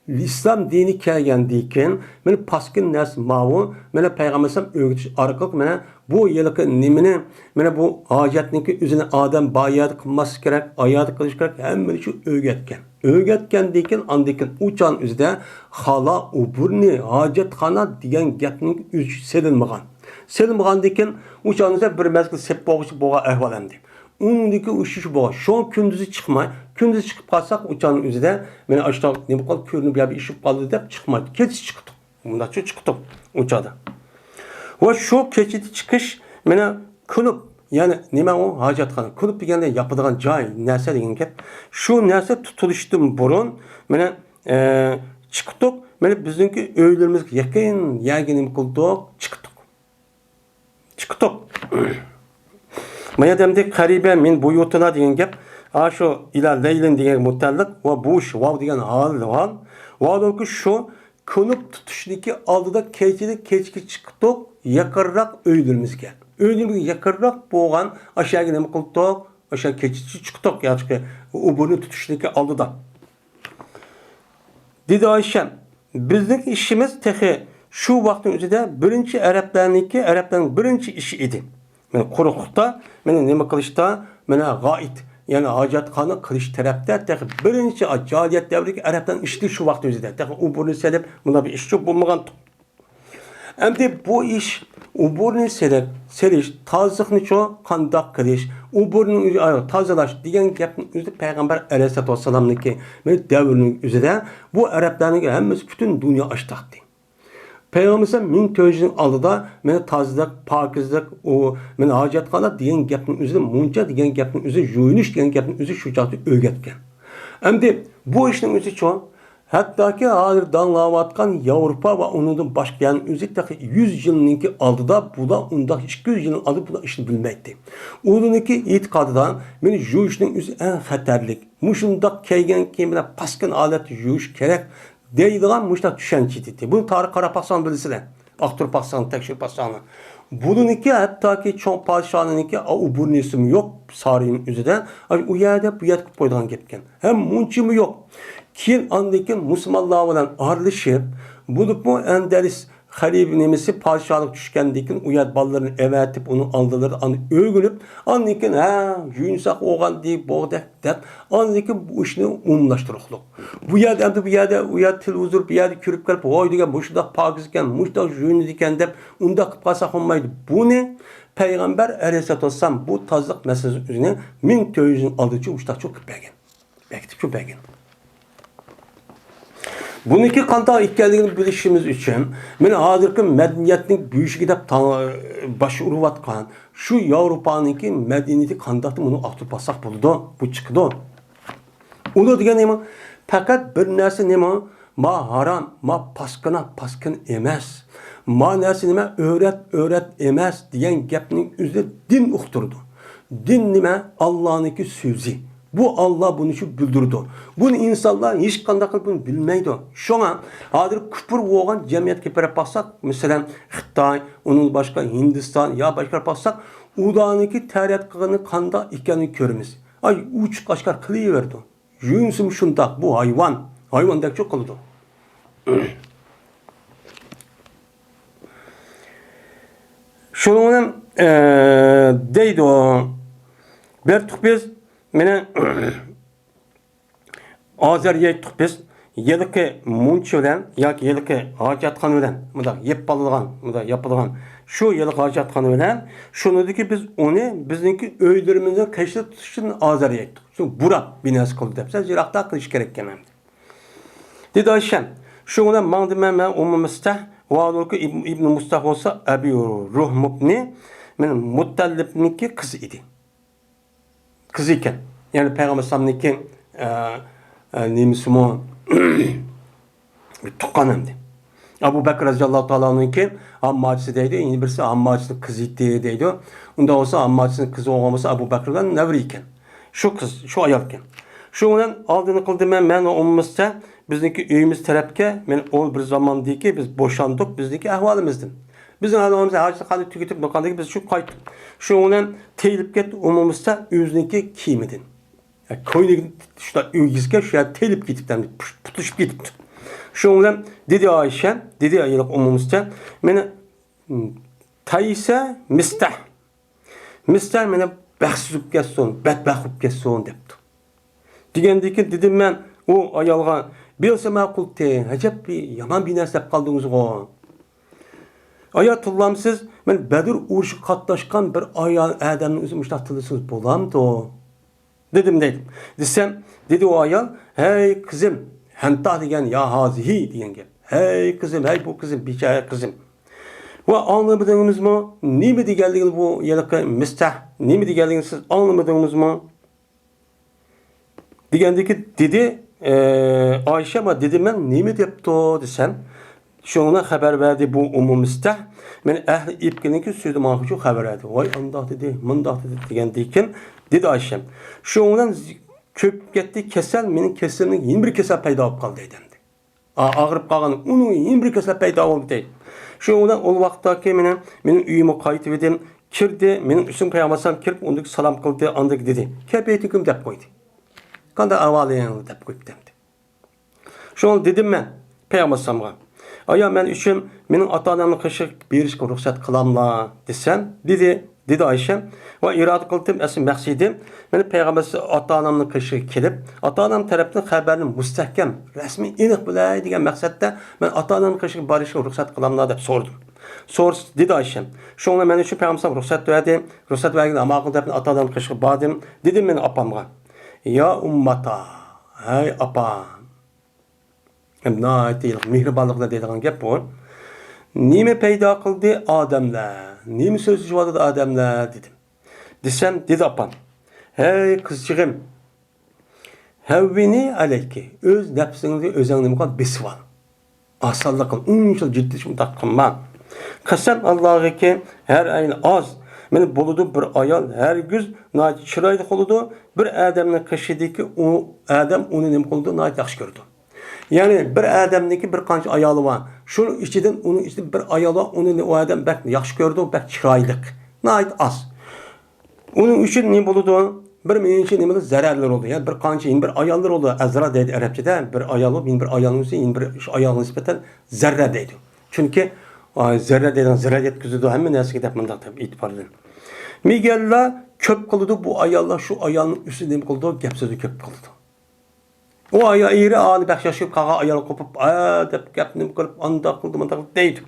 ئىسلام دىنى كەلگەندىن كېيىن، مانا پاسكىن نەرسە ماۋۇ، مانا پەيغەمبەر ئەلەيھىسسالام ئۆگىتىش ئارقىلىق، مانا بۇ ھېلىقى نېمىنى، مانا بۇ ھاجەتنىڭكى ئۆزىنى ئادەم بار يەردە قىلماسلىق كېرەك، ئايەردە قىلىش كېرەك، ھەممىنى شۇ ئۆگەتكەن. ئۆگەتكەندىن كېيىن، ئاندىن كېيىن ئۇ چاغنىڭ ئۆزىدە خالا، ئوبورنى، ھاجەتخانا دېگەن گەپنىڭ ئۆزى سېلىنمىغان. سېلىنمىغاندىن كېيىن، ئۇ چاغنىڭ ئۆزىدە بىر مەزگىل سېپ بولغۇچە بولغان ئەھۋال ئەمدى. ئۇنىڭدىكى ئۇ شۇ، شۇ بولغان. شۇڭا كۈندۈزى چىقماي، كۈندۈزى چىقىپ قالساق، ئۇ چاغنىڭ ئۆزىدە، مانا ئاشۇنداق نېمە قىلىپ كۆرۈنۈپ يا بىر ئىش بولۇپ قالدى دەپ چىقمايدۇ. كېچىسى چىقتۇق. مۇنداقچە چىقتۇق ئۇ چاغدا. ۋە شۇ كېچىدە چىقىش، مانا كۇلۇب، يەنى نېمە ئۇ؟ ھاجەتخانا. كۇلۇب دېگەندە ياپىدىغان جاي، نەرسە دېگەن گەپ. شۇ نەرسە تۇتۇلۇشتىن بۇرۇن، مانا، ئە، چىقتۇق. مانا بىزنىڭكى ئۆيلىرىمىزگە يېقىن يەرگە نېمە قىلدۇق؟ چىقتۇق. چىقتۇق. ما يەردە ئەمدى قەرىبە مىن بۇيۇتىنا دېگەن گەپ، ئاشۇ ئىلا لەيلىن دېگەنگە مۇتەللىق ۋە بۇش ۋاۋ دېگەن ھال، ھال. ۋاۋدىنكى شۇ كۇلۇب تۇتۇشنىكى ئالدىدا كېچىدە كەچكە چىقتۇق، يېقىنراق ئۆيلىرىمىزگە. ئۆيلىرىمىزگە يېقىنراق بولغان ئاشۇ يەرگە نېمە قىلدۇق؟ ئاشۇ كېچىچە چىقتۇق، ياكى ئۇبۇرنى تۇتۇشنىكى ئالدىدا. دېدى ئايشەم، بىزنىڭ ئىشىمىز تېخى شۇ ۋاقىتنىڭ ئۆزىدە بىرىنچى ئەرەبلەرنىڭكى، ئەرەبلەرنىڭ بىرىنچى ئىشى ئىدى. مانا قۇرۇقلۇقتا، مانا نېمە قىلىشتا، مانا غائىت، يەنى ھاجەتخانا قىلىش تەرەپتە تېخى بىرىنچى جاھىلىيەت دەۋرىدىكى ئەرەبلەرنىڭ ئىشى شۇ ۋاقىت ئۆزىدە. تېخى ئۇبۇرنى سېلىپ، مۇنداق بىر ئىش بولمىغانتۇق. ئەمدى بۇ ئىش، ئۇبۇرنى سېلىپ، سېلىش، تازىلىقنىچۇ قانداق قىلىش، ئۇبۇرنى ئۆزى، ئاي، تازىلاش دېگەن گەپنىڭ ئۆزى پەيغەمبەر ئەلەيھىسسالاتۇ ۋەسسالامنىڭكى مانا دەۋرىنىڭ ئۆزىدە بۇ ئەرەبلەرنىڭكى ھەممىسى پۈتۈن دۇنيا ئاشتاقتى. پەيغەمبەر مىڭ تۆت يۈز يىلنىڭ ئالدىدا مانا تازىلىق، پاكىزلىق، ئۇ مانا ھاجەتخانا دېگەن گەپنىڭ ئۆزى، مۇنچا دېگەن گەپنىڭ ئۆزى، يۇيۇنۇش دېگەن گەپنىڭ ئۆزى شۇ چاغدا ئۆگەتكەن. ئەمدى بۇ ئىشنىڭ ئۆزىچۇ، ھەتتاكى ھازىر داڭلاۋاتقان ياۋروپا ۋە ئۇنىڭدىن باشقا يەرنىڭ ئۆزى تېخى يۈز يىلنىڭكى ئالدىدا بۇلار ئۇنداق، ئىككى يۈز يىلنىڭ ئالدىدا بۇلار ئىشنى بىلمەيتتى. ئۇلارنىڭكى ئېتىقادىدا مانا يۇيۇشنىڭ ئۆزى ئەڭ خەتەرلىك. مۇشۇنداق كىيگەن كىيىم بىلەن پاسكىنا ھالەتتە يۇيۇش كېرەك دەيدىغان مۇشۇنداق چۈشەنچە ئىدى. بۇنى تارىخقا قاراپ باقساڭ بىلىسىلەر. ئاختۇرۇپ باقساڭ، تەكشۈرۈپ باقساڭلار. بۇلىنىكى ھەتتاكى چوڭ پادىشاھنىڭكى ئۇبۇرنىسىمۇ يوق، سارىيىنىڭ ئۆزىدە. ئۇ يەردە، بۇ يەردە قىلىپ قويىدىغان گەپكەن. ھەم مۇنچىمۇ يوق. كېيىن ئاندىن كېيىن مۇسۇلمانلار بىلەن ئارىلىشىپ، بولۇپمۇ ئەندەلىس خەلىپە نېمىسى پادىشاھلىق چۈشكەندىن كېيىن ئۇ يەردە بالىلىرىنى ئەۋەتىپ، ئۇنىڭ ئالدىلىرىدا ئاندىن ئۆگىنىپ، ئاندىن كېيىن، ھە، يۇيۇنساق بولغانىدى، بولدى دەپ، ئاندىن كېيىن بۇ ئىشنى ئومۇملاشتۇرۇقلۇق. بۇ يەردە ئەمدى بۇ يەردە، ئۇ يەردە تېلېۋىزور، بۇ يەردە كۆرۈپ كېلىپ، ۋاي دېگەن، مۇشۇنداق پاكىز ئىكەن، مۇشۇنداق يۇيۇنىدىكەن دەپ ئۇنداق قىلىپ قالساق بولمايدۇ. بۇنى پەيغەمبەر ئەلەيھىسسالاتۇ ۋەسسالام بۇ تازىلىق مەسىلىسى ئۆزىنى مىڭ تۆت يۈز يىل ئالدىچۇ مۇشۇنداقچۇ قىلىپ بەرگەن. بەكتىچۇ بەرگەن. بۇنىڭكى قانداق ئىكەنلىكىنى بىلىشىمىز ئۈچۈن، مانا ھازىرقى مەدەنىيەتنىڭ بۆشۈكى دەپ تاڭ-، باش ئۇرۇۋاتقان شۇ ياۋروپانىڭكى مەدەنىيىتى قانداقتۇ، بۇنى ئاختۇرۇپ باقساق بولىدۇ، بۇ چىقىدۇ. ئۇلار دېگەن نېمە؟ پەقەت بىر نەرسە نېمە؟ ما ھارام، ما پاسكىنا، پاسكىنا ئەمەس. ما نەرسە نېمە؟ ئۆرەت، ئۆرەت ئەمەس دېگەن گەپنىڭ ئۆزى دىن ئۇقتۇرىدۇ. دىن نېمە؟ ئاللانىڭكى سۆزى. بۇ ئاللا بۇنى شۇ بىلدۈرىدۇ. بۇنى ئىنسانلار ھېچقانداق قىلىپ بۇنى بىلمەيدۇ. شۇڭا ھازىر كۇپۇر بولغان جەمئىيەتكە قاراپ باقساق، مەسىلەن، خىتاي، ئۇنىڭ باشقا ھىندىستان يا باشقا قاراپ باقساق، ئۇلارنىڭكى تەرەت قىلغىنى قانداق ئىكەنلىكىنى كۆرىمىز. ئاي، ئوچۇق ئاشكارا قىلىۋېرىدۇ. يۇيۇنسىمۇ شۇنداق، بۇ ھايۋان. ھايۋاندەكچۇ قىلىدۇ. شۇنىڭ بىلەن، ئە، دەيدۇ، بەرتۇق بىز، مانا، ئازار يەيتتۇق بىز، ھېلىقى مۇنچا بىلەن ياكى ھېلىقى ھاجەتخانا بىلەن، مۇنداق يېپىلغان، مۇنداق ياپىلغان شۇ ھېلىقى ھاجەتخانا بىلەن، شۇنىڭدىكى بىز ئۇنى بىزنىڭكى ئۆيلىرىمىزنىڭ قېشىدا تۇتۇشتىن ئازار يەيتتۇق. شۇ بۇراپ بىناسى قىلدى دەپ، سەل يىراقتا قىلىش كېرەككەن ئەمدى. دېدى ئايشەم. شۇنىڭ بىلەن ماڭدىم مەن، مەن ئۇممۇ مىستەھ، ۋاھالۇكى ئىبن، ئىبن مۇستەھ بولسا ئەبى روھمۇبنى، مەن مۇتتەلىبنىڭكى قىزى ئىدى. قىزى ئىكەن. يەنى پەيغەمبەر ئەلەيھىسسالامنىڭكى، ئە، ئە، نېمىسىمۇ، تۇغقان ئەمدى. ئەبۇ بەكرى رەزىياللاھۇ تائالا ئەنھۇنىڭكى ھامماچىسى دەيدۇ، يەنە بىرسى ھامماچىسىنىڭ قىزى ئىدى دەيدۇ. ئۇنداق بولسا ھامماچىسىنىڭ قىزى بولغان بولسا ئەبۇ بەكرىدىن نەۋرە ئىكەن. شۇ قىز، شۇ ئايال ئىكەن. شۇ بىلەن ئالدىنى قىلدىم مەن، مەن ئۇممۇ مىستەھ بىزنىڭكى ئۆيىمىز تەرەپكە، مەن ئۇ بىر زاماندىكى بىز بوشاندۇق، بىزنىڭكى ئەھۋالىمىزدىن. بىزنىڭ ھالىمىز ھاجەتخانا تۈگىتىپ بولغاندىن كېيىن بىز شۇ قايتتۇق. شۇ بىلەن تېيىلىپ كەتتى ئۇممۇ مىستەھ ئۆزىنىڭكى كىيىمىدىن. يا، كوينىكىنى شۇنداق ئۆگىسىگە شۇ يەردە تېيىلىپ كېتىپتۇ، ئەمدى پۇش-، پۇتۇشۇپ كېتىپتۇ. شۇنىڭ بىلەن دېدى ئايشە، دېدى ئايالىق ئۇممۇ مىستەھ، مېنى، م، تايسە مىستەھ. مىستەھ مېنى بەختسىز بولۇپ كەتسۇن، بەتبەخت بولۇپ كەتسۇن دەپتۇ. دېگەندىن كېيىن دېدىم مەن ئۇ ئايالغا، بىئسە ما قۇلتى، ئەجەب بىر يامان بىر نەرسە دەپ قالدىڭىزغۇ. ئايا تىللامسىز، مەن بەدر ئۇرۇشىغا قاتناشقان بىر ئايال ئادەمنىڭ ئۆزى مۇشۇنداق تىللىسىڭىز بولامدۇ؟ دېدىم دەيدۇ. دېسەم، دېدى ئۇ ئايال، ھەي قىزىم، ھەنتا دېگەن يا ھازىھى دېگەن گەپ. ھەي قىزىم، ھەي بۇ قىزىم، بىچارە قىزىم. ۋە ئاڭلىمىدىڭىزمۇ؟ نېمە دېگەنلىكىنى بۇ ھېلىقى مىستەھ، نېمە دېگەنلىكىنى سىز ئاڭلىمىدىڭىزمۇ؟ دېگەندىكى دېدى، ئە، ئايشە، ما دېدىم مەن، نېمە دەپتۇ دېسەم، شۇڭا خەۋەر بەردى بۇ ئۇممۇ مىستەھ، مەن ئەھلى ئىپكىنىڭكى سۆزى ماڭا شۇ خەۋەر بەردى. ۋاي ئانداق دېدى، مۇنداق دېدى دېگەندىكىن دېدى ئايشەم. شۇنىڭ بىلەن كۆپ كەتتى كېسەل، مېنىڭ كېسىلىمدىن يەنە بىر كېسەل پەيدا بولۇپ قالدى دەيدۇ. ئا-، ئاغرىپ قالغان، ئۇنىڭ يەنە بىر كېسەل پەيدا بولدى دەيدۇ. شۇنىڭ بىلەن ئۇ ۋاقىتتاكى مېنىڭ، مېنىڭ ئۆيۈمگە قايتىۋىدىم، كىردى، مېنىڭ ئۈستۈمگە پەيغەمبەر ئەلەيھىسسالام كىرىپ، ئۇندىن سالام قىلدى، ئاندىن دېدى، كەپەيتىكۇم دەپ قويدى. قانداق ئەھۋالىڭ دەپ قويۇپتۇ ئەمدى. شۇڭا دېدىم مەن پەيغەمبەر ئەلەيھىسسالامغا، ئايا، مەن ئۈچۈن مېنىڭ ئاتا-ئانامنىڭ قېشىغا بېرىشقا رۇخسەت قىلاملا دېسەم، دېدى، دېدى ئايشەم. ۋە ئىرادە قىلدىم، ئەسلى مەقسىتىم، مەن پەيغەمبەر ئاتا-ئانامنىڭ قېشىغا كېلىپ، ئاتا-ئانام تەرەپتىن خەۋەرنى مۇستەھكەم، رەسمىي، ئېنىق بىلەي دېگەن مەقسەتتە، مەن ئاتا-ئانامنىڭ قېشىغا بارىشقا رۇخسەت قىلاملا دەپ سورىدىم. سورىسا، دېدى ئايشەم. شۇڭا مەن ئۈچۈن پەيغەمبەر رۇخسەت بەردى. رۇخسەت بەرگەندە ماقۇل دەپ ئاتا-ئانامنىڭ قېشىغا باردىم. دېدىم مەن ئاپامغا، يا ئۇمماتا، ھەي ئاپام. ناھايىتى مېھرىبانلىق بىلەن دەيدىغان گەپ بۇ. نېمە پەيدا قىلدى ئادەملەر؟ نېمە سۆزلىشىۋاتىدۇ ئادەملەر؟ دېدىم. دېسەم، دېدى ئاپام، ھەي قىزچىغىم، ھەۋۋىنى ئەلەيكى، ئۆز نەپسىڭنى ئۆزۈڭ نېمە قىل، بېسىۋال. ئاسانلىق قىل، ئۇنچىلىك جىددىي شۇنداق قىلما. قەسەم ئاللاغىكى، ھەر ئەينى ئاز. مانا بولىدۇ بىر ئايال، ھەرگىز ناھايىتى چىرايلىق بولىدۇ، بىر ئادەمنىڭ قېشىدىكى ئۇ ئادەم ئۇنى نېمە قىلىدۇ، ناھايىتى ياخشى كۆرىدۇ. يەنى بىر ئادەمنىڭكى بىر قانچە ئايالى بار. شۇنىڭ ئىچىدىن، ئۇنىڭ ئىچىدە بىر ئايال بار، ئۇنى ئۇ ئادەم بەك ياخشى كۆرىدۇ، بەك چىرايلىق. ناھايىتى ئاز. ئۇنىڭ ئۈچۈن نېمە بولىدۇ؟ بىر مېنىڭچە نېمە بولىدۇ؟ زەرەرلىرى بولىدۇ. يەنى بىر قانچە، يەنە بىر ئاياللىرى بولىدۇ. ئەزرا دەيدۇ ئەرەبچىدە. بىر ئايال بولۇپ، يەنە بىر ئايالنىڭ ئۈستىدە، يەنە بىر شۇ ئايالغا نىسبەتەن زەررە دەيدۇ. چۈنكى، ئا، زەررە دەيدىغان زەرەر يەتكۈزىدۇ ھەممە نەرسىگە دەپ مۇنداق دەپ ئېتىبارلىنىدۇ. مىگەللا كۆپ قىلىدۇ بۇ ئاياللار، شۇ ئايالنىڭ ئۈستىدە نېمە قىلىدۇ؟ گەپ سۆزى كۆپ قىلىدۇ. ئۇ ئايال ئېرى ئانى بەك ياخشى كۆرۈپ قالغان ئايالغا قوپۇپ، ئا دەپ گەپ نېمە قىلىپ، ئانداق قىلدى، مۇنداق قىلدى دەيدۇ.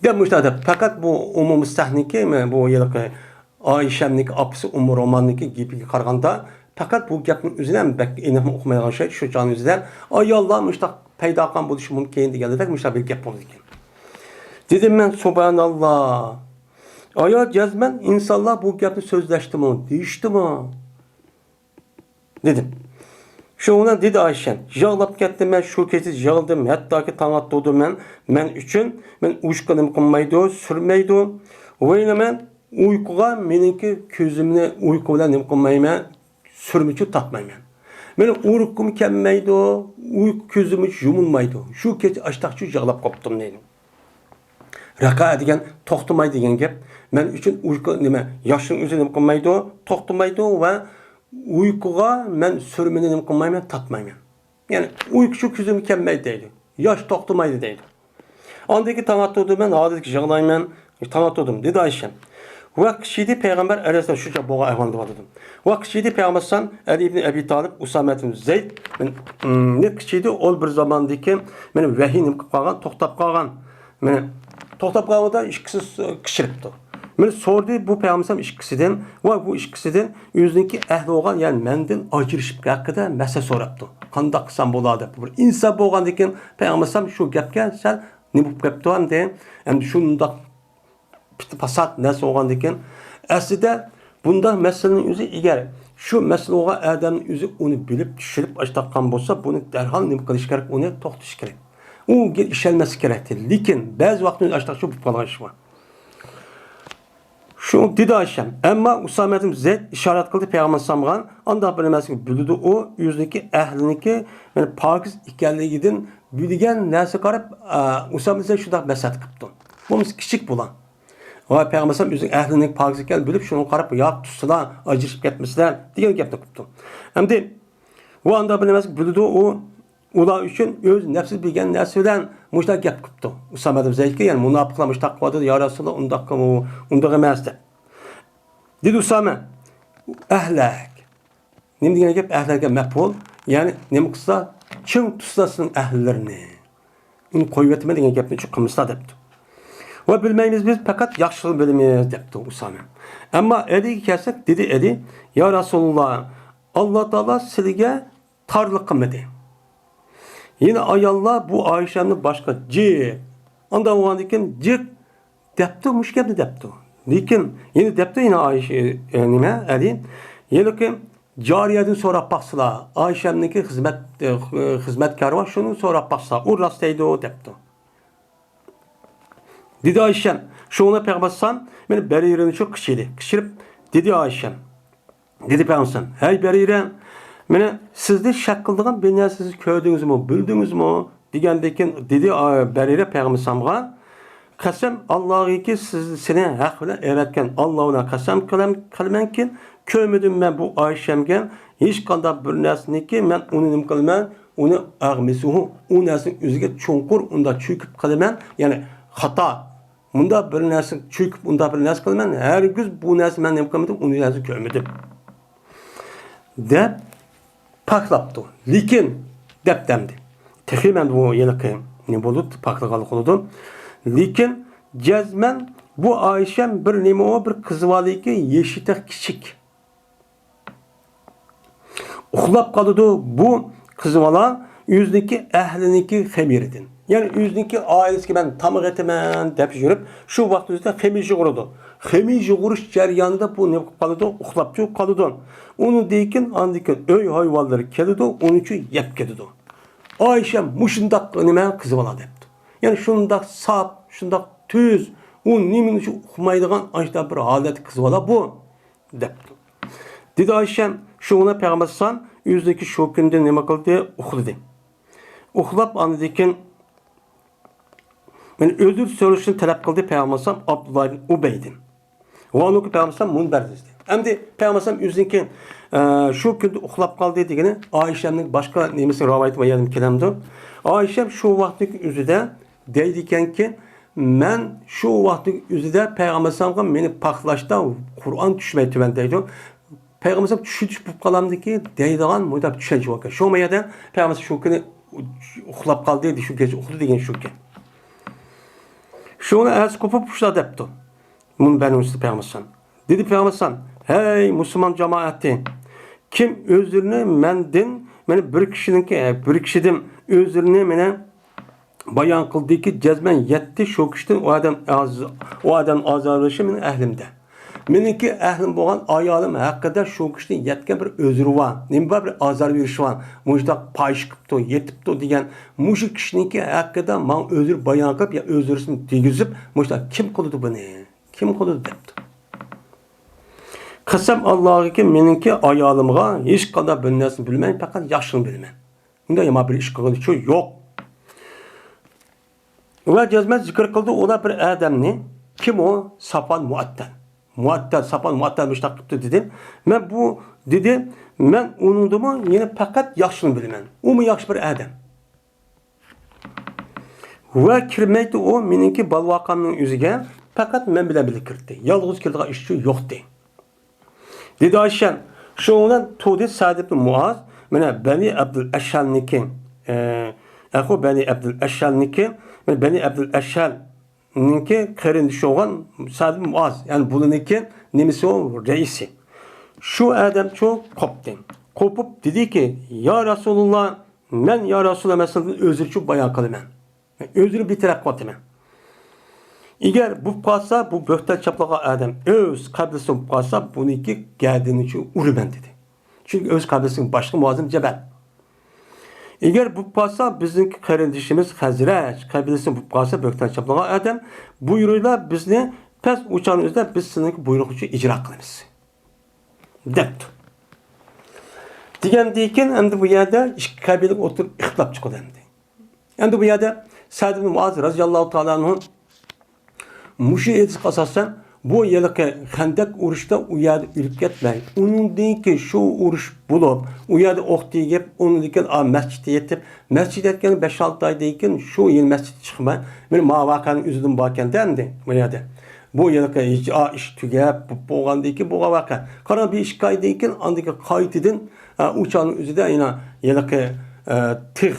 دەپ مۇشۇنداق دەپ، پەقەت بۇ ئۇممۇ مىستەھنىڭكى، بۇ ھېلىقى ئائىشەمنىڭكى ئاپىسى ئۇممۇ روماننىڭكى گېپىگە قارىغاندا، پەقەت بۇ گەپنىڭ ئۆزىنى ھەم بەك ئېنىقمۇ ئۇقمايدىغان شەيت، شۇ چاغنىڭ ئۆزىدە ئاياللار مۇشۇنداق پەيدا قىلغان بولۇشى مۇمكىن دېگەندەك مۇشۇنداق بىر گەپ بولىدىكەن. دېدىم مەن، سۇبھاناللا. ئايا جەزمەن ئىنسانلار بۇ گەپنى سۆزلەشتىمۇ، دېيىشتىمۇ؟ دېدىم. شۇنىڭ بىلەن دېدى ئايشەم، يىغلاپ كەتتىم مەن، شۇ كېچە يىغلىدىم، ھەتتاكى تاڭ ئاتتۇردۇم مەن. مەن ئۈچۈن، مەن ئۇچقا نېمە قىلمايدۇ، سۈرمەيدۇ. ئويلىمەن، ئۇيقۇغا مېنىڭكى كۆزۈمنى ئۇيقۇ بىلەن نېمە قىلمايمەن، سۈرمىچۇ تاقمايمەن. مېنىڭ ئۇرۇققۇم كەلمەيدۇ، ئۇيقۇ كۆزۈممۇ يۇمۇلمايدۇ. شۇ كېچە ئاشتاقچۇ يىغلاپ قوپتۇم دەيدۇ. رەقە دېگەن توختىماي دېگەن گەپ. مەن ئۈچۈن ئۇيقۇ نېمە؟ ياشنىڭ ئۆزى نېمە قىلمايدۇ؟ توختىمايدۇ ۋە ئۇيقۇغا مەن سۈرمىنى نېمە قىلمايمەن؟ تاتمايمەن. يەنى ئۇيقۇ شۇ كۆزۈمگە كەلمەيدۇ دەيدۇ. ياش توختىمايدۇ دەيدۇ. ئاندىن كېيىن تاڭ ئاتتۇردۇم مەن، ھازىركى يىغلايمەن. تاڭ ئاتتۇردۇم، دېدى ئايشەم. ۋە كىچىكىدە پەيغەمبەر ئەلەيھىسسالام شۇ بولغان ئەھۋالدا بولىدۇ. ۋە كىچىكىدە پەيغەمبەر ئەلەيھىسسالام ئەلى ئىبن ئەبى تالىپ، ئۇسامە ئىبن زەيد، مېنى، مېنى كىچىكىدە ئۇ بىر زاماندىكى مېنى ۋەھىي نېمە قىلىپ قالغان، توختاپ قالغان. مېنى توختاپ قالغاندا ئىككىسى كىچىكتۇ. مېنى سورىدى بۇ پەيغەمبەر ئىككىسىدىن ۋە بۇ ئىككىسىدىن ئۆزىنىڭكى ئەھلى بولغان، يەنى مەندىن ئاجرىشىپ ھەققىدە مەسلىھەت سوراپتۇ. قانداق قىلسام بولار دەپ. بىر ئىنسان بولغاندىن كېيىن پەيغەمبەر شۇ گەپكە سەل نېمە بولۇپ كەپتۇ ئەمدى؟ ئەمدى شۇنداق پىت-، پاسات نەرسە بولغاندىكىن، ئەسلىدە بۇنداق مەسىلىنىڭ ئۆزى، ئەگەر شۇ مەسىلە بولغان ئادەمنىڭ ئۆزى ئۇنى بىلىپ، چۈشىنىپ ئاشتاققان بولسا، بۇنى دەرھال نېمە قىلىش كېرەك؟ ئۇنى توختىتىش كېرەك. ئۇگە ئىشەنمەسلىك كېرەك. لېكىن بەزى ۋاقىتتا ئاشتاق شۇ بولۇپ قالغان ئىش بار. شۇ دېدى ئايشەم. ئەمما ئۇسامە ئىبن زەيد ئىشارەت قىلدى پەيغەمبەر ئەلەيھىسسالامغا، ئانداق بىر نەرسىگە بىلىدۇ ئۇ، ئۆزىنىڭكى ئەھلىنىڭكى، يەنى پاكىز ئىكەنلىكىدىن بىلگەن نەرسىگە قاراپ، ئا، ئۇسامە ئىبن زەيد شۇنداق مەسلىھەت قىپتۇ. بولمىسا كىچىك بالا. ۋاي پەيغەمبەر ئەلەيھىسسالام ئۆزىنىڭ ئەھلىنىڭ پاكىز ئىكەنلىكىنى بىلىپ، شۇنىڭغا قاراپ، ياق، تۇتسىلا، ئاجرىشىپ كەتمىسىلە، دېگەن گەپنى قىپتۇ. ئەمدى ئۇ ئانداق بىر نەرسىگە بىلىدۇ، ئۇ ئۇلار ئۈچۈن ئۆزى نەپسى بىلگەن نەرسە بىلەن مۇشۇنداق گەپ قىپتۇ. ئۇسامە ئىبن زەيدكە، يەنى مۇناپىقلار مۇشۇنداق قىلىۋاتىدۇ، يا رەسۇلاللا، ئۇنداق، ئۇنداق ئەمەس دەپ. دېدى ئۇسامە، ئەھلەك. نېمە دېگەن گەپ؟ ئەھلەككە مەپئۇل. يەنى نېمە قىلسا، چىڭ تۇتسا سېنىڭ ئەھلىلىرىنى. ئۇنى قويۇۋېتىمەن دېگەن گەپنى چۈ قىلمىسىلا دەپتۇ. ۋە بىلمەيمىز بىز، پەقەت ياخشىلىقنى بىلىمىز دەپتۇ ئۇسامە. ئەمما ئەلىگە كەلسەك، دېدى ئەلى، يا رەسۇلاللا، ئاللا تائالا سىلىگە تارلىق قىلمىدى. يەنە ئاياللار بۇ ئائىشەمدىن باشقا جىق. ئانداق بولغاندىكىن جىق دەپتۇ، مۇشۇ گەپنى دەپتۇ. لېكىن يەنە دەپتۇ، يەنە ئائىشە، ئە، نېمە، ئەلى، ھېلىقى جارىيەدىن سوراپ باقسىلا، ئائىشەمنىڭكى خىزمەت، ئە، خىزمەتكارى بار، شۇنى سوراپ باقسا، ئۇ راست دەيدۇ دەپتۇ. دېدى ئائىشەم، شۇڭا پەيغەمبەر ئەلەيھىسسالام مېنى بەرىرىنى شۇ قىچىدى. قىچىرىپ دېدى ئائىشەم. دېدى پەيغەمبەر ئەلەيھىسسالام، ھەي بەرىرە، مېنى سىزدە شەك قىلىدىغان بىر نەرسە سىز كۆردىڭىزمۇ، بىلدىڭىزمۇ؟ دېگەندىن كېيىن دېدى، ئا، بەرىرە پەيغەمبەر ئەلەيھىسسالامغا، قەسەم ئاللاغىكى سىز، سېنى ھەق بىلەن ئەۋەتكەن ئاللا بىلەن قەسەم قىلام-، قىلىمەنكى، كۆرمىدىم مەن بۇ ئائىشەمگە ھېچقانداق بىر نەرسىنىكى مەن ئۇنى نېمە قىلىمەن، ئۇنى ئەغمىسۇھۇ، ئۇ نەرسىنى ئۆزىگە چوڭقۇر ئۇنداق چۆكۈپ قىلىمەن، يەنى خاتا. مۇنداق بىر نەرسە چۆكۈپ، ئۇنداق بىر نەرسە قىلىمەن، ھەرگىز بۇ نەرسە مەن نېمە قىلمىدىم، ئۇ نەرسە كۆرمىدىم. دەپ پاكلاپتۇ. لېكىن، دەپتۇ ئەمدى. تېخى مەن بۇ ھېلىقى نېمە بولىدۇ، پاكلىغانلىق بولىدۇ. لېكىن، جەزمەن بۇ ئائىشەم بىر نېمە ئۇ، بىر قىز بالىكى، يېشى تېخى كىچىك. ئۇخلاپ قالىدۇ بۇ قىز بالا ئۆزىنىڭكى ئەھلىنىڭكى خېمىرىدىن. يەنى ئۆزىنىڭكى ئائىلىسىگە مەن تاماق ئېتىمەن دەپ يۈرۈپ، شۇ ۋاقىت ئۆزىدە خېمىر يۇغۇرىدۇ. خېمىر يۇغۇرۇش جەريانىدا بۇ نېمە قىلىپ قالىدۇ؟ ئۇخلاپ قالىدۇ. ئۇنىڭدىن كېيىن، ئاندىن كېيىن ئۆي ھايۋانلىرى كېلىدۇ، ئۇنىڭ ئۈچۈن يەپ كېلىدۇ. ئائىشە مۇشۇنداق نېمە قىز بالا دەپتۇ. يەنى شۇنداق ساپ، شۇنداق تۈز، ئۇ نېمىنى ئۇقمايدىغان ئاشۇنداق بىر ھالەتتە قىز بالا بۇ. دەپتۇ. دېدى ئائىشەم، شۇڭا پەيغەمبەر ئەلەيھىسسالام ئۆزىنىڭكى شۇ كۈندە نېمە قىلدى؟ ئۇخلىدى. ئۇخلاپ، ئاندىن كېيىن، يەنى ئۆزرە سورىشىنى تەلەپ قىلدى پەيغەمبەر ئەلەيھىسسالام ئابدۇللا ئىبن ئۇبەيدىن. ۋە ئۇنىڭكى پەيغەمبەر ئەلەيھىسسالام مۇنبەردە ئىدى. ئەمدى پەيغەمبەر ئەلەيھىسسالام ئۆزىنىڭكى، ئە، شۇ كۈندە ئۇخلاپ قالدى دېگىنى ئائىشەمنىڭ باشقا نېمىسى، رىۋايىتى بار يەردىن كېلەمدۇ؟ ئائىشەم شۇ ۋاقىتتىكى ئۆزىدە دەيدىكەنكى، مەن شۇ ۋاقىتنىڭ ئۆزىدە پەيغەمبەر ئەلەيھىسسالامغا مېنى پاكلاشتا قۇرئان چۈشمەي تۆۋەن دەيدۇ. پەيغەمبەر ئەلەيھىسسالام چۈشىدىچە بولۇپ قالامدىكى دەيدىغان مۇنداق چۈشەنچە باركەن. شۇ يەردە پەيغەمبەر ئەلەيھىسسالام شۇ كۈنى ئۇخلاپ قالدى، شۇ كەچ ئۇخلىدى دېگەن شۇكەن. شۇنى ئەرز قوپۇپ شۇنداق دەپتۇ. مۇنبەرنىڭ ئۈستىدە پەيغەمبەر ئەلەيھىسسالام. دېدى پەيغەمبەر ئەلەيھىسسالام، ھەي مۇسۇلمان جامائەتى! كىم ئۆزلىرىنى مەندىن، مانا بىر كىشىنىڭكى، بىر كىشىدىن ئۆزلىرىنى مانا بايان قىلدىكى، جەزمەن يەتتە شۇ كىشىدىن ئۇ ئادەم ئاز-، ئۇ ئادەم ئازار بېرىشى مېنىڭ ئەھلىمدە. مېنىڭكى ئەھلىم بولغان ئايالىم ھەققىدە شۇ كىشىدىن يەتكەن بىر ئۆزرى بار. نېمە بار؟ بىر ئازار بېرىشى بار. مۇشۇنداق پاھىشە قىپتۇ، يېتىپتۇ دېگەن مۇشۇ كىشىنىڭكى ھەققىدە ماڭا ئۆزرى بايان قىلىپ يا ئۆزرىسىنى دېگۈزۈپ، مۇشۇنداق كىم قىلىدۇ بۇنى؟ كىم قىلىدۇ دەپتۇ. قەسەم ئاللاغىكى، مېنىڭكى ئايالىمغا ھېچقانداق بىر نەرسىنى بىلمەي، پەقەت ياخشىنى بىلىمەن. ئۇنداق يامان بىر ئىش قىلغىنى شۇ يوق. ۋە جەزمەن زىكىر قىلدى ئۇلار بىر ئادەمنى. كىم ئۇ؟ ساپان مۇئەتتەل. مۇئەتتەل، ساپان مۇئەتتەل مۇشۇنداق قىپتۇ دېدى. مەن بۇ، دېدى، مەن ئۇنىڭدىمۇ يەنە پەقەت ياخشىنى بىلىمەن. ئۇمۇ ياخشى بىر ئادەم. ۋە كىرمەيتتى ئۇ مېنىڭكى بالىۋاقامنىڭ ئۆزىگە. پەقەت مەن بىلەن بىللە كىردى. يالغۇز كىرىدىغان ئىشچى يوقتى. دېدى ئايشەم، شۇنىڭ بىلەن تۇردى سەئد ئىبن مۇئاز، مانا بەنى ئابدۇل ئەشھەلنىڭكى، ئە، ئەخۇ بەنى ئابدۇل ئەشھەلنىڭكى، مانا بەنى ئابدۇل ئەشھەلنىڭكى قېرىندىشى بولغان سەئد ئىبن مۇئاز، يەنى بۇلىنىڭكى نېمىسى ئۇ، رەئىسى. شۇ ئادەمچۇ قوپتى. قوپۇپ دېدىكى، يا رەسۇلۇللا، مەن يا رەسۇلۇللا مەسىلىدىن ئۆزرىچۇ بايان قىلىمەن. مەن ئۆزرە بىر تەرەپ قىلىۋاتىمەن. ئەگەر بولۇپ قالسا، بۇ بۆھتان چاپلىغان ئادەم ئۆز قەبىلىسى بولۇپ قالسا، بۇنىڭكى گەدىنىچۇ ئۇرىمەن دېدى. چۈنكى ئۆز قەبىلىسىنىڭ باشلىقى مۇئازىم جەبەل. ئەگەر بولۇپ قالسا، بىزنىڭكى قېرىندىشىمىز خەزرەج قەبىلىسى بولۇپ قالسا، بۆھتان چاپلىغان ئادەم، بۇيرۇڭلار بىزنى پەس ئۇچارنىڭ ئۆزىدە بىز سىلىڭكى بۇيرۇقنىچۇ ئىجرا قىلىمىز. دەپتۇ. دېگەندىن كېيىن ئەمدى بۇ يەردە ئىككى قەبىلە ئوتتۇرىغا ئىختىلاپ چىقىدۇ ئەمدى. ئەمدى بۇ يەردە سەئد ئىبن مۇئاز رەزىياللاھۇ تائالا ئەنھۇ مۇشۇ ھەدىسكە ئاساسەن بۇ ھېلىقى خەندەك ئۇرۇشتا ئۇ يەردە ئۆلۈپ كەتمەي، ئۇنىڭدىن كېيىن شۇ ئۇرۇش بولۇپ، ئۇ يەردە ئوق تېگىپ، ئۇنىڭدىن كېيىن، ئا، مەسچىتتە يېتىپ، مەسچىتتە يەتكەن بەش-ئالتە ئايدىن كېيىن شۇ يىل مەسچىتتە چىقماي، مانا ما ۋەقەنىڭ ئۆزىدىن باركەندە ئەمدى بۇ يەردە. بۇ ھېلىقى ئىش، ئا، ئىش تۈگەپ بولغاندىن كېيىن بولغان ۋەقە. قاراڭ، بىر ئىككى ئايدىن كېيىن ئاندىن كېيىن قايتىدىن، ئا، ئۇ چاغنىڭ ئۆزىدە يەنە ھېلىقى، ئا، تىغ،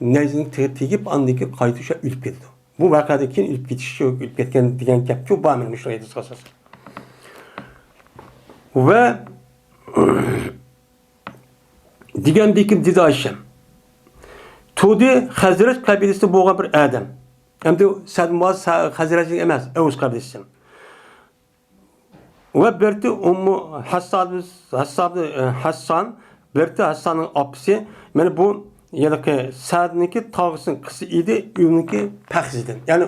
نەيزىنىڭ تىغى تېگىپ، ئاندىن كېيىن قايتا شۇ ئۆلۈپ كېتىدۇ. بۇ ۋەقەدىن كېيىن ئۆلۈپ كېتىش، ئۆلۈپ كەتكەن دېگەن گەپچۇ بار مانا مۇشۇ ھەدىسكە ئاساسەن. ۋە دېگەندىكىن دېدى ئايشەم. تۇردى خەزرەج قەبىلىسىدە بولغان بىر ئادەم. ئەمدى سەئد مۇئاز خەزرەجنىڭ ئەمەس، ئەۋس قەبىلىسىدىن. ۋە بىرتى ئۇممۇ ھەسسان، ھەسسان، ھەسسان، بىرتى ھەسساننىڭ ئاپىسى. مانا بۇ ھېلىقى سەئدنىڭكى تاغىسىنىڭ قىزى ئىدى، ئۆينىڭكى پەخزىدىن. يەنى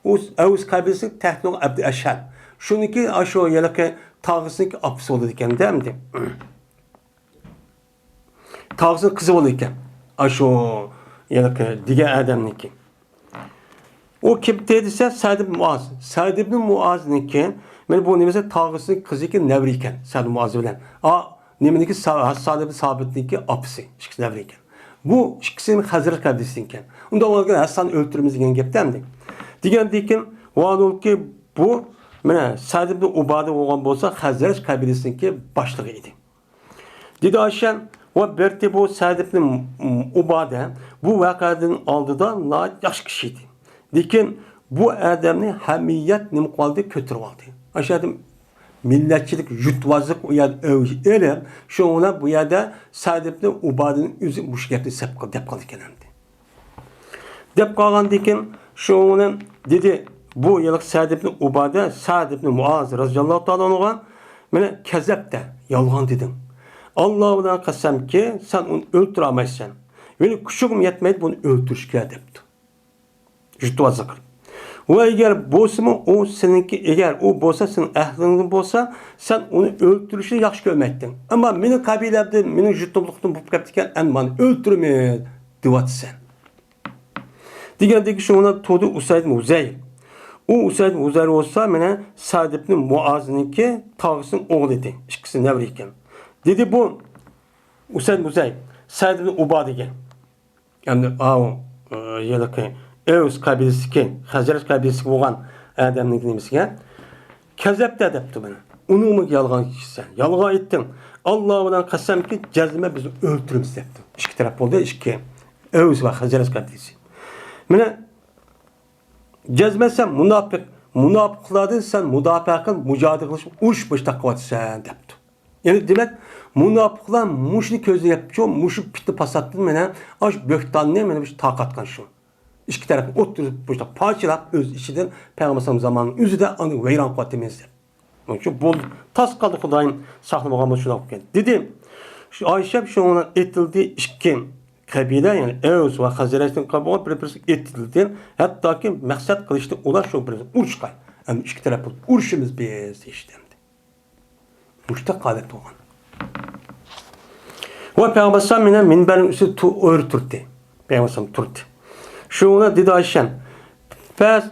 ئۇ ئەۋس قەبىلىسىنىڭ تەختىنىڭ ئابدى ئەشھەل. شۇنىڭكى ئاشۇ ھېلىقى تاغىسىنىڭكى ئاپىسى بولىدىكەن-دە ئەمدى. تاغىسىنىڭ قىزى بولىدىكەن. ئاشۇ ھېلىقى دېگەن ئادەمنىڭكى. ئۇ كىم دېسە، سەئد ئىبن مۇئاز. سەئد ئىبن مۇئازنىڭكى، مانا بۇ نېمىسى، تاغىسىنىڭ قىزىكى نەۋرە ئىكەن، سەئد مۇئاز بىلەن. ئا، نېمىنىڭكى، سا-، ھەسسان ئىبن سابىتنىڭكى ئاپىسى، ئىككىسى نەۋرە ئىكەن. بۇ ئىككىسى خەزرەج قەبىلىسىدىن ئىكەن. ئۇنداق بولغان ھەسساننى ئۆلتۈرىمىز دېگەن گەپتە ئەمدى. دېگەندىن كېيىن، ۋاھالۇلكى بۇ، مانا، سەئد ئىبن ئۇبادە بولغان بولسا، خەزرەج قەبىلىسىنىڭكى باشلىقى ئىدى. دېدى ئايشەم، ۋە بىرتى بۇ سەئد ئىبن ئۇبادە بۇ ۋەقەدىن ئالدىدا ناھايىتى ياخشى كىشى ئىدى. لېكىن بۇ ئادەمنى ھەممە يەت نېمە قىلىۋالدى، كۆتۈرۈۋالدى. ئاشۇ ئادەم مىللەتچىلىك، يۇرتۋازلىق ئۇ يەردە ئەۋج ئېلىپ، شۇنىڭ بىلەن بۇ يەردە سەئد ئىبن ئۇبادىنىڭ ئۆزى مۇشۇ گەپنى سەپ قىل-، دەپ قالىدىكەن ئەمدى. دەپ قالغاندىن كېيىن، شۇنىڭ بىلەن دېدى، بۇ ھېلىقى سەئد ئىبن ئۇبادە، سەئد ئىبن مۇئاز رەزىياللاھۇ تائالا ئەنھۇغا، مانا، كەزەپتە، يالغان دېدىڭ. ئاللا بىلەن قەسەمكى، سەن ئۇنى ئۆلتۈرەلمەيسەن. مېنىڭ كۈچۈم يەتمەيدۇ بۇنى ئۆلتۈرۈشكە، دەپتۇ. يۇرتۋازلىق قىلىپ. ۋە ئەگەر بولسىمۇ ئۇ سېنىڭكى، ئەگەر ئۇ بولسا سېنىڭ ئەھلىڭدىن بولسا، سەن ئۇنى ئۆلتۈرۈشنى ياخشى كۆرمەيتتىڭ. ئەمما مېنىڭ قەبىلەمدىن، مېنىڭ يۇرتۇملۇقتىن بولۇپ كەپتىكەن، ئەمدى مانا ئۆلتۈرىمىز دېۋاتىسەن. دېگەندىكى شۇنىڭ بىلەن تۇردى ئۇسەيد ھۇزەير. ئۇ ئۇسەيد ھۇزەير بولسا، مانا سەئد ئىبن مۇئازنىڭكى تاغىسىنىڭ ئوغلى ئىدى. ئىككىسى نەۋرە ئىكەن. دېدى بۇ ئۇسەيد ھۇزەير، سەئد ئىبن ئۇبادىگە. ئەمدى ئاۋۇ، ئە، ھېلىقى ئەۋس قەبىلىسىدىكى، خەزرەج قەبىلىسىدىكى بولغان ئادەمنىڭ نېمىسىگە، كەزەپتە دەپتۇ مانا. ئۇنىڭمۇ يالغان كىشىسەن. يالغان ئېيتتىڭ. ئاللا بىلەن قەسەمكى، جەزمەن بىز ئۆلتۈرىمىز دەپتۇ. ئىككى تەرەپ بولدى، ئىككى ئەۋس ۋە خەزرەج قەبىلىسى. مانا جەزمەن سەن مۇناپىق، مۇناپىقلاردىن سەن مۇداپىئە قىل، مۇجادىلە قىلىش، ئۇرۇش باشلاپ قىلىۋاتىسەن دەپتۇ. يەنى دېمەك، مۇناپىقلار مۇشۇنى كۆزلەپ، شۇ، مۇشۇ پىتنە پاساتتىن مانا ئاشۇ بۆھتاننى مانا مۇشۇ تارقاتقان شۇ. ئىككى تەرەپنى ئوتتۇرىسىدا بۇشۇنداق پارچىلاپ، ئۆز ئىچىدىن پەيغەمبەر ئەلەيھىسسالام زامانىنىڭ ئۆزىدە ئۇنى ۋەيران قىلىۋاتىمىز دەپ. شۇنىڭ ئۈچۈن بولدى، تاس قالدى، خۇدايىم ساقلىمىغان بولسا شۇنداق بولۇپ كەتتى. دېدى، شۇ ئايشەم شۇنىڭ بىلەن ئېتىلدى ئىككى قەبىلە، يەنى ئەۋس ۋە خەزرەجنىڭ قەبىلە بىر-بىرسىگە ئېتىلدى. ھەتتاكى مەقسەت قىلىشتى ئۇلار شۇ بىر ئۇرۇشقا. ئەمدى ئىككى تەرەپ بولۇپ ئۇرۇشىمىز بىز دېيىشتى ئەمدى. مۇشۇنداق ھالەت بولغان. ۋە پەيغەمبەر ئەلەيھىسسالام مېنى مىنبەرنىڭ ئۈستىدە تۇ-، ئۆرە تۇردى. پەيغەمبەر ئەلەيھىسسالام تۇردى. شۇنىڭ بىلەن دېدى ئايشەم، پەس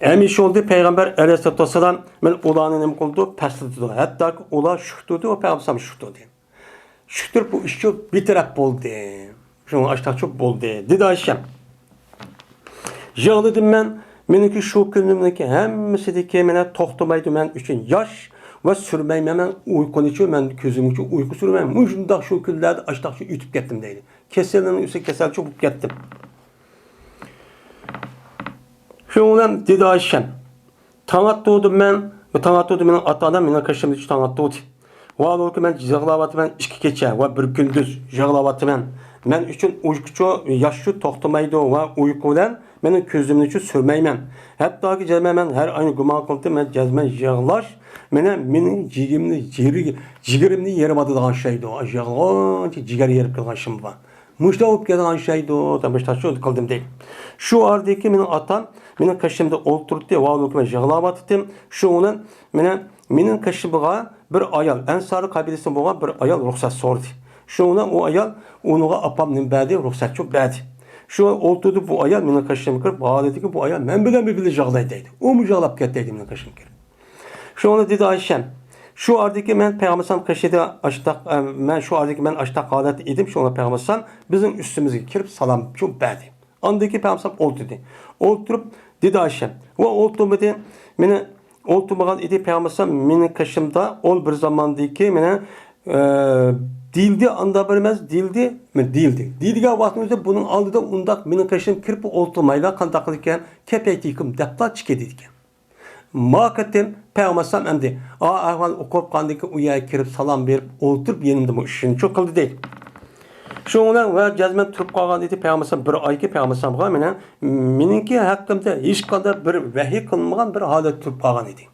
ھەمىشە بولدى، پەيغەمبەر ئەلەيھىسسالاتۇ ۋەسسالام مانا ئۇلارنى نېمە قىلدى؟ پەسلىتىدۇ. ھەتتاكى ئۇلار شۈكتۈردى، ئۇ پەيغەمبەر ئەلەيھىسسالام شۈكتۈردى. شۈكتۈرۈپ بۇ ئىشچۇ بىر تەرەپ بولدى. شۇڭا ئاشتاقچۇ بولدى. دېدى ئايشەم. يىغلىدىم مەن، مېنىڭكى شۇ كۈنۈمنىڭكى ھەممىسىدىكى مەنە توختىمايدۇ مەن ئۈچۈن ياش ۋە سۈرمەيمەن مەن ئۇيقۇنىچۇ، مەن كۆزۈمچۇ ئۇيقۇ سۈرمەيمەن. مۇشۇنداق شۇ كۈنلەردە ئاشتاقچە ئۆتۈپ كەتتىم دەيدۇ. كېسەلنىڭ ئۈستىگە كېسەلچۇ بولۇپ كەتتىم. شۇنىڭ بىلەن دېدى ئايشەم، تاڭ ئاتتۇردۇم مەن، بۇ تاڭ ئاتتۇردۇم مېنىڭ ئاتا-ئانام، مېنىڭ قېشىمدىكى تاڭ ئاتتۇردى. ۋالىكى مەن يىغلاۋاتىمەن، ئىككى كېچە ۋە بىر كۈندۈز يىغلاۋاتىمەن. مەن ئۈچۈن ئۇيقۇچۇ، ياشچۇ توختىمايدۇ ۋە ئۇيقۇ بىلەن مېنىڭ كۆزۈمنىچۇ سۈرمەيمەن. ھەتتاكى جەزمەن مەن ھەر ئاينى گۇمان قىلدىم، مەن جەزمەن يىغلاش مېنى، مېنىڭ جىگىمنى، جىگىرى-، جىگىرىمنى يېرىۋاتىدىغان شەيدۇ. يىغلىغانچە جىگەر يېرىپ كېلىدىغان شېمىم بار. مۇشۇنداق بولۇپ كەلگەن شەيدۇ، مۇشۇنداق شۇ قىلدىم دەيدۇ. شۇ ئارىدىكى مېنىڭ ئاتام مېنىڭ قېشىمدا ئولتۇرتتى، ۋالىكى مەن يىغلاۋاتتىم. شۇنىڭ بىلەن مېنى، مېنىڭ قېشىمغا بىر ئايال، ئەنسارى قەبىلىسىدىن بولغان بىر ئايال رۇخسەت سورىدى. شۇنىڭ بىلەن ئۇ ئايال ئۇنىڭغا ئاپام نېمە بەردى، رۇخسەتچۇ بەردى. شۇ ئولتۇردى بۇ ئايال مېنىڭ قېشىمغا كىرىپ، ۋاھالىدىكى بۇ ئايال مەن بىلەن بىر بىللە يىغلايدۇ دەيدۇ. ئۇمۇ يىغلاپ كەتتى دەيدۇ مېنىڭ قېشىمغا كىرىپ. شۇڭا دېدى ئايشەم، شۇ ئارىدىكى مەن پەيغەمبەر ئەلەيھىسسالام قېشىدا ئاشتاق، ئە، مەن شۇ ئارىدىكى مەن ئاشتاق ھالەتتە ئىدىم، شۇڭا پەيغەمبەر ئەلەيھىسسالام بىزنىڭ ئۈستىمىزگە كىرىپ سالامچۇ بەردى. ئاندىن كېيىن پەيغەمبەر ئەلەيھىسسالام ئولتۇردى. ئولتۇرۇپ دېدى ئايشەم، ۋە ئولتۇرمىدى، مېنى ئولتۇرمىغان ئىدى پەيغەمبەر ئەلەيھىسسالام مېنىڭ قېشىمدا ئول بىر زاماندىكى مېنى، ئە، دېيىلدى، ئاندا بىر ئەمەس، دېيىلدى، مېنى دېيىلدى. دېيىلگەن ۋاقتىمىزدا بۇنىڭ ئالدىدا ئۇنداق مېنىڭ قېشىم كىرىپ ئولتۇرمايلا، قانداق قىلىدىكەن، كەپەيتىكىم دەپلا چىقىدىكەن. ما قېتىم پەيغەمبەر ئەلەيھىسسالام ئەمدى ئا ئەھۋال ئوقۇپ قاندىكى ئۇ يەرگە كىرىپ سالام بېرىپ ئولتۇرۇپ يېنىمدىمۇ ئۈچىنچى قىلدى دەيدۇ. شۇنىڭ بىلەن ۋە جەزمەن تۇرۇپ قالغان ئىدى پەيغەمبەر ئەلەيھىسسالام بىر ئايكى پەيغەمبەر ئەلەيھىسسالامغا مېنىڭ، مېنىڭكى ھەققىمدە ھېچقانداق بىر ۋەھىي قىلىنمىغان بىر ھالەتتە تۇرۇپ قالغان ئىدى.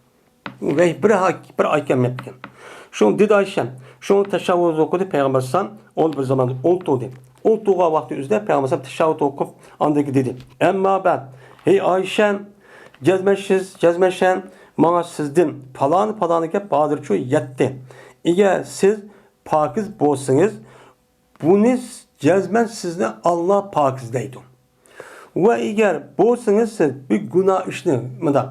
ۋەھىي بىر ھا-، بىر ئاي كەلمەپتىكەن. شۇڭا دېدى ئايشەم، شۇڭا تەشەھھۇد ئوقۇدى پەيغەمبەر ئەلەيھىسسالام ئول بىر زاماندا ئولتۇردى. ئولتۇرغان ۋاقتى ئۆزىدە پەيغەمبەر ئەلەيھىسسالام تەشەھھۇد ئوقۇپ ئاندىن كېيىن دېدى، ئەمما بەد، ھەي ئايشەم، جەزمەن سىز، جەزمەن سەن، ماڭا سىزدىن پالانى پالانى گەپ ھازىرچۇ يەتتى. ئەگەر سىز پاكىز بولسىڭىز، بۇنى جەزمەن سىزنى ئاللا پاكىزلەيدۇ. ۋە ئەگەر بولسىڭىز سىز بىر گۇناھ ئىشنى مۇنداق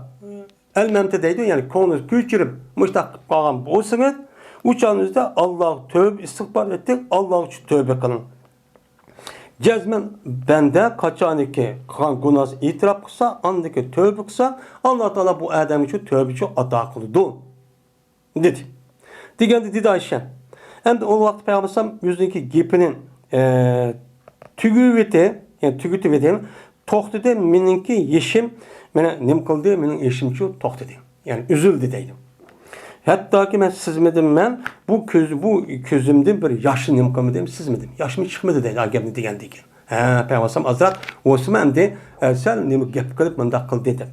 ئەلمەمتە دەيدۇ، يەنى كۆڭلىنى كۆچۈرۈپ مۇشتاق قىلىپ قالغان بولسىڭىز، ئۇ چاغنىڭىزدا ئاللاغا تۆۋبە ئىستىغپار ئېيتىڭ، ئاللاغا تۆۋبە قىلىڭ. جەزمەن بەندە قاچانكى قىلغان گۇناھسى ئېتىراپ قىلسا، ئاندىن كېيىن تۆۋبە قىلسا، ئاللا تائالا بۇ ئادەمگە شۇ تۆۋبىچۇ ئاتا قىلىدۇ. دېدى. دېگەندە دېدى ئايشە. ئەمدى ئۇ ۋاقىت پەيغەمبەر ئەلەيھىسسالام ئۆزىنىڭكى گېپىنى، ئە، تۈگىۋېتى، يەنى تۈگىتىۋېتى، توختىدى، مېنىڭكى يېشىم، مانا نېمە قىلدى، مېنىڭ يېشىمچۇ توختىدى. يەنى ئۈزۈلدى دەيدۇ. ھەتتاكى مەن سىزمىدىم، مەن بۇ كۆز، بۇ كۆزۈمدىن بىر ياشنى نېمە قىلمىدىم، سىزمىدىم. ياشمۇ چىقمىدى دەيدۇ، ئا گەپنى دېگەندىن كېيىن. ھە، پەيغەمبەر ئەلەيھىسسالام ئازراق بولسىمۇ ئەمدى، ئە، سەل نېمە گەپ قىلىپ مۇنداق قىلدى دەپ.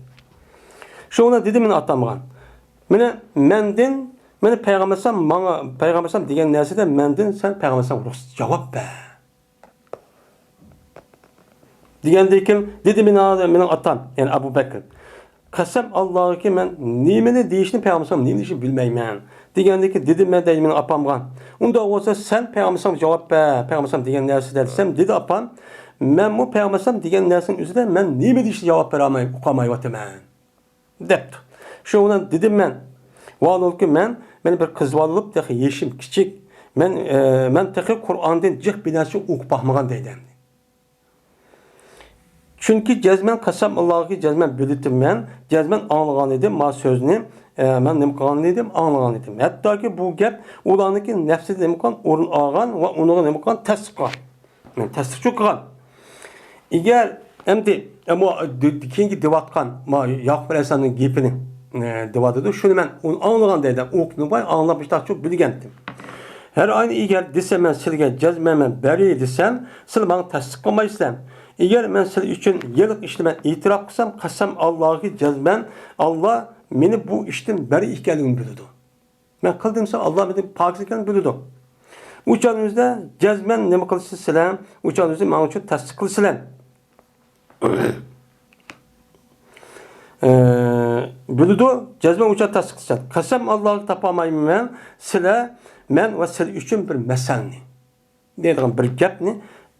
شۇڭا دېدى مېنىڭ ئاتامغا. مانا مەندىن، مانا پەيغەمبەر ئەلەيھىسسالام ماڭا، پەيغەمبەر ئەلەيھىسسالام دېگەن نەرسىدە مەندىن سەن پەيغەمبەر ئەلەيھىسسالامغا رۇخسەت جاۋاب بەر. دېگەندىن كېيىن دېدى مېنىڭ، مېنىڭ ئاتام، يەنى ئەبۇ بەكرى. قەسەم ئاللاغىكى مەن نېمىنى دېيىشنى پەيغەمبەر ئەلەيھىسسالام نېمە دېيىشنى بىلمەيمەن. دېگەندىن كېيىن دېدىم مەن دەيدۇ مېنىڭ ئاپامغا. ئۇنداق بولسا سەن پەيغەمبەر ئەلەيھىسسالامغا جاۋاب بەر، پەيغەمبەر ئەلەيھىسسالام دېگەن نەرسىدە دېسەم، دېدى ئاپام، مەنمۇ پەيغەمبەر ئەلەيھىسسالام دېگەن نەرسىنىڭ ئۆزىدە مەن نېمە دېيىشنى جاۋاب بېرەلمەي، ئۇقالمايۋاتىمەن. دەپتۇ. شۇنىڭ بىلەن دېدىم مەن، ۋالىكى مەن، مەن بىر قىز بالىلىق، تېخى يېشىم كىچىك. مەن، ئە، مەن تېخى قۇرئاندىن جىق بىر نەرسە ئوقۇپ باقمىغان دەيدۇ ئەمدى. چۈنكى جەزمەن قەسەم ئاللاغا جەزمەن بىلىتىمەن، جەزمەن ئاڭلىغان ئىدىم، ما سۆزنى، ئە، مەن نېمە قىلغان ئىدىم، ئاڭلىغان ئىدىم. ھەتتاكى بۇ گەپ ئۇلارنىڭكى نەپسىدە نېمە قىلغان، ئورۇن ئالغان ۋە ئۇنىڭغا نېمە قىلغان، تەستىق قىلغان. مەن تەستىقچۇ قىلغان. ئەگەر ئەمدى، ئەمما د-، كېيىنكى دېۋاتقان، ما، ياقۇپ ئەلەيھىسسالامنىڭ گېپىنى، ئە، دېۋاتىدۇ. شۇنى مەن ئۇنى ئاڭلىغان دەيدۇ. ئوقۇپ باي ئاڭلاپ مۇشتاقچۇ بىلگەنتىم. ھەر ئاينى ئېگەر دېسە مەن سىلىگە جەزمەن مەن بەرى دېسەم، سىلى ماڭا تەستىق قىلمايسىلەر. ئېگەر مەن سىلى ئۈچۈن يېلىق ئىشنى مەن ئېتىراپ قىلسام، قەسەم ئاللاغا جەزمەن ئاللا مېنى بۇ ئىشتىن بەرى ئىكەنلىكىمنى بىلىدۇ. مەن قىلدىم دېسە، ئاللا مېنى پاكىز ئىكەنلىكىنى بىلىدۇ. ئۇ چاغنىڭىزدا جەزمەن نېمە قىلىسىز سىلەر؟ ئۇ چاغنىڭىزدا ماڭا شۇ تەستىق قىلىسىلەر. ئە، بىلىدۇ، جەزمەن ئۇ چاغ تەستىق قىلىسىلەر. قەسەم ئاللاغا تاپالمايمەن سىلەر، مەن ۋە سىلەر ئۈچۈن بىر مەسەلنى. دەيدىغان بىر گەپنى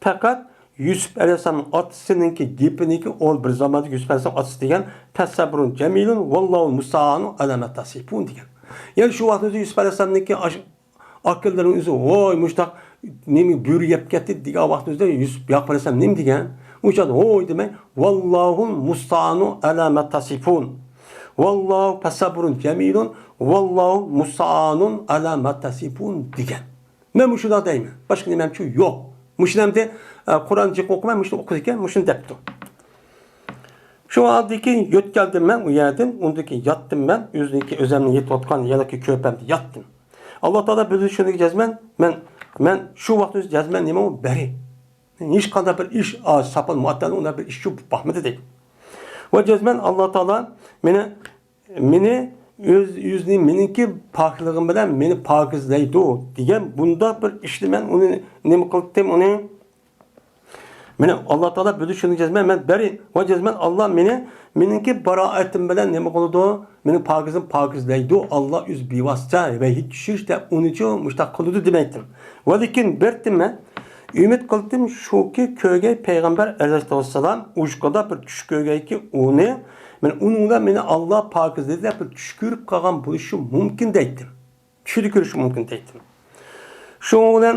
پەقەت يۈسۈپ ئەلەيھىسسالامنىڭ ئاتىسىنىڭكى گېپىنىكى، ئۇ بىر زاماندا يۈسۈپ ئەلەيھىسسالام ئاتىسى دېگەن، فەسەبرۇن جەمىلۇن ۋاللاھۇل مۇستەئانۇ ئەلا ما تەسىفۇن دېگەن. يەنى شۇ ۋاقىتتا يۈسۈپ ئەلەيھىسسالامنىڭكى ئاش-، ئاكىلىرىنىڭ ئۆزى، ۋوي، مۇشتاق نېمە، بۆرە يەپ كەتتى دېگەن ۋاقتىمىزدا يۈسۈپ ياقۇپ ئەلەيھىسسالام نېمە دېگەن؟ ئۇ چاغدا ھوي دېمەي، ۋاللاھۇل مۇستائانۇ ئەلا ما تەسىفۇن. ۋاللاھۇ فەسەبرۇن جەمىلۇن، ۋاللاھۇ مۇستائانۇن ئەلا ما تەسىفۇن دېگەن. مەن مۇشۇنداق دەيمەن. باشقا نېمەمچۇ يوق. مۇشۇنى ئەمدى، ئە، قۇرئان جىق ئوقۇماي، مۇشۇنى ئوقۇيدىكەن، مۇشۇنى دەپتۇ. شۇ ھالدىكى يۆتكەلدىم مەن ئۇ يەردىن، ئۇندىكى ياتتىم مەن، ئۆزىنىڭكى، ئۆزەمنىڭ يېتىۋاتقان يەنىكى كۆرپەمدە ياتتىم. ئاللا تائالا بىلدى شۇنىڭغا جەزمەن، مەن، مەن شۇ ۋاقىت ئۆزى جەزمەن نېمە ئۇ بەرى. ھېچقانداق بىر ئىش، ئا، ساپان مۇئەتتەل ئۇنداق بىر ئىش يوق، باقمىدى دەيدۇ. ۋە جەزمەن ئاللا تائالا مېنى، مېنى ئۆز، ئۆزىنى مېنىڭكى پاكلىقىم بىلەن مېنى پاكىزلەيدۇ دېگەن بۇنداق بىر ئىشنى مەن ئۇنى نېمە قىلدىم، ئۇنى مېنى ئاللا تائالا بىلدى شۇنى جەزمەن، مەن بەرى ۋە جەزمەن ئاللا مېنى، مېنىڭكى بارائەتىم بىلەن نېمە قىلىدۇ؟ مېنىڭ پاكىزىم پاكىزلەيدۇ. ئاللا ئۆزى بىۋاسىتە ۋەھىي چۈشۈرۈشتە ئۇنىچۇ مۇشتاق قىلىدۇ دېمەيتتىم. ۋە لېكىن بىر تېمە ئۈمىد قىلدىم شۇكى، كۆرگەي پەيغەمبەر ئەلەيھىسسالام ئۇيقۇدا بىر چۈش كۆرگەيكى ئۇنى، مەن ئۇنىڭ بىلەن مېنى ئاللا پاكىزلىدى دەپ بىر چۈش كۆرۈپ قالغان بولۇشى مۇمكىن دەيتتىم. چۈشىدە كۆرۈشى مۇمكىن دەيتتىم. شۇنىڭ بىلەن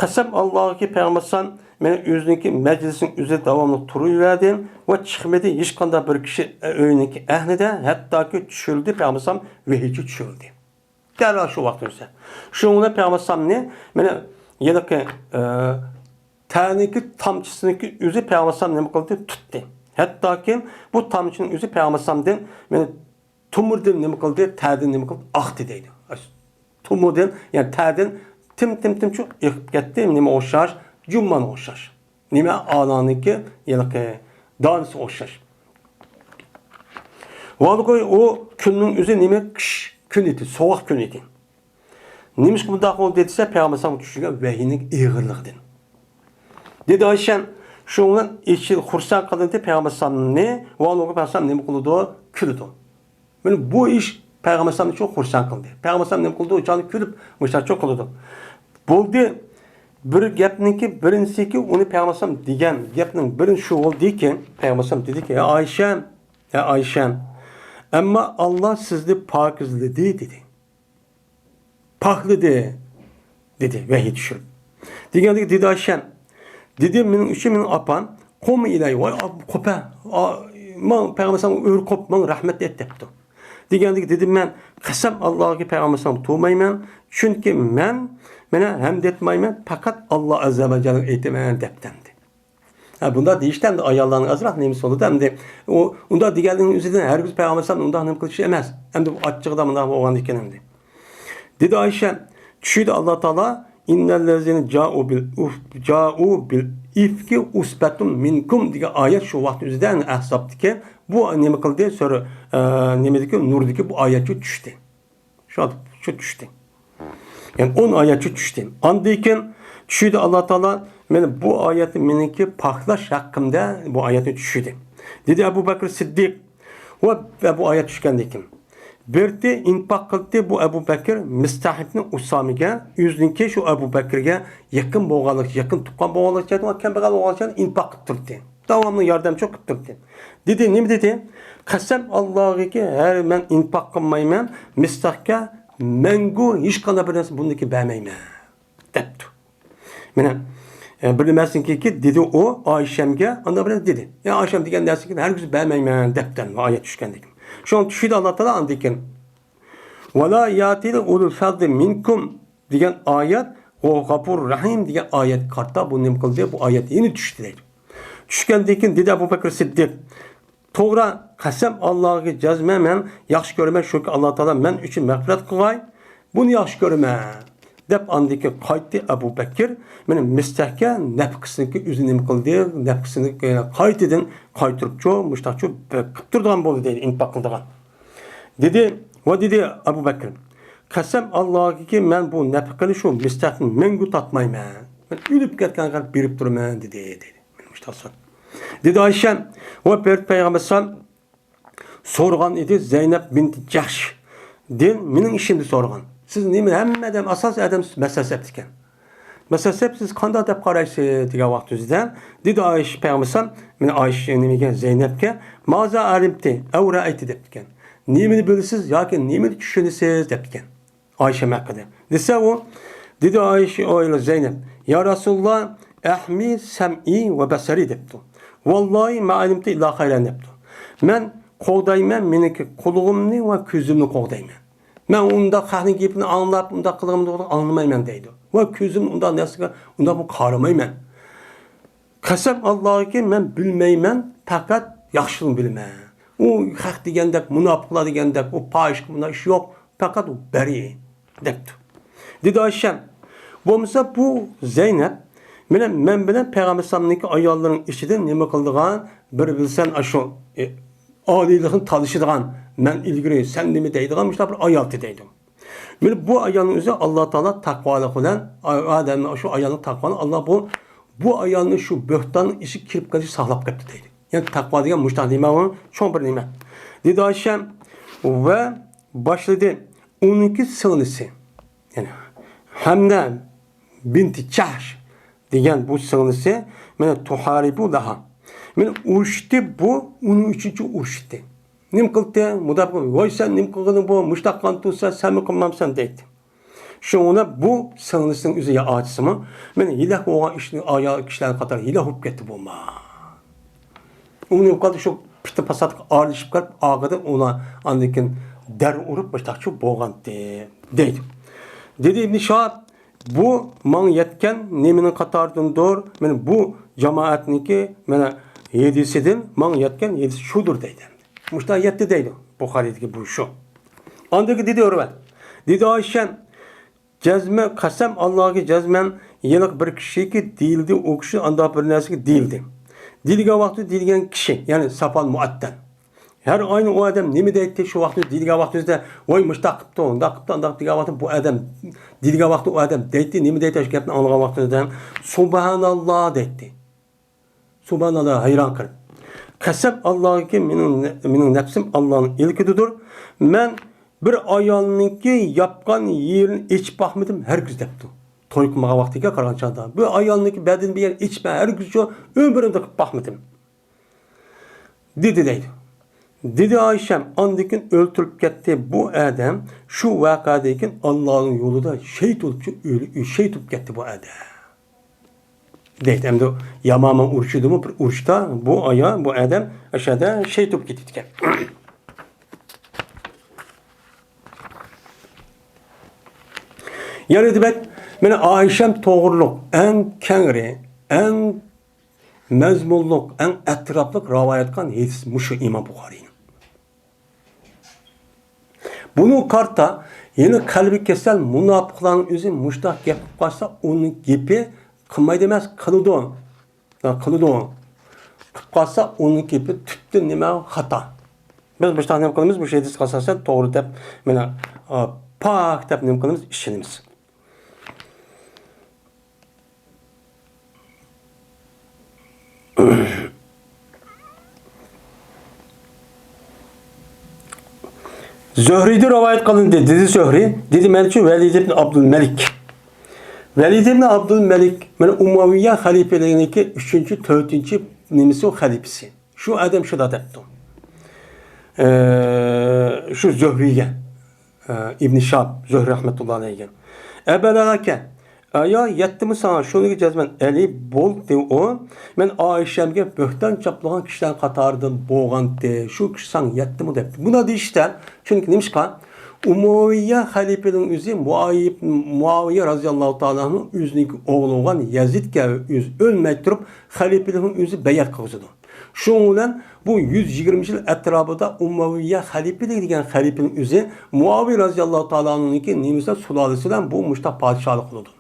قەسەم ئاللاغىكى پەيغەمبەر ئەلەيھىسسالام مېنى ئۆزىنىڭكى مەجلىسىنىڭ ئۆزىدە داۋاملىق تۇرۇۋەردى ۋە چىقمىدى. ھېچقانداق بىر كىشى ئۆينىڭكى ئەھلىدە، ھەتتاكى چۈشۈرۈلدى، پەيغەمبەر ئەلەيھىسسالام ۋەھىيچۇ چۈشۈرۈلدى. دەرھال شۇ ۋاقىت ئۆزى. شۇنىڭ بىلەن پەيغەمبەر ئەلەيھىسسالامنى مېنى ھېلىقى، ئە، تەرنىڭكى تامچىسىنىڭكى ئۆزى پەيغەمبەر ئەلەيھىسسالام نېمە قىلدى؟ تۇتتى. ھەتتاكى بۇ تامچىنىڭ ئۆزى پەيغەمبەر ئەلەيھىسسالامدىن مېنى تومۇردىن نېمە قىلدى؟ تەردىن نېمە قىلدى؟ ئاقتى دەيدۇ. تومۇردىن، يەنى تەردىن تىم، تىم، تىمچۇ ئېقىپ كەتتى. نېمە ئوخشاش؟ جۇممانغا ئوخشاش. نېمە؟ ئاناڭنىڭكى ھېلىقى دانىسىغا ئوخشاش. ۋالىقى ئۇ كۈننىڭ ئۆزى نېمە؟ قىش كۈنى ئىدى، سوغۇق كۈن ئىدى. نېمىشقا بۇنداق بولدى دېسە، پەيغەمبەر ئەلەيھىسسالامغا چۈشۈرگەن ۋەھىينىڭ ئېغىرلىقىدىن. دېدى ئايشەم، شۇنىڭ بىلەن ئېچىل-، خۇرسەن قىلىندى پەيغەمبەر ئەلەيھىسسالامنى، ۋە ئۇنىڭغا پەيغەمبەر ئەلەيھىسسالام نېمە قىلىدۇ؟ كۈلىدۇ. مانا بۇ ئىش پەيغەمبەر ئەلەيھىسسالامنى چوڭ خۇرسەن قىلدى. پەيغەمبەر ئەلەيھىسسالام نېمە قىلىدۇ؟ ئۇ چاغدا كۈلۈپ، مۇشۇنداق چوڭ قىلىدۇ. بولدى، بىر گەپنىڭكى بىرىنچىسىكى ئۇنى پەيغەمبەر ئەلەيھىسسالام دېگەن گەپنىڭ بىرىنچى شۇ بولدىكى، پەيغەمبەر ئەلەيھىسسالام دېدىكى، ئەي ئايشەم، ئەي ئايشەم، ئەمما ئاللا سىزنى پاكىزلىدى دېدى. پاكلىدى، دېدى ۋەھىي چۈشۈرۈپ. دېگەندىكى دېدى ئايشەم، دېدى مېنىڭ ئۈچۈن مېنىڭ ئاپام، قۇم ئىلەي، ۋاي ئاپام، قوپ ھە، ئا، ماڭ پەيغەمبەر ئەلەيھىسسالامغا ئۆرە قوپ، ماڭ رەھمەت ئېيت دەپتۇ. دېگەندىكى دېدىم مەن، قەسەم ئاللاغا پەيغەمبەر ئەلەيھىسسالامغا تۇغمايمەن، چۈنكى مەن، مانا ھەمد ئېيتمايمەن، پەقەت ئاللا ئەززە ۋە جەللەگە ئېيتىمەن دەپتىمدى. ھە، بۇنداق دېيىشتە ئەمدى ئاياللارنىڭ ئازراق نېمىسى بولىدۇ ئەمدى. ئۇ، ئۇنداق دېگەنلىكىنىڭ ئۆزىدىن ھەرگىز پەيغەمبەر ئەلەيھىسسالام ئۇنداق نېمە قىلىشى ئەمەس. ئەمدى بۇ ئاچچىقىدا مۇنداق بولغاندىكىن ئەمدى. دېدى ئايشە، چۈشىدە ئاللا تائالا، ئىننەللەزىنە جائۇ بىل ئۇف-، جائۇ بىل ئىفكى ئۇسبەتۇم مىنكۇم دېگەن ئايەت شۇ ۋاقىت ئۆزىدە ئەھزابتىكى بۇ نېمە قىلدى؟ سۈرە، ئە، نېمىدىكى، نۇردىكى بۇ ئايەتكە چۈشتى. شۇ، شۇ چۈشتى. يەنى ئون ئايەتچە چۈشتى. ئاندىن كېيىن چۈشىدە ئاللا تائالا مانا بۇ ئايەتنى مېنىڭكى پاكلاش ھەققىمدە بۇ ئايەتنى چۈشىدى. دېدى ئەبۇ بەكرى سىددىق. ۋە بۇ ئايەت چۈشكەندىن كېيىن. بىرتى ئىنپاق قىلدى بۇ ئەبۇ بەكرى مىستاھىبنى ئۇسامىگە، ئۆزىنىڭكى شۇ ئەبۇ بەكرىگە يېقىن بولغانلىقى، يېقىن تۇغقان بولغانلىقى، كەمبەغەل بولغانلىقى ئىنپاق قىلىپ تۇردى. داۋاملىق ياردەمچىلىك قىلىپ تۇردى. دېدى، نېمە دېدى؟ قەسەم ئاللاغىكى، ھەر مەن ئىنپاق قىلمايمەن، مىستاھقا مەڭگۈ ھېچقانداق بىر نەرسە بۇندىكى بەرمەيمەن، دەپتۇ. مانا، ئە، بىر نېمەسىنكى دېدى ئۇ ئايشەمگە، ئاندىن بىر دېدى. يا ئايشەم دېگەن نەرسىگە ھەرگىز بەرمەيمەن، دەپتۇ ئايەت چۈشكەندىن كېيىن. شۇڭا چۈشىدە ئاللا تائالا ئاندىن كېيىن. ۋەلا ياتىل ئۇلۇل فەزلى مىنكۇم دېگەن ئايەت، ئۇ غەپۇر رەھىم دېگەن ئايەتكە قارىتا بۇ نېمە قىلدى؟ بۇ ئايەت يەنە چۈشتى دەيدۇ. چۈشكەندىن كېيىن دېدى ئەبۇ بەكرى سىددىق، توغرا، قەسەم ئاللاغا جەزمەن مەن ياخشى كۆرىمەن، چۈنكى ئاللا تائالا مەن ئۈچۈن مەغپىرەت قىلغاي، بۇنى ياخشى كۆرىمەن، دەپ ئاندىن كېيىن قايتتى ئەبۇ بەكىر. مانا مىستەھكە نەپقىسىنىڭكى ئۆزى نېمە قىلدى؟ نەپقىسىنى قايتىدىن قايتۇرۇپچۇ، مۇشتاقچۇ قىلىپ تۇرىدىغان بولدى دەيدۇ، ئىنپاق قىلىدىغان. دېدى، ۋە دېدى ئەبۇ بەكرى، قەسەم ئاللاغىكى، مەن بۇ نەپقىنى شۇ مىستەھنى مەڭگۈ تارتمايمەن. مەن ئۆلۈپ كەتكەنگە قەدەر بېرىپ تۇرىمەن، دېدى، دېدى. مانا مۇشۇنداق سۆز. دېدى ئايشەم، ۋە بىر پەيغەمبەر سورىغان ئىدى، زەينەپ بىنت جەھشدىن مېنىڭ ئىشىمنى سورىغان. سىز نېمە، ھەممە ئادەم، ئاساسىي ئادەم مەسەلە سەپتىكەن. مەسەلەن، سىز قانداق دەپ قارايسىز دېگەن ۋاقتىمىزدا، دېدى ئائىشە پەيغەمبەر، مېنى ئائىشە نېمىگە، زەينەپكە، مازا ئەلىمتى ئەۋ رەئەيتى دەپتىكەن. نېمىنى بىلىسىز ياكى نېمىنى چۈشىنىسىز دەپتىكەن ئائىشەم ھەققىدە. دېسە ئۇ، دېدى ئائىشە ئايال زەينەپ: يا رەسۇلاللا، ئەھمى سەمئى ۋە بەسەرى دەپتۇ. ۋاللاھى ما ئەلىمتۇ ئىللا خەيرەن دەپتۇ. مەن قوغدايمەن مېنىڭكى قۇلىقىمنى ۋە كۆزۈمنى قوغدايمەن. مەن ئۇنداق خەقنىڭ گېپىنى ئاڭلاپ، ئۇنداق قىلغىنىمنى ئاڭلىمايمەن دەيدۇ. ۋە كۆزۈمنى ئۇنداق نەرسىگە ئۇنداق قارىمايمەن. قەسەم ئاللاھكى، مەن بىلمەيمەن، پەقەت ياخشىنى بىلىمەن. ئۇ خەق دېگەندەك، مۇناپىقلار دېگەندەك، ئۇ پاھىشقا بۇنداق ئىش يوق، پەقەت ئۇ بەرىئ دەپتۇ. دېدى ئايشەم، بولمىسا بۇ زەينەپ مەن، مەن بىلەن پەيغەمبەر ئەلەيھىسسالامنىڭكى ئاياللىرىنىڭ ئىچىدىن نېمە قىلىدىغان بىر بىلسەن، ئاشۇ، ئە، ئالىيلىقنى تالىشىدىغان، مەن ئىلگىرى، سەن نېمە دەيدىغان مۇشۇنداق بىر ئايالتى دەيدۇ. مانا بۇ ئايالنىڭ ئۆزى ئاللا تائالا تەقۋالىق بىلەن، ئادەمنى شۇ ئايالنىڭ تەقۋالىق، ئاللا بۇ، بۇ ئايالنى شۇ بۆھتاننىڭ ئىچىگە كىرىپ قېلىشى ساقلاپ قېپتۇ دەيدۇ. يەنى تەقۋا دېگەن مۇشۇنداق دېمە، ئۇ چوڭ بىر نېمە. دېدى ئايشەم ۋە باشلىدى. ئۇنىڭكى سىڭلىسى، يەنى ھەمنە بىنتى جەھش دېگەن بۇ سىڭلىسى، مانا، تۇھارىبۇ لەھا. مانا ئۇرۇشتى بۇ، ئۇنىڭ ئۈچۈن ئۇرۇشتى. نېمە قىلدى؟ مۇنداق قىلدى، ۋاي سەن نېمە قىلغىنىڭ بۇ، مۇشتاق قان تۇرسا سەنمۇ قىلمامسەن دەيتتى. شۇڭا بۇ سىڭلىسىنىڭ ئۆزى يا ئاچىسىمۇ، مانا ھېلىقى بولغان ئىشنى ئايال كىشىلەر قاتارى ھېلىق بولۇپ كەتتى بولما. ئۇ نېمە قىلدى؟ شۇ پىتنە پاساتقا ئارىلىشىپ قېلىپ، ئاخىرىدا ئۇلار ئاندىن كېيىن دەر ئۇرۇپ مۇشتاقچۇ بولغانتى دەيدۇ. دېدى ئىبن شىھاب، بۇ ماڭا يەتكەن نېمىنىڭ قاتارىدىندۇر، مانا بۇ جامائەتنىڭكى، مانا، ھەدىسىدىن ماڭا يەتكەن ھەدىس شۇدۇر دەيدۇ. مۇشۇنداق يەتتى دەيدۇ بۇخارىيدىكى بۇ شۇ. ئاندىن كېيىن دېدى ئۆرۋە، دېدى ئايشەم، جەزمەن، قەسەم ئاللاھكى جەزمەن ھېلىقى بىر كىشىگە دېيىلدى، ئۇ كىشى ئانداق بىر نەرسىگە دېيىلدى. دېيىلگەن ۋاقتى دېيىلگەن كىشى، يەنى ساپال مۇئەتتەل. ھەر ئاينى ئۇ ئادەم نېمە دەيتتى شۇ ۋاقىتتا دېيىلگەن ۋاقتىمىزدا، ۋاي مۇشتاق قىپتۇ، ئۇنداق قىپتۇ، ئانداق دېگەن ۋاقىتتا بۇ ئادەم، دېيىلگەن ۋاقىتتا ئۇ ئادەم دەيتتى، نېمە دەيتتى شۇ گەپنى ئاڭلىغان ۋاقتىمىزدا، سۇبھاناللا دەيتتى. سۇبھاناللا، ھەيران قېلىپ. قەسەم ئاللاھكى مېنىڭ، مېنىڭ نەپسىم ئاللانىڭ ئىلكىدىدۇر. مەن بىر ئايالنىڭكى ياپقان يېرىنى ئېچىپ باقمىدىم ھەرگىز دەپتۇ. توي قىلمىغان ۋاقتىغا قارىغان چاغدا. بىر ئايالنىڭكى بەدىنىدە بىر يەر ئېچىپ مەن ھەرگىزچۇ ئۆمرۈمدە قىلىپ باقمىدىم. دېدى دەيدۇ. دېدى ئايشەم، ئاندىن كېيىن ئۆلتۈرۈلۈپ كەتتى بۇ ئادەم، شۇ ۋەقەدىن كېيىن ئاللانىڭ يولىدا شېھىت بولۇپچۇ، ئۆلۈ-، شېھىت بولۇپ كەتتى بۇ ئادەم. دەيدۇ. ئەمدى يامامە ئۇرۇشىدىمۇ بىر ئۇرۇشتا بۇ ئايال، بۇ ئادەم ئاشۇ يەردە شېھىت بولۇپ كېتىدىكەن. يەنە دېمەك، مانا ئايشەم توغرۇلۇق ئەڭ كەڭرى، ئەڭ مەزمۇنلۇق، ئەڭ ئەتراپلىق راۋايەت قىلغان ھەدىس مۇشۇ ئىمام بۇخارىينىڭ. بۇنىڭغا قارىتا، يەنە قەلبى كېسەل مۇناپىقلارنىڭ ئۆزى مۇشۇنداق گەپ قىلىپ قالسا، ئۇنىڭ گېپى قىلمايدۇ ئەمەس، قىلىدۇ. قىلىدۇ. قىلىپ قالسا، ئۇنىڭ گېپى تۈپتىن نېمە؟ خاتا. بىز مۇشۇنداق نېمە قىلىمىز؟ مۇشۇ ھەدىسكە ئاساسەن توغرا دەپ، مانا، ئا، پاك دەپ نېمە قىلىمىز؟ ئىشىنىمىز. زۆھرىدىن رىۋايەت قىلىندى، دېدى زۆھرى، دېدى مەنچۇ ۋەلىد ئىبن ئابدۇلمەلىك. ۋەلىد ئىبن ئابدۇلمەلىك، مانا ئۇمەۋىيە خەلىپىلىرىنىڭكى ئۈچىنچى، تۆتىنچى نېمىسى، خەلىپىسى. شۇ ئادەم شۇنداق دەپتۇ. ئە، شۇ زۆھرىگە، ئە، ئىبن شاب زۆھرى رەھمەتۇللا ئەلەيھىگە. ئەبەلەغەكە، ئايا يەتتىمۇ ساڭا؟ شۇنىڭغا جەزمەن ئەلى بولدى ئۇ. مەن ئائىشەمگە بۆھتان چاپلىغان كىشىلەر قاتارىدىن بولغانتى. شۇ كىشى ساڭا يەتتىمۇ دەپتۇ. بۇنداق دېيىشتە، چۈنكى نېمىشقا؟ ئۇمەۋىيە خەلىپىنىڭ ئۆزى مۇئاۋىيە، مۇئاۋىيە رازىياللاھۇ تائالا ئەنھۇ ئۆزىنىڭكى ئوغلى بولغان يەزىدكە ئۆزى ئۆلمەي تۇرۇپ، خەلىپىلىكنىڭ ئۆزى بەيئەت قىلغۇزىدۇ. شۇنىڭ بىلەن بۇ يۈز يىگىرمە يىل ئەتراپىدا ئۇمەۋىيە خەلىپىلىك دېگەن خەلىپىنىڭ ئۆزى مۇئاۋىيە رازىياللاھۇ تائالا ئەنھۇنىڭكى نېمىسى، سۇلالىسى بىلەن بۇ مۇشتاق پادىشاھلىق قىلىدۇ.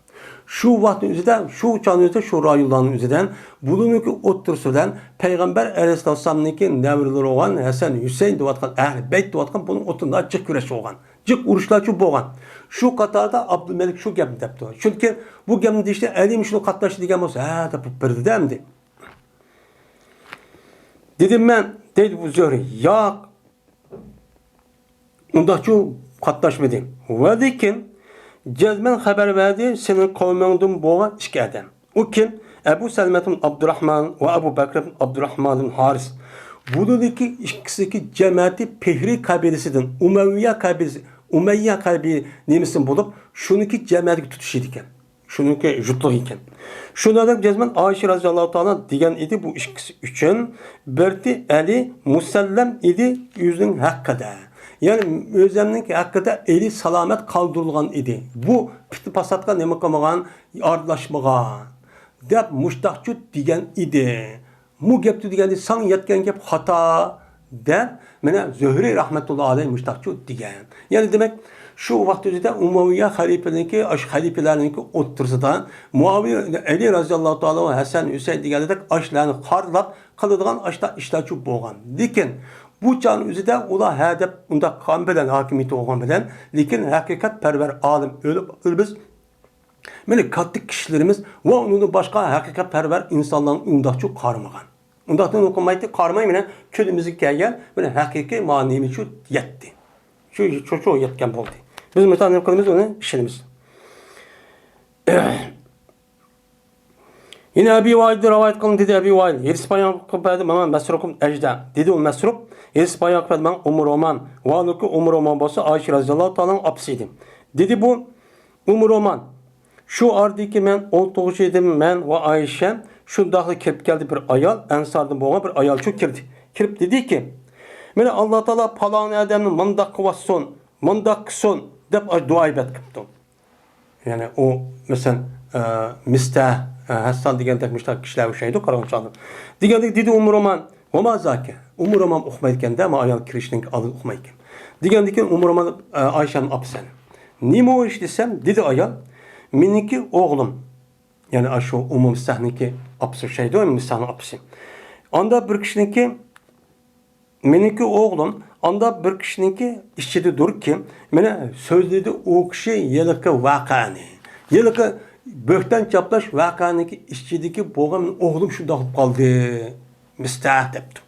شۇ ۋاقىتنىڭ ئۆزىدە، شۇ چاغنىڭ ئۆزىدە، شۇ رايونلارنىڭ ئۆزىدە بۇلارنىڭكى ئوتتۇرىسى بىلەن پەيغەمبەر ئەلەيھىسسالامنىڭكى نەۋرىلىرى بولغان ھەسەن، ھۈسەيىن دەۋاتقان ئەھلى بەيت دەۋاتقان بۇنىڭ ئوتتۇرىدا جىق كۈرەش بولغان. جىق ئۇرۇشلارچۇ بولغان. شۇ قاتاردا ئابدۇلمەلىك شۇ گەپنى دەپتۇ. چۈنكى بۇ گەپنى دېيىشتە ئەلىمۇ شۇنى قاتناشتى دېگەن بولسا، ھە دەپ بېرىدۇ ئەمدى. دېدىم مەن، دەيدۇ بۇ زۆھرى، ياق، ئۇنداقچۇ قاتناشمىدى. ۋە لېكىن جەزمەن خەۋەر بەردى، سېنىڭ قەۋمىڭدىن بولغان ئىككى ئادەم. ئۇ كىم؟ ئەبۇ سەلمەتۇن ئابدۇراخمان ۋە ئەبۇ بەكرىدىن ئابدۇراخماندىن ھارىس. بۇلارنىڭكى ئىككىسىدىكى جەمەتى پىھرى قەبىلىسىدىن، ئۇمەۋىيە قەبىلىسى، ئۇمەييە قەبىلە نېمىسىدىن بولۇپ، شۇنىڭكى جەمەتىگە تۇتىشىدىكەن. شۇنىڭكى جۇتلۇقى ئىكەن. شۇنىڭدەك جەزمەن ئائىشە رەزىياللاھۇ تائالا دېگەن ئىدى، بۇ ئىككىسى ئۈچۈن، بىرسى ئەلى مۇسەللەم ئىدى ئۆزىنىڭ ھەققىدە. يەنى ئۆزۈمنىڭ ھەققىدە ئەلى سالامەت قالدۇرۇلغان ئىدى. بۇ پىتنە پاساتقا نېمە قىلمىغان، ئارىلاشمىغان، دەپ مۇشتاقچۇ دېگەن ئىدى. مۇ گەپتۇ دېگەندە ساڭا يەتكەن گەپ خاتا، دەپ مانا زۆھرى رەھمەتۇللا ئەلەيھ مۇشتاقچۇ دېگەن. يەنى دېمەك، شۇ ۋاقىت ئۆزىدە ئۇمەۋىيە خەلىپىنىڭكى، ئاش خەلىپىلەرنىڭكى ئوتتۇرىسىدا مۇئاۋىيە، ئەلى رەزىياللاھۇ تائالا، ھەسەن، ھۈسەيىن دېگەندەك ئاشلارنى خارلاپ قىلىدىغان ئاشتا ئىشلارچۇ بولغان. لېكىن بۇ چاغنىڭ ئۆزىدە ئۇلار ھە دەپ ئۇنداق قىلغان بىلەن، ھاكىمىيىتى بولغان بىلەن، لېكىن ھەقىقەتپەرۋەر ئالىم ئۆلۈپ، ئۆلىمىز مانا كاتتا كىشىلىرىمىز ۋە ئۇنىڭدىن باشقا ھەقىقەتپەرۋەر ئىنسانلارنى ئۇنداقچۇ قارىمىغان. ئۇنداقتىن قىلمايتتى، قارىماي مانا كۈنىمىزگە كەلگەن مانا ھەقىقىي مانا نېمىچۇ يەتتى. شۇ، شۇ، شۇ يەتكەن بولدى. بىز مۇشۇنداق نېمە قىلىمىز، ئۇنى ئىشىنىمىز. يەنە ئەبى ۋائىلدىن رىۋايەت قىلىندى، دېدى ئەبى ۋائىل، ھېرىس بايان قىلىپ بەردى ماڭا مەسرۇق ئەجدە. دېدى ئۇ مەسرۇق، ھېرىس بايان قىلىپ بەردى ماڭا ئۇممۇ رومان. ۋە ھالبۇكى ئۇممۇ رومان بولسا ئائىشە رەزىياللاھۇ تائالا ئانھانىڭ ئاپىسى ئىدى. دېدى بۇ، ئۇممۇ رومان، شۇ ئارىدىكى مەن ئولتۇرغۇچى ئىدىم، مەن ۋە ئائىشە، شۇنداقلا كىرىپ كەلدى بىر ئايال، ئەنساردىن بولغان بىر ئايالچۇ كىردى. كىرىپ دېدىكى، مانا ئاللا تائالا پالان ئادەمنى مۇنداق قىلىۋاتسۇن، مۇنداق قىلسۇن، دەپ ئاشۇ دۇئا ئىبادەت قىپتۇ. يەنى ئۇ، مەسىلەن، ئە، مىستەھ، ئە، ھەسسان دېگەندەك مۇشۇنداق كىشىلەر ئوخشايدۇ، قارىغۇچىلار. دېگەندەك دېدى ئۇممۇ رومان، ۋە ما زاكە. ئۇممۇ رومان ئۇقمايدىكەن-دە، ما ئايال كىرىشنىڭ ئالدىدا ئۇقمايدىكەن. دېگەندىكىن ئۇممۇ رومان، ئە، ئائىشەنىڭ ئاپىسى. نېمە ئۇ ئىش دېسەم، دېدى ئايال، مېنىڭكى ئوغلۇم. يەنى ئاشۇ ئۇممۇ مىستەھنىڭكى ئاپىسى ئوخشايدۇ، مىستەھنىڭ ئاپىسى. ئاندا بىر كىشىنىڭكى مېنىڭكى ئوغلۇم ئاندا بىر كىشىنىڭكى ئىچىدىدۇركى، مانا سۆزلىدى ئۇ كىشى ھېلىقى ۋەقەنى. ھېلىقى بۆھتان چاپلاش ۋەقەنىڭكى ئىچىدىكى بولغان ئوغلۇم شۇنداق بولۇپ قالدى، مىستەھ دەپتۇ.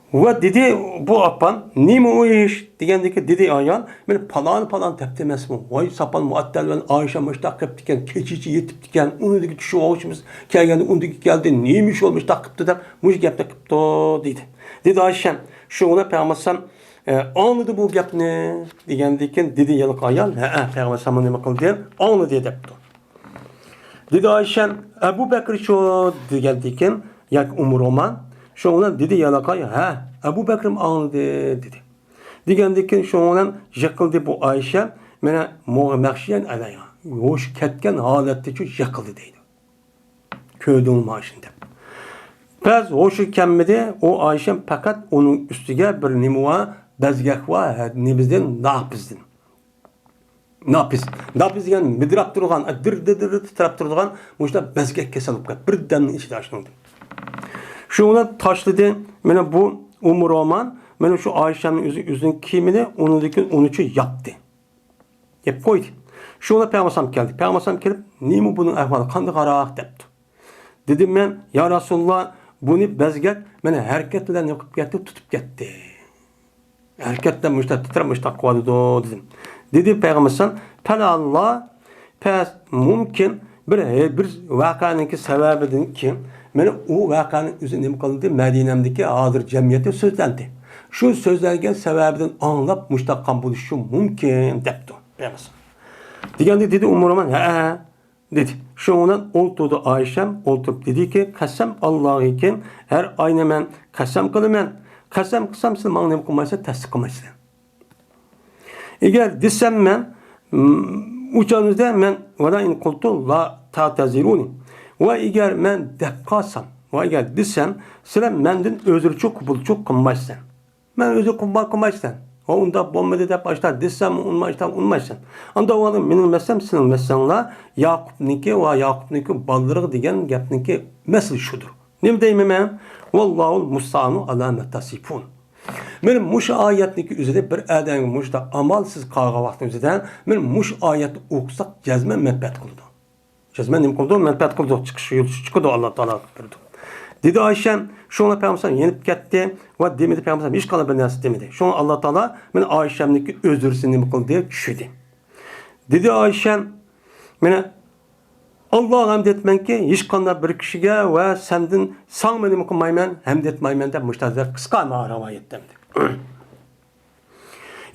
ۋە دېدى بۇ ئاپام، نېمە ئۇ ئىش دېگەندىكى دېدى ئايال، مانا پالان پالان دەپتۇ ئەمەسمۇ؟ ۋاي ساپان مۇئەتتەل بىلەن ئائىشە مۇشتاق قىپتىكەن، كېچىچە يېتىپتىكەن، ئۇنىڭدىكى چۈشى ئوغۇشىمىز كەلگەندە ئۇنىڭدىكى كەلدى، نېمە ئىش بولۇپ مۇشتاق قىپتۇ دەپ مۇشۇ گەپنى قىپتۇ دېدى. دېدى ئائىشەم، شۇڭا پەيغەمبەر ئەلەيھىسسالام، ئە، ئاڭلىدى بۇ گەپنى دېگەندىكىن دېدى ھېلىقى ئايال، ھەئە، پەيغەمبەر ئەلەيھىسسالام نېمە قىلدى؟ ئاڭلىدى دەپتۇ. دېدى ئائىشەم، ئەبۇ بەكرىچۇ دېگەندىكىن ياكى ئۇممۇ رومان، شۇنىڭ بىلەن دېدى ھېلىقى ئايال، ھە، ئەبۇ بەكرىم ئاڭلىدى دېدى. دېگەندىكىن شۇنىڭ بىلەن يىقىلدى بۇ ئائىشە، مانا مۇغمى مەغشىيەن ئەلەيھا، ھوشى كەتكەن ھالەتتىچۇ يىقىلدى دەيدۇ. كۆردۈڭمۇ مانا شۇنى دەپ. بەس ھوشى كەلمىدى، ئۇ ئائىشەم پەقەت ئۇنىڭ ئۈستىگە بىر نېمە بار، بەزگەك بار، ھە، نېمىدىن، ناپىزدىن. ناپىز. ناپىز دېگەن مىدىراپ تۇرغان، دىر، دىر، دىر، دىر تىترەپ تۇرىدىغان مۇشۇنداق بەزگەك كېسەل بولۇپ قالدى. بىردەمنىڭ ئىچىدە ئاشۇنىڭدىن. شۇنى تاشلىدى. مانا بۇ ئۇممۇ رومان، مانا شۇ ئائىشەمنىڭ ئۆزى، ئۆزىنىڭ كىيىمىنى، ئۇنىڭدىن كېيىن ئۇنىچۇ ياپتى. يەپ قويدى. شۇ پەيغەمبەر ئەلەيھىسسالام كەلدى. پەيغەمبەر ئەلەيھىسسالام كېلىپ، نېمە بۇنىڭ ئەھۋالى، قانداقراق دەپتۇ. دېدىم مەن، يا رەسۇلاللا، بۇنى بەزگەك مانا ھەرىكەت بىلەن نېمە قىلىپ كەتتى، تۇتۇپ كەتتى. ھەرىكەت بىلەن مۇشۇنداق تىترەپ مۇشۇنداق قىلىۋاتىدۇ دېدىم. دېدى پەيغەمبەر ئەلەيھىسسالام، پەلئاللا، پەس مۇمكىن بىر، بىر ۋەقەنىڭكى سەۋەبىدىن كېيىن، مانا ئۇ ۋەقەنىڭ ئۆزى نېمە قىلدى؟ مەدىنەمدىكى ھازىر جەمئىيەتتە سۆزلەندى. شۇ سۆزلەنگەن سەۋەبىدىن ئاڭلاپ مۇشۇنداق قىلغان بولۇشى مۇمكىن دەپتۇ پەيغەمبەر. دېگەندە دېدى ئۇممۇ رومان، ھەئە دېدى. شۇنىڭ بىلەن ئولتۇردى ئائىشەم، ئولتۇرۇپ دېدىكى، قەسەم ئاللاغىكىن، ھەر ئاينى مەن قەسەم قىلىمەن. قەسەم قىلسام سىلەر ماڭا نېمە قىلمايسىلەر، تەستىق قىلمايسىلەر. ئەگەر دېسەم مەن، ئۇ چاغىڭىزدا مەن، ۋەلا ئىن قۇلتۇ لا تەئتەزىرۇنى. ۋە ئەگەر مەن دەپ قالسام، ۋە ئەگەر دېسەم، سىلەر مەندىن ئۆزرىچۇ قوبۇلچۇ قىلمايسىلەر. مەن ئۆزى قۇربان قىلمايسەن. ۋە ئۇنداق بولمىدى دەپ ئاشتا دېسەم، ئۇنىمايسەن، ئۇنىمايسەن. ئاندا ۋاقىت مېنىڭ مەسىلەم، سېنىڭ مەسىلەڭلار، ياقۇپنىڭكى ۋە ياقۇپنىڭكى بالىلىرىغا دېگەن گەپنىڭكى مەسىلى شۇدۇر. نېمە دەيمەن مەن؟ ۋاللاھۇل مۇستەئانۇ ئالا ما تەسىفۇن. مانا مۇشۇ ئايەتنىڭكى ئۆزىدە بىر ئادەمگە مۇشۇنداق ئامالسىز قالغان ۋاقتىنىڭ ئۆزىدە، مانا مۇشۇ ئايەتنى ئوقۇساق جەزمەن مەنپەئەت قىلىدۇ. جەزمەن نېمە قىلىدۇ؟ مەنپەئەت قىلىدۇ، چىقىش يولى چىقىدۇ، ئاللا تائالا بېرىدۇ. دېدى ئائىشەم، شۇڭا پەيغەمبەر يېنىپ كەتتى ۋە دېمىدى، پەيغەمبەر ھېچقانداق بىر نەرسە دېمىدى. شۇڭا ئاللا تائالا مانا ئائىشەمنىڭكى ئۆزرىسى نېمە قىلدى؟ چۈشۈردى. دېدى ئائىشەم، مانا ئاللاغا ھەمد ئېيتىمەنكى، ھېچقانداق بىر كىشىگە ۋە سەندىن ساڭىمۇ نېمە قىلمايمەن، ھەمد ئېيتمايمەن دەپ مۇشۇنداق قىسقا رىۋايەتتە.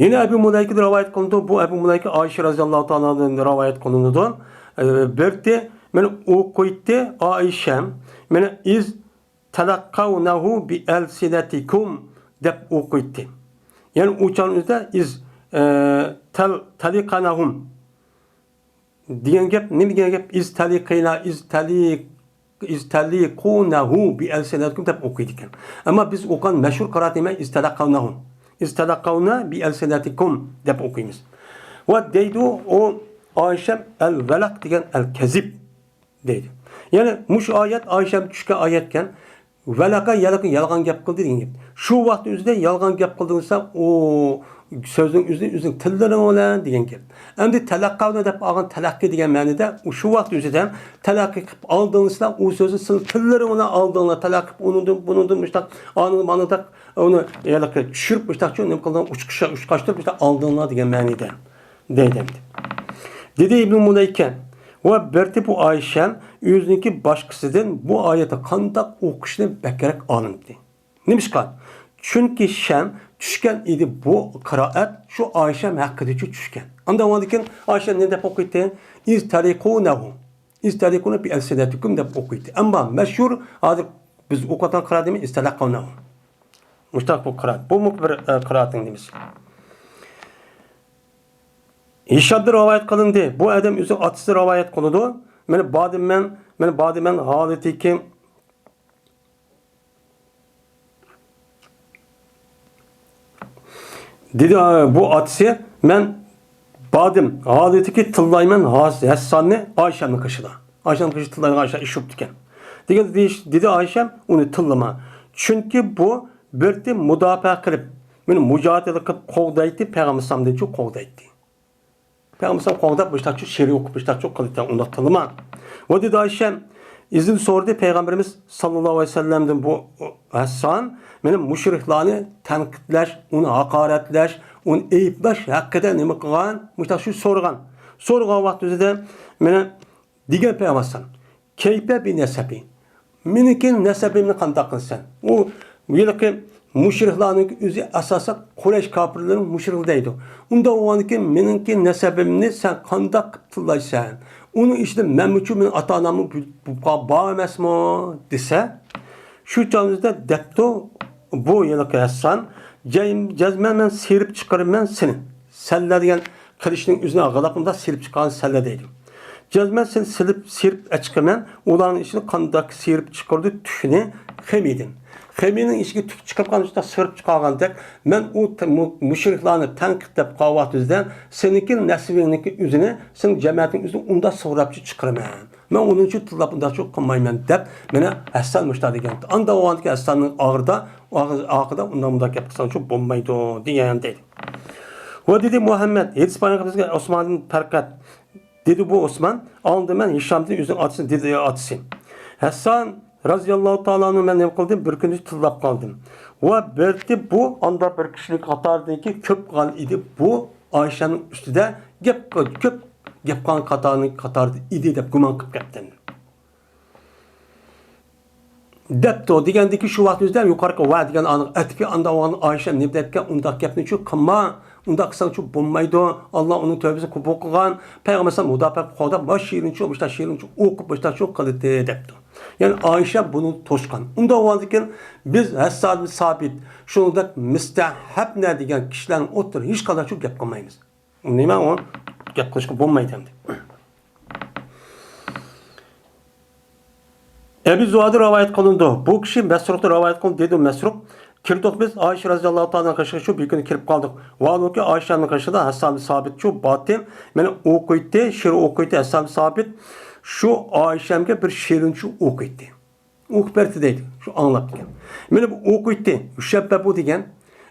يەنە ئەبۇ مۇلەيكىدىن رىۋايەت قىلىنىدۇ. بۇ ئەبۇ مۇلەيكە ئائىشە رەزىياللاھۇ تائالا ئانھادىن رىۋايەت قىلىنىدۇ. ئە، بىرتى، مېنى ئوقۇيتتى ئائىشەم، مېنى ئىز تەلەققەۋنەھۇ بىئەلسىنەتىكۇم دەپ ئوقۇيتتى. يەنى ئۇ چاغنىڭ ئۆزىدە ئىز، ئە، تەل-، تەلىقەنەھۇم دېگەن گەپ، نېمە دېگەن گەپ؟ ئىز تەلىقىنا، ئىز تەلىق-، ئىز تەلىقۇنەھۇ بىئەلسىنەتىكۇم دەپ ئوقۇيدىكەن. ئەمما بىز ئوقۇغان مەشھۇر قىرائەت نېمە؟ ئىز تەلەققەۋنەھۇ. ئىز تەلەققەۋنە بىئەلسىنەتىكۇم دەپ ئوقۇيمىز. ۋە دەيدۇ ئۇ ئائىشەم، ئەل ۋەلەق دېگەن ئەل كەزىب دەيدۇ. يەنى مۇشۇ ئايەت ئائىشەم چۈشكەن ئايەتكەن. ۋەلەقە يەلقى يالغان گەپ قىلدى دېگەن گەپ. شۇ ۋاقىت ئۆزىدە يالغان گەپ قىلدى دېسە، ئۇ سۆزنىڭ ئۆزى ئۆزىنىڭ تىللىرىڭ بىلەن دېگەن گەپ. ئەمدى تەلەققەۋنە دەپ ئالغان تەلەققى دېگەن مەنىدە، ئۇ شۇ ۋاقىت ئۆزىدە تەلەققى قىلىپ ئالدىڭلار، ئۇ سۆزنى سىلەر تىللىرىڭ بىلەن ئالدىڭلار، تەلەققى قىلىپ ئۇنىڭدىن، بۇنىڭدىن مۇشتاق، ئانىڭدىن، مانىڭداق ئۇنى ھېلىقى چۈشۈرۈپ مۇشتاقچۇ نېمە قىلدىڭ، ئۇچقا ئۇچقاشتۇرۇپ مۇشتاق ئالدىڭلار دېگەن مەنىدە. دەيدۇ. دېدى ئىبنى مۇلەيكە، ۋە بىرتى بۇ ئائىشەم ئۆزىنىڭكى باشقىسىدىن بۇ ئايەتنى قانداق ئوقۇشنى بەكرەك ئاڭلىدى. نېمىشقا؟ چۈنكى شەم چۈشكەن ئىدى، بۇ قىرائەت شۇ ئائىشەم ھەققىدىچۇ چۈشكەن. ئاندىن ئاندىن كېيىن ئائىشەم نېمە دەپ ئوقۇيتتى؟ ئىز تەلىقۇنەھۇ. ئىز تەلىقۇنە بىئەلسىنەتىكۇم دەپ ئوقۇيتتى. ئەمما مەشھۇر، ھازىر بىز ئوقۇۋاتقان قىرائەت نېمە؟ ئىز تەلەققەۋنەھۇ. مۇشتاق بۇ قىرائەت. بۇمۇ بىر، ئە، قىرائەتنىڭ نېمىسى. ھىشامدىن رىۋايەت قىلىندى. بۇ ئادەم ئۆزىنىڭ ئاتىسى رىۋايەت قىلىدۇ. مانا بادىمەن، مانا بادىمەن ھالىتىكى دېدى، بۇ ئاتىسى، مەن بادىم ھالىتىكى تىللايمەن ھاس-، ھەسساننى ئائىشەمنىڭ قېشىدا. ئائىشەمنىڭ قېشىدا تىللايدىغان ئائىشە ئىشۇپتىكەن. دېگەن دېيىش-، دېدى ئائىشەم، ئۇنى تىللىما. چۈنكى بۇ بىرتى مۇداپىئە قىلىپ، مېنى مۇجادىلە قىلىپ قوغدايتتى، پەيغەمبەر ئەلەيھىسسالامدىنچۇ قوغدايتتى. پەيغەمبەر ئەلەيھىسسالام قوغداپ، مۇشتاقچۇ شېئىر ئوقۇپ، مۇشتاقچۇ قىلدى، ئۇنداق تىللىما. ۋە دېدى ئائىشەم، ئىزىن سورىدى پەيغەمبىرىمىز ساللاللاھۇ ئەلەيھى ۋەسەللەمدىن بۇ ھەسسان، مېنى مۇشرىكلارنى تەنقىدلەش، ئۇنى ھاقارەتلەش، ئۇنى ئەيىبلەش ھەققىدە نېمە قىلغان؟ مۇشتاقچۇ سورىغان. سورىغان ۋاقتىدا مېنى دېگەن پەيغەمبەر ئەلەيھىسسالام، كەيپە بىنەسەبى، مېنىڭكى نەسەبىمنى قانداق قىلىسەن؟ ئۇ ھېلىقى مۇشرىكلارنىڭ ئۆزى ئاساسەن قۇرەيش كاپىرلىرىنىڭ مۇشرىكى دەيدۇ. ئۇنداق بولغاندىكىن مېنىڭكى نەسەبىمنى سەن قانداق قىلىپ تىللايسەن؟ ئۇنىڭ ئىچىدە مەنمۇچۇ، مېنىڭ ئاتا-ئاناممۇ بار ئەمەسمۇ؟ دېسە، شۇ چاغدا دەپتۇ بۇ ھېلىقى ھەسسان، جەزمەن مەن سىيرىپ چىقىرىمەن سېنى. سەللە دېگەن قىلىچنىڭ ئۆزىنى ئاغىلاپ مۇنداق سىيرىپ چىققان سەللە دەيدۇ. جەزمەن سېنى سىلىپ، سىيرىپ ئەچىقىمەن. ئۇلارنىڭ ئىچىدە قانداق سىيرىپ چىقىرىدۇ تۈكنى خېمىيدىن. خېمىينىڭ ئىچىگە تۈك چىقىرىپ قالغان شۇنداق سىيرىپ چىقارغاندەك، مەن ئۇ ت-، مۇ-، مۇشرىكلارنى تەنقىدلەپ قالغان ۋاقتىدا سېنىڭكى نەسىبىڭنىڭكى ئۆزىنى، سېنىڭ جەمەتىڭ ئۆزىنى ئۇنداق سىغراپچە چىقىرىمەن. مەن ئۇنىڭ ئۈچۈن تىللاپ ئۇنداقچۇ قىلمايمەن دەپ، مانا ھەسسان مۇشۇنداق دېگەن. ئاندىن ئاۋۋالدىكى ھەسساننىڭ ئاغرىدا، ئاغ-، ئاغرىدا ئۇنداق مۇنداق گەپ قىلساڭچۇ بولمايدۇ دېگەن دەيدۇ. ۋە دېدى مۇھەممەد، ھېدىس بايان قىلىپ بىزگە ئوسماندىن پەرقەت. دېدى بۇ ئوسمان، ئاڭلىدىم مەن ھىشامدىن ئۆزىنىڭ ئاتىسىنى، دېدى ئاتىسى. ھەسسان رازىياللاھۇ تائالا ئەنھۇ مەن نېمە قىلدىم؟ بىر كۈنى تىللاپ قالدىم. ۋە بىرتى بۇ ئاندا بىر كىشىنىڭ قاتارىدىكى كۆپ قىلغان ئىدى. بۇ ئائىشەنىڭ ئۈستىدە گەپ، كۆپ گەپ قىلغان قاتارىنىڭ قاتارىدا ئىدى دەپ گۇمان قىلىپ كەتتىم. دەپتۇ دېگەندىكى شۇ ۋاقىت ئۆزىدە يۇقىرىقى ۋە دېگەن ئانىڭ ئەتىكى ئاندا ئوغلان ئائىشە نېمە دەپكەن، ئۇنداق گەپنى چۇ قىلما، ئۇنداق قىلساڭچۇ بولمايدۇ، ئاللا ئۇنىڭ تۆۋبىسىنى قوبۇل قىلغان، پەيغەمبەر ئەلەيھىسسالام مۇداپىئە قىلىپ قوغداپ، مانا شېئىرنىچۇ، مۇشۇنداق شېئىرنىچۇ ئوقۇپ، مۇشۇنداقچۇ قىلدى دەپتۇ. يەنى ئائىشە بۇنى توسقان. ئۇنداق بولغاندىكىن بىز ھەسسان سابىت، شۇنىڭدەك مىستەھەبنە دېگەن كىشىلەرنىڭ ئوتتۇرىدا ھېچقانداقچۇ گەپ قىلمايمىز. نېمە ئۇ؟ گەپ قىلىشقا بولمايدۇ ئەمدى. ئەبى زۇھادى رىۋايەت قىلىنىدۇ. بۇ كىشى مەسرۇقتىن رىۋايەت قىلىدۇ، دېدى مەسرۇق. كىردۇق بىز ئائىشە رازىياللاھۇ تائالا قېشىغا شۇ بىر كۈنى كىرىپ قالدۇق. ۋاھالۇكى، ئائىشەنىڭ قېشىدا ھەسسان سابىت شۇ باتى، مېنى ئوقۇيتتى، شېئىر ئوقۇيتتى ھەسسان سابىت. شۇ ئائىشەمگە بىر شېئىرنى شۇ ئوقۇيتتى. ئوقۇپ بەردى دەيدۇ، شۇ ئاڭلاپتىكەن. مېنى بۇ ئوقۇيتتى، يۇشەببەبۇ دېگەن،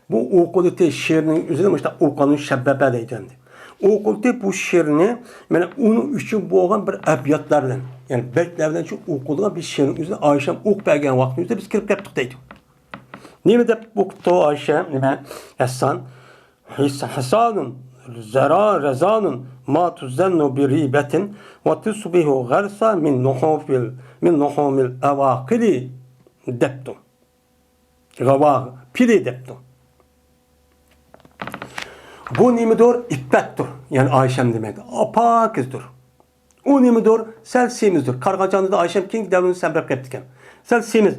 بۇ ئوقۇيتتى شېئىرنىڭ ئۆزىنى مۇشۇنداق ئوقۇغاننى شەببەبە دەيدۇ ئەمدى. ئوقۇيتتى بۇ شېئىرنى، مانا ئۇنىڭ ئۈچۈن بولغان بىر ئەبياتلار بىلەن، يەنى بەيتلەر بىلەن شۇ ئوقۇلغان بىر شېئىرنىڭ ئۆزىنى ئائىشەم ئوقۇپ بەرگەن ۋاقتىمىزدا بىز كىرىپ كەتتۇق دەيدۇ. نېمە دەپ ئوقۇپتۇ ئائىشە، نېمە، ھەسسان؟ ھەسسانۇن زەرا رەزانۇن ما تۇزەننۇ بىرىبەتىن ۋە تۇسبىھۇ غەرسا مىن نۇخۇفىل، مىن نۇخۇمىل ئەۋاقىلى دەپتۇ. غەۋاغ، پىلى دەپتۇ. بۇ نېمىدۇر؟ ئىپپەتتۇر. يەنى ئايشەم دېمەيدۇ. پاكىزدۇر. ئۇ نېمىدۇر؟ سەل سېمىزدۇر. قارىغاندا ئايشەم كېيىنكى دەۋرىدە سەمرەپ قېلىپتىكەن. سەل سېمىز.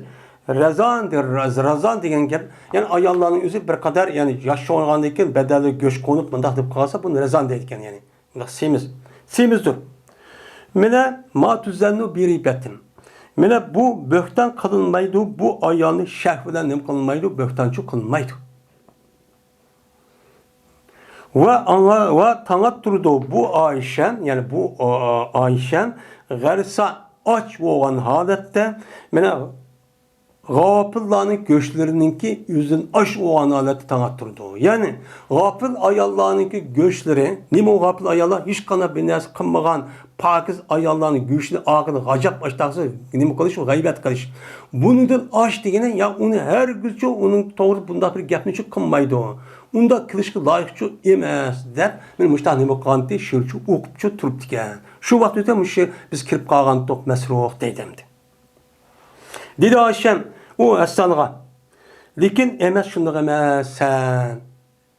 رەزان، رەز-، رەزان دېگەن گەپ، يەنى ئاياللارنىڭ ئۆزى بىر قەدەر، يەنى ياش بولغاندىن كېيىن بەدەنلىرى گۆش قونۇپ مۇنداق دەپ قالسا، بۇنى رەزان دەيدىكەن، يەنى. مۇنداق سېمىز. سېمىزدۇر. مانا ما تۇزەننۇ بىرىبەتىن. مانا بۇ بۆھتان قىلىنمايدۇ، بۇ ئايالنى شەھۋە بىلەن نېمە قىلمايدۇ، بۆھتانچۇ قىلمايدۇ. ۋە ئاڭا، ۋە تاڭاپ تۇرىدۇ. بۇ ئايشەم، يەنى بۇ، ئا، ئايشەم غەرسا ئاچ بولغان ھالەتتە، مانا غاپىللارنىڭ گۆشلىرىنىڭكى ئۆزىدىن ئاش بولغان ھالەتتە تاڭاپ تۇرىدۇ. يەنى غاپىل ئاياللارنىڭكى گۆشلىرى، نېمە ئۇ غاپىل ئاياللار؟ ھېچقانداق بىر نەرسە قىلمىغان پاكىز ئاياللارنىڭ گۆشىنى ئاغىنى غاجاپ ئاشتاقسى نېمە قىلىش، غەيۋەت قىلىش. بۇنىڭدىن ئاش دېگىنى، يا ئۇنى ھەرگىزچۇ ئۇنىڭ توغرا بۇنداق بىر گەپنىچۇ قىلمايدۇ. ئۇنداق قىلىشقا لايىقچۇ ئەمەس، دەپ، مېنى مۇشتاق نېمە قىلغانتى، شېئىرچۇ ئوقۇپچۇ تۇرۇپتىكەن. شۇ ۋاقىت ئۆتە مۇشۇ بىز كىرىپ قالغانتۇق، مەسرۇھ دەيدۇ ئەمدى. دېدى ئايشەم ئۇ ھەسسانغا، لېكىن ئەمەس، شۇنداق ئەمەس سەن.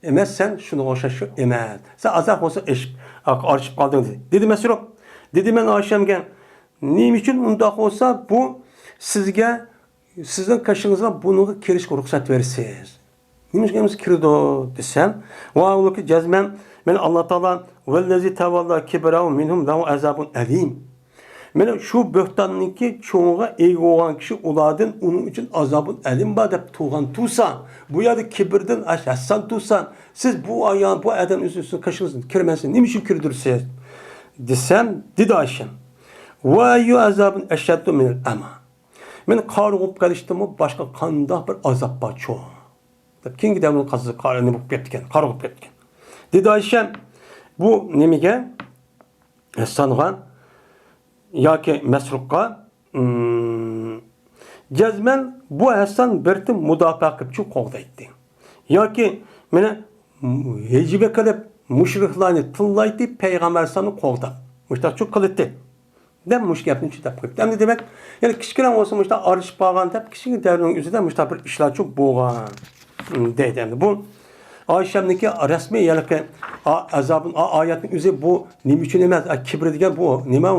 ئەمەس سەن، شۇنىڭغا ئوخشاش شۇ ئەمەس. سەن ئازراق بولسا ئېشىپ، ئارىشىپ قالدىڭ، دېدى. دېدى مەسرۇھ. دېدى مەن ئايشەمگە، نېمە ئۈچۈن ئۇنداق بولسا بۇ سىزگە، سىزنىڭ قېشىڭىزغا بۇنىڭغا كىرىشكە رۇخسەت بېرىسىز؟ نېمە ئۈچۈن كىرىدۇ دېسەم، ۋاھالۇكى جەزمەن، مەن ئاللا تائالا، ۋەللەزى تەۋەللا كىبرەھۇ مىنھۇم لەھۇ ئازابۇن ئەلىم. مانا شۇ بۆھتاننىڭكى چوڭىغا ئىگە بولغان كىشى ئۇلاردىن ئۇنىڭ ئۈچۈن ئازابۇن ئەلىم بار دەپ تۇرغان تۇرسا، بۇ يەردە كىبىردىن ئاش-، ھەسسان تۇرسا، سىز بۇ ئايال، بۇ ئادەم ئۆزى ئۈستىنىڭ قېشىڭىزدىن كىرمەسىن، نېمە ئۈچۈن كىردۈرىسىز؟ دېسەم، دېدى ئايشەم، ۋە ئەييۇ ئازابۇن ئەشەددۇ مىنەل ئەما. مانا قارىغۇپ قېلىشتىنمۇ باشقا قانداق بىر ئازاب بارچۇ؟ دەپ كېيىنكى دەۋرنىڭ قازىسى قارا-، نېمە بولۇپ كەتتىكەن، قارىغۇپ كەتتىكەن. دېدى ئايشەم، بۇ نېمىگە؟ ھەسسانغا ياكى مەسرۇققا، ئىم، جەزمەن بۇ ھەسسان بىر تىن مۇداپىئە قىلىپچۇ قوغدايتتى. ياكى مانا ھىجۋە قىلىپ مۇشرىكلارنى تىللايتتى، پەيغەمبەر ئەلەيھىسسالامنى قوغداپ. مۇشتاقچۇ قىلىتتى. دەپ مۇشۇ گەپنى چۈشەپ قويۇپتۇ. ئەمدى دېمەك، يەنە كىچىككىنە بولسا مۇشۇنداق ئارىلىشىپ قالغان دەپ كىچىككىنە دەۋرنىڭ ئۆزىدە مۇشۇنداق بىر ئىشلارچۇ بولغان، دەيدۇ. ئەمدى بۇ ئايشەمنىڭكى رەسمىي ھېلىقى ئا-، ئازابىن، ئا-، ئايەتنىڭ ئۆزى بۇ نېمە ئۈچۈن ئەمەس؟ ئا، كىبر دېگەن بۇ نېمە؟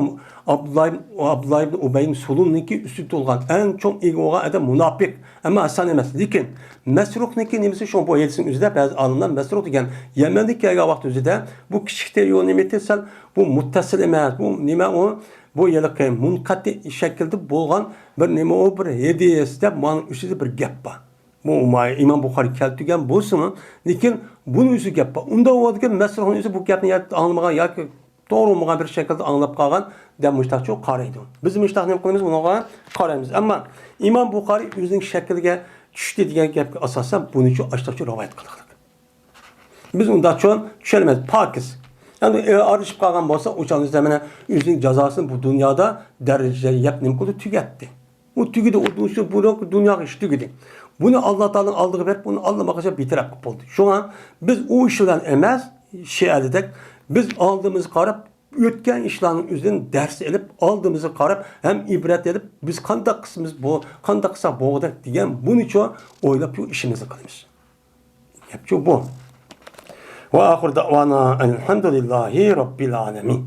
ئابدۇللا ئىبن، ئابدۇللا ئىبن ئۇبەي ئىبن سۇلۇلنىڭكى ئۈستىدە تۇرغان ئەڭ چوڭ ئىگە بولغان ئادەم مۇناپىق. ئەمما ھەسسان ئەمەس. لېكىن مەسرۇقنىڭكى نېمىسى شۇ، بۇ ھەدىسنىڭ ئۆزىدە بەزى ئالىملار مەسرۇق دېگەن يەمەندىن كەلگەن ۋاقىت ئۆزىدە بۇ كىچىكتە يو نېمە ئېيتسا، بۇ مۇتتەسىل ئەمەس. بۇ نېمە ئۇ؟ بۇ ھېلىقى مۇنقەتىئ شەكىلدە بولغان بىر نېمە ئۇ، بىر ھەدىس دەپ مانا ئۈستىدە بىر گەپ بار. بۇ ما-، ئىمام بۇخارى كەلتۈرگەن بولسىمۇ، لېكىن بۇنىڭ ئۈستىدە گەپ بار. ئۇنداق بولىدىكەن، مەسرۇقنىڭ ئۆزى بۇ گەپنى يا ئاڭلىمىغان ياكى توغرا بولمىغان بىر شەكىلدە ئاڭلاپ قالغان دەپ مۇشتاقچۇ قارايدۇ. بىز مۇشتاق نېمە قىلىمىز، بۇنىڭغا قارايمىز. ئەمما ئىمام بۇخارى ئۆزىنىڭ شەكلىگە چۈشتى دېگەن گەپكە ئاساسەن بۇنىچۇ ئاشتاقچۇ رىۋايەت قىلغانلىق. بىز ئۇنداقچۇ چۈشەنمەيمىز، پاكىز. ئەمدى، ئە، ئارىلىشىپ قالغان بولسا، ئۇ چاغدا مانا ئۆزىنىڭ جازاسىنى بۇ دۇنيادا دەرىجە يەپ نېمە قىلدى، تۈگەتتى. ئۇ تۈگىدى، ئۇ دۇنيا، بۇ دۇنياغا ئىش تۈگىدى. بۇنى ئاللا تائالانىڭ ئالدىغا بېرىپ، بۇنى ئاللىماغاچ بىتەرەپ قىلىپ بولدى. شۇڭا بىز ئۇ ئىش بىلەن ئەمەس، شىئەلىدەك، بىز ئالدىمىزغا قاراپ، ئۆتكەن ئىشلارنىڭ ئۆزىدىن دەرس ئېلىپ، ئالدىمىزغا قاراپ ھەم ئىبرەت ئېلىپ، بىز قانداق قىلسىمىز بۇ، قانداق قىلساق بولغۇدەك دېگەن بۇنىچۇ ئويلاپ، شۇ ئىشىمىزنى قىلىمىز. گەپچۇ بۇ. ۋە ئاخىر دەۋانا ئەلھەمدۇلىللاھى رەببىل ئالەمىن.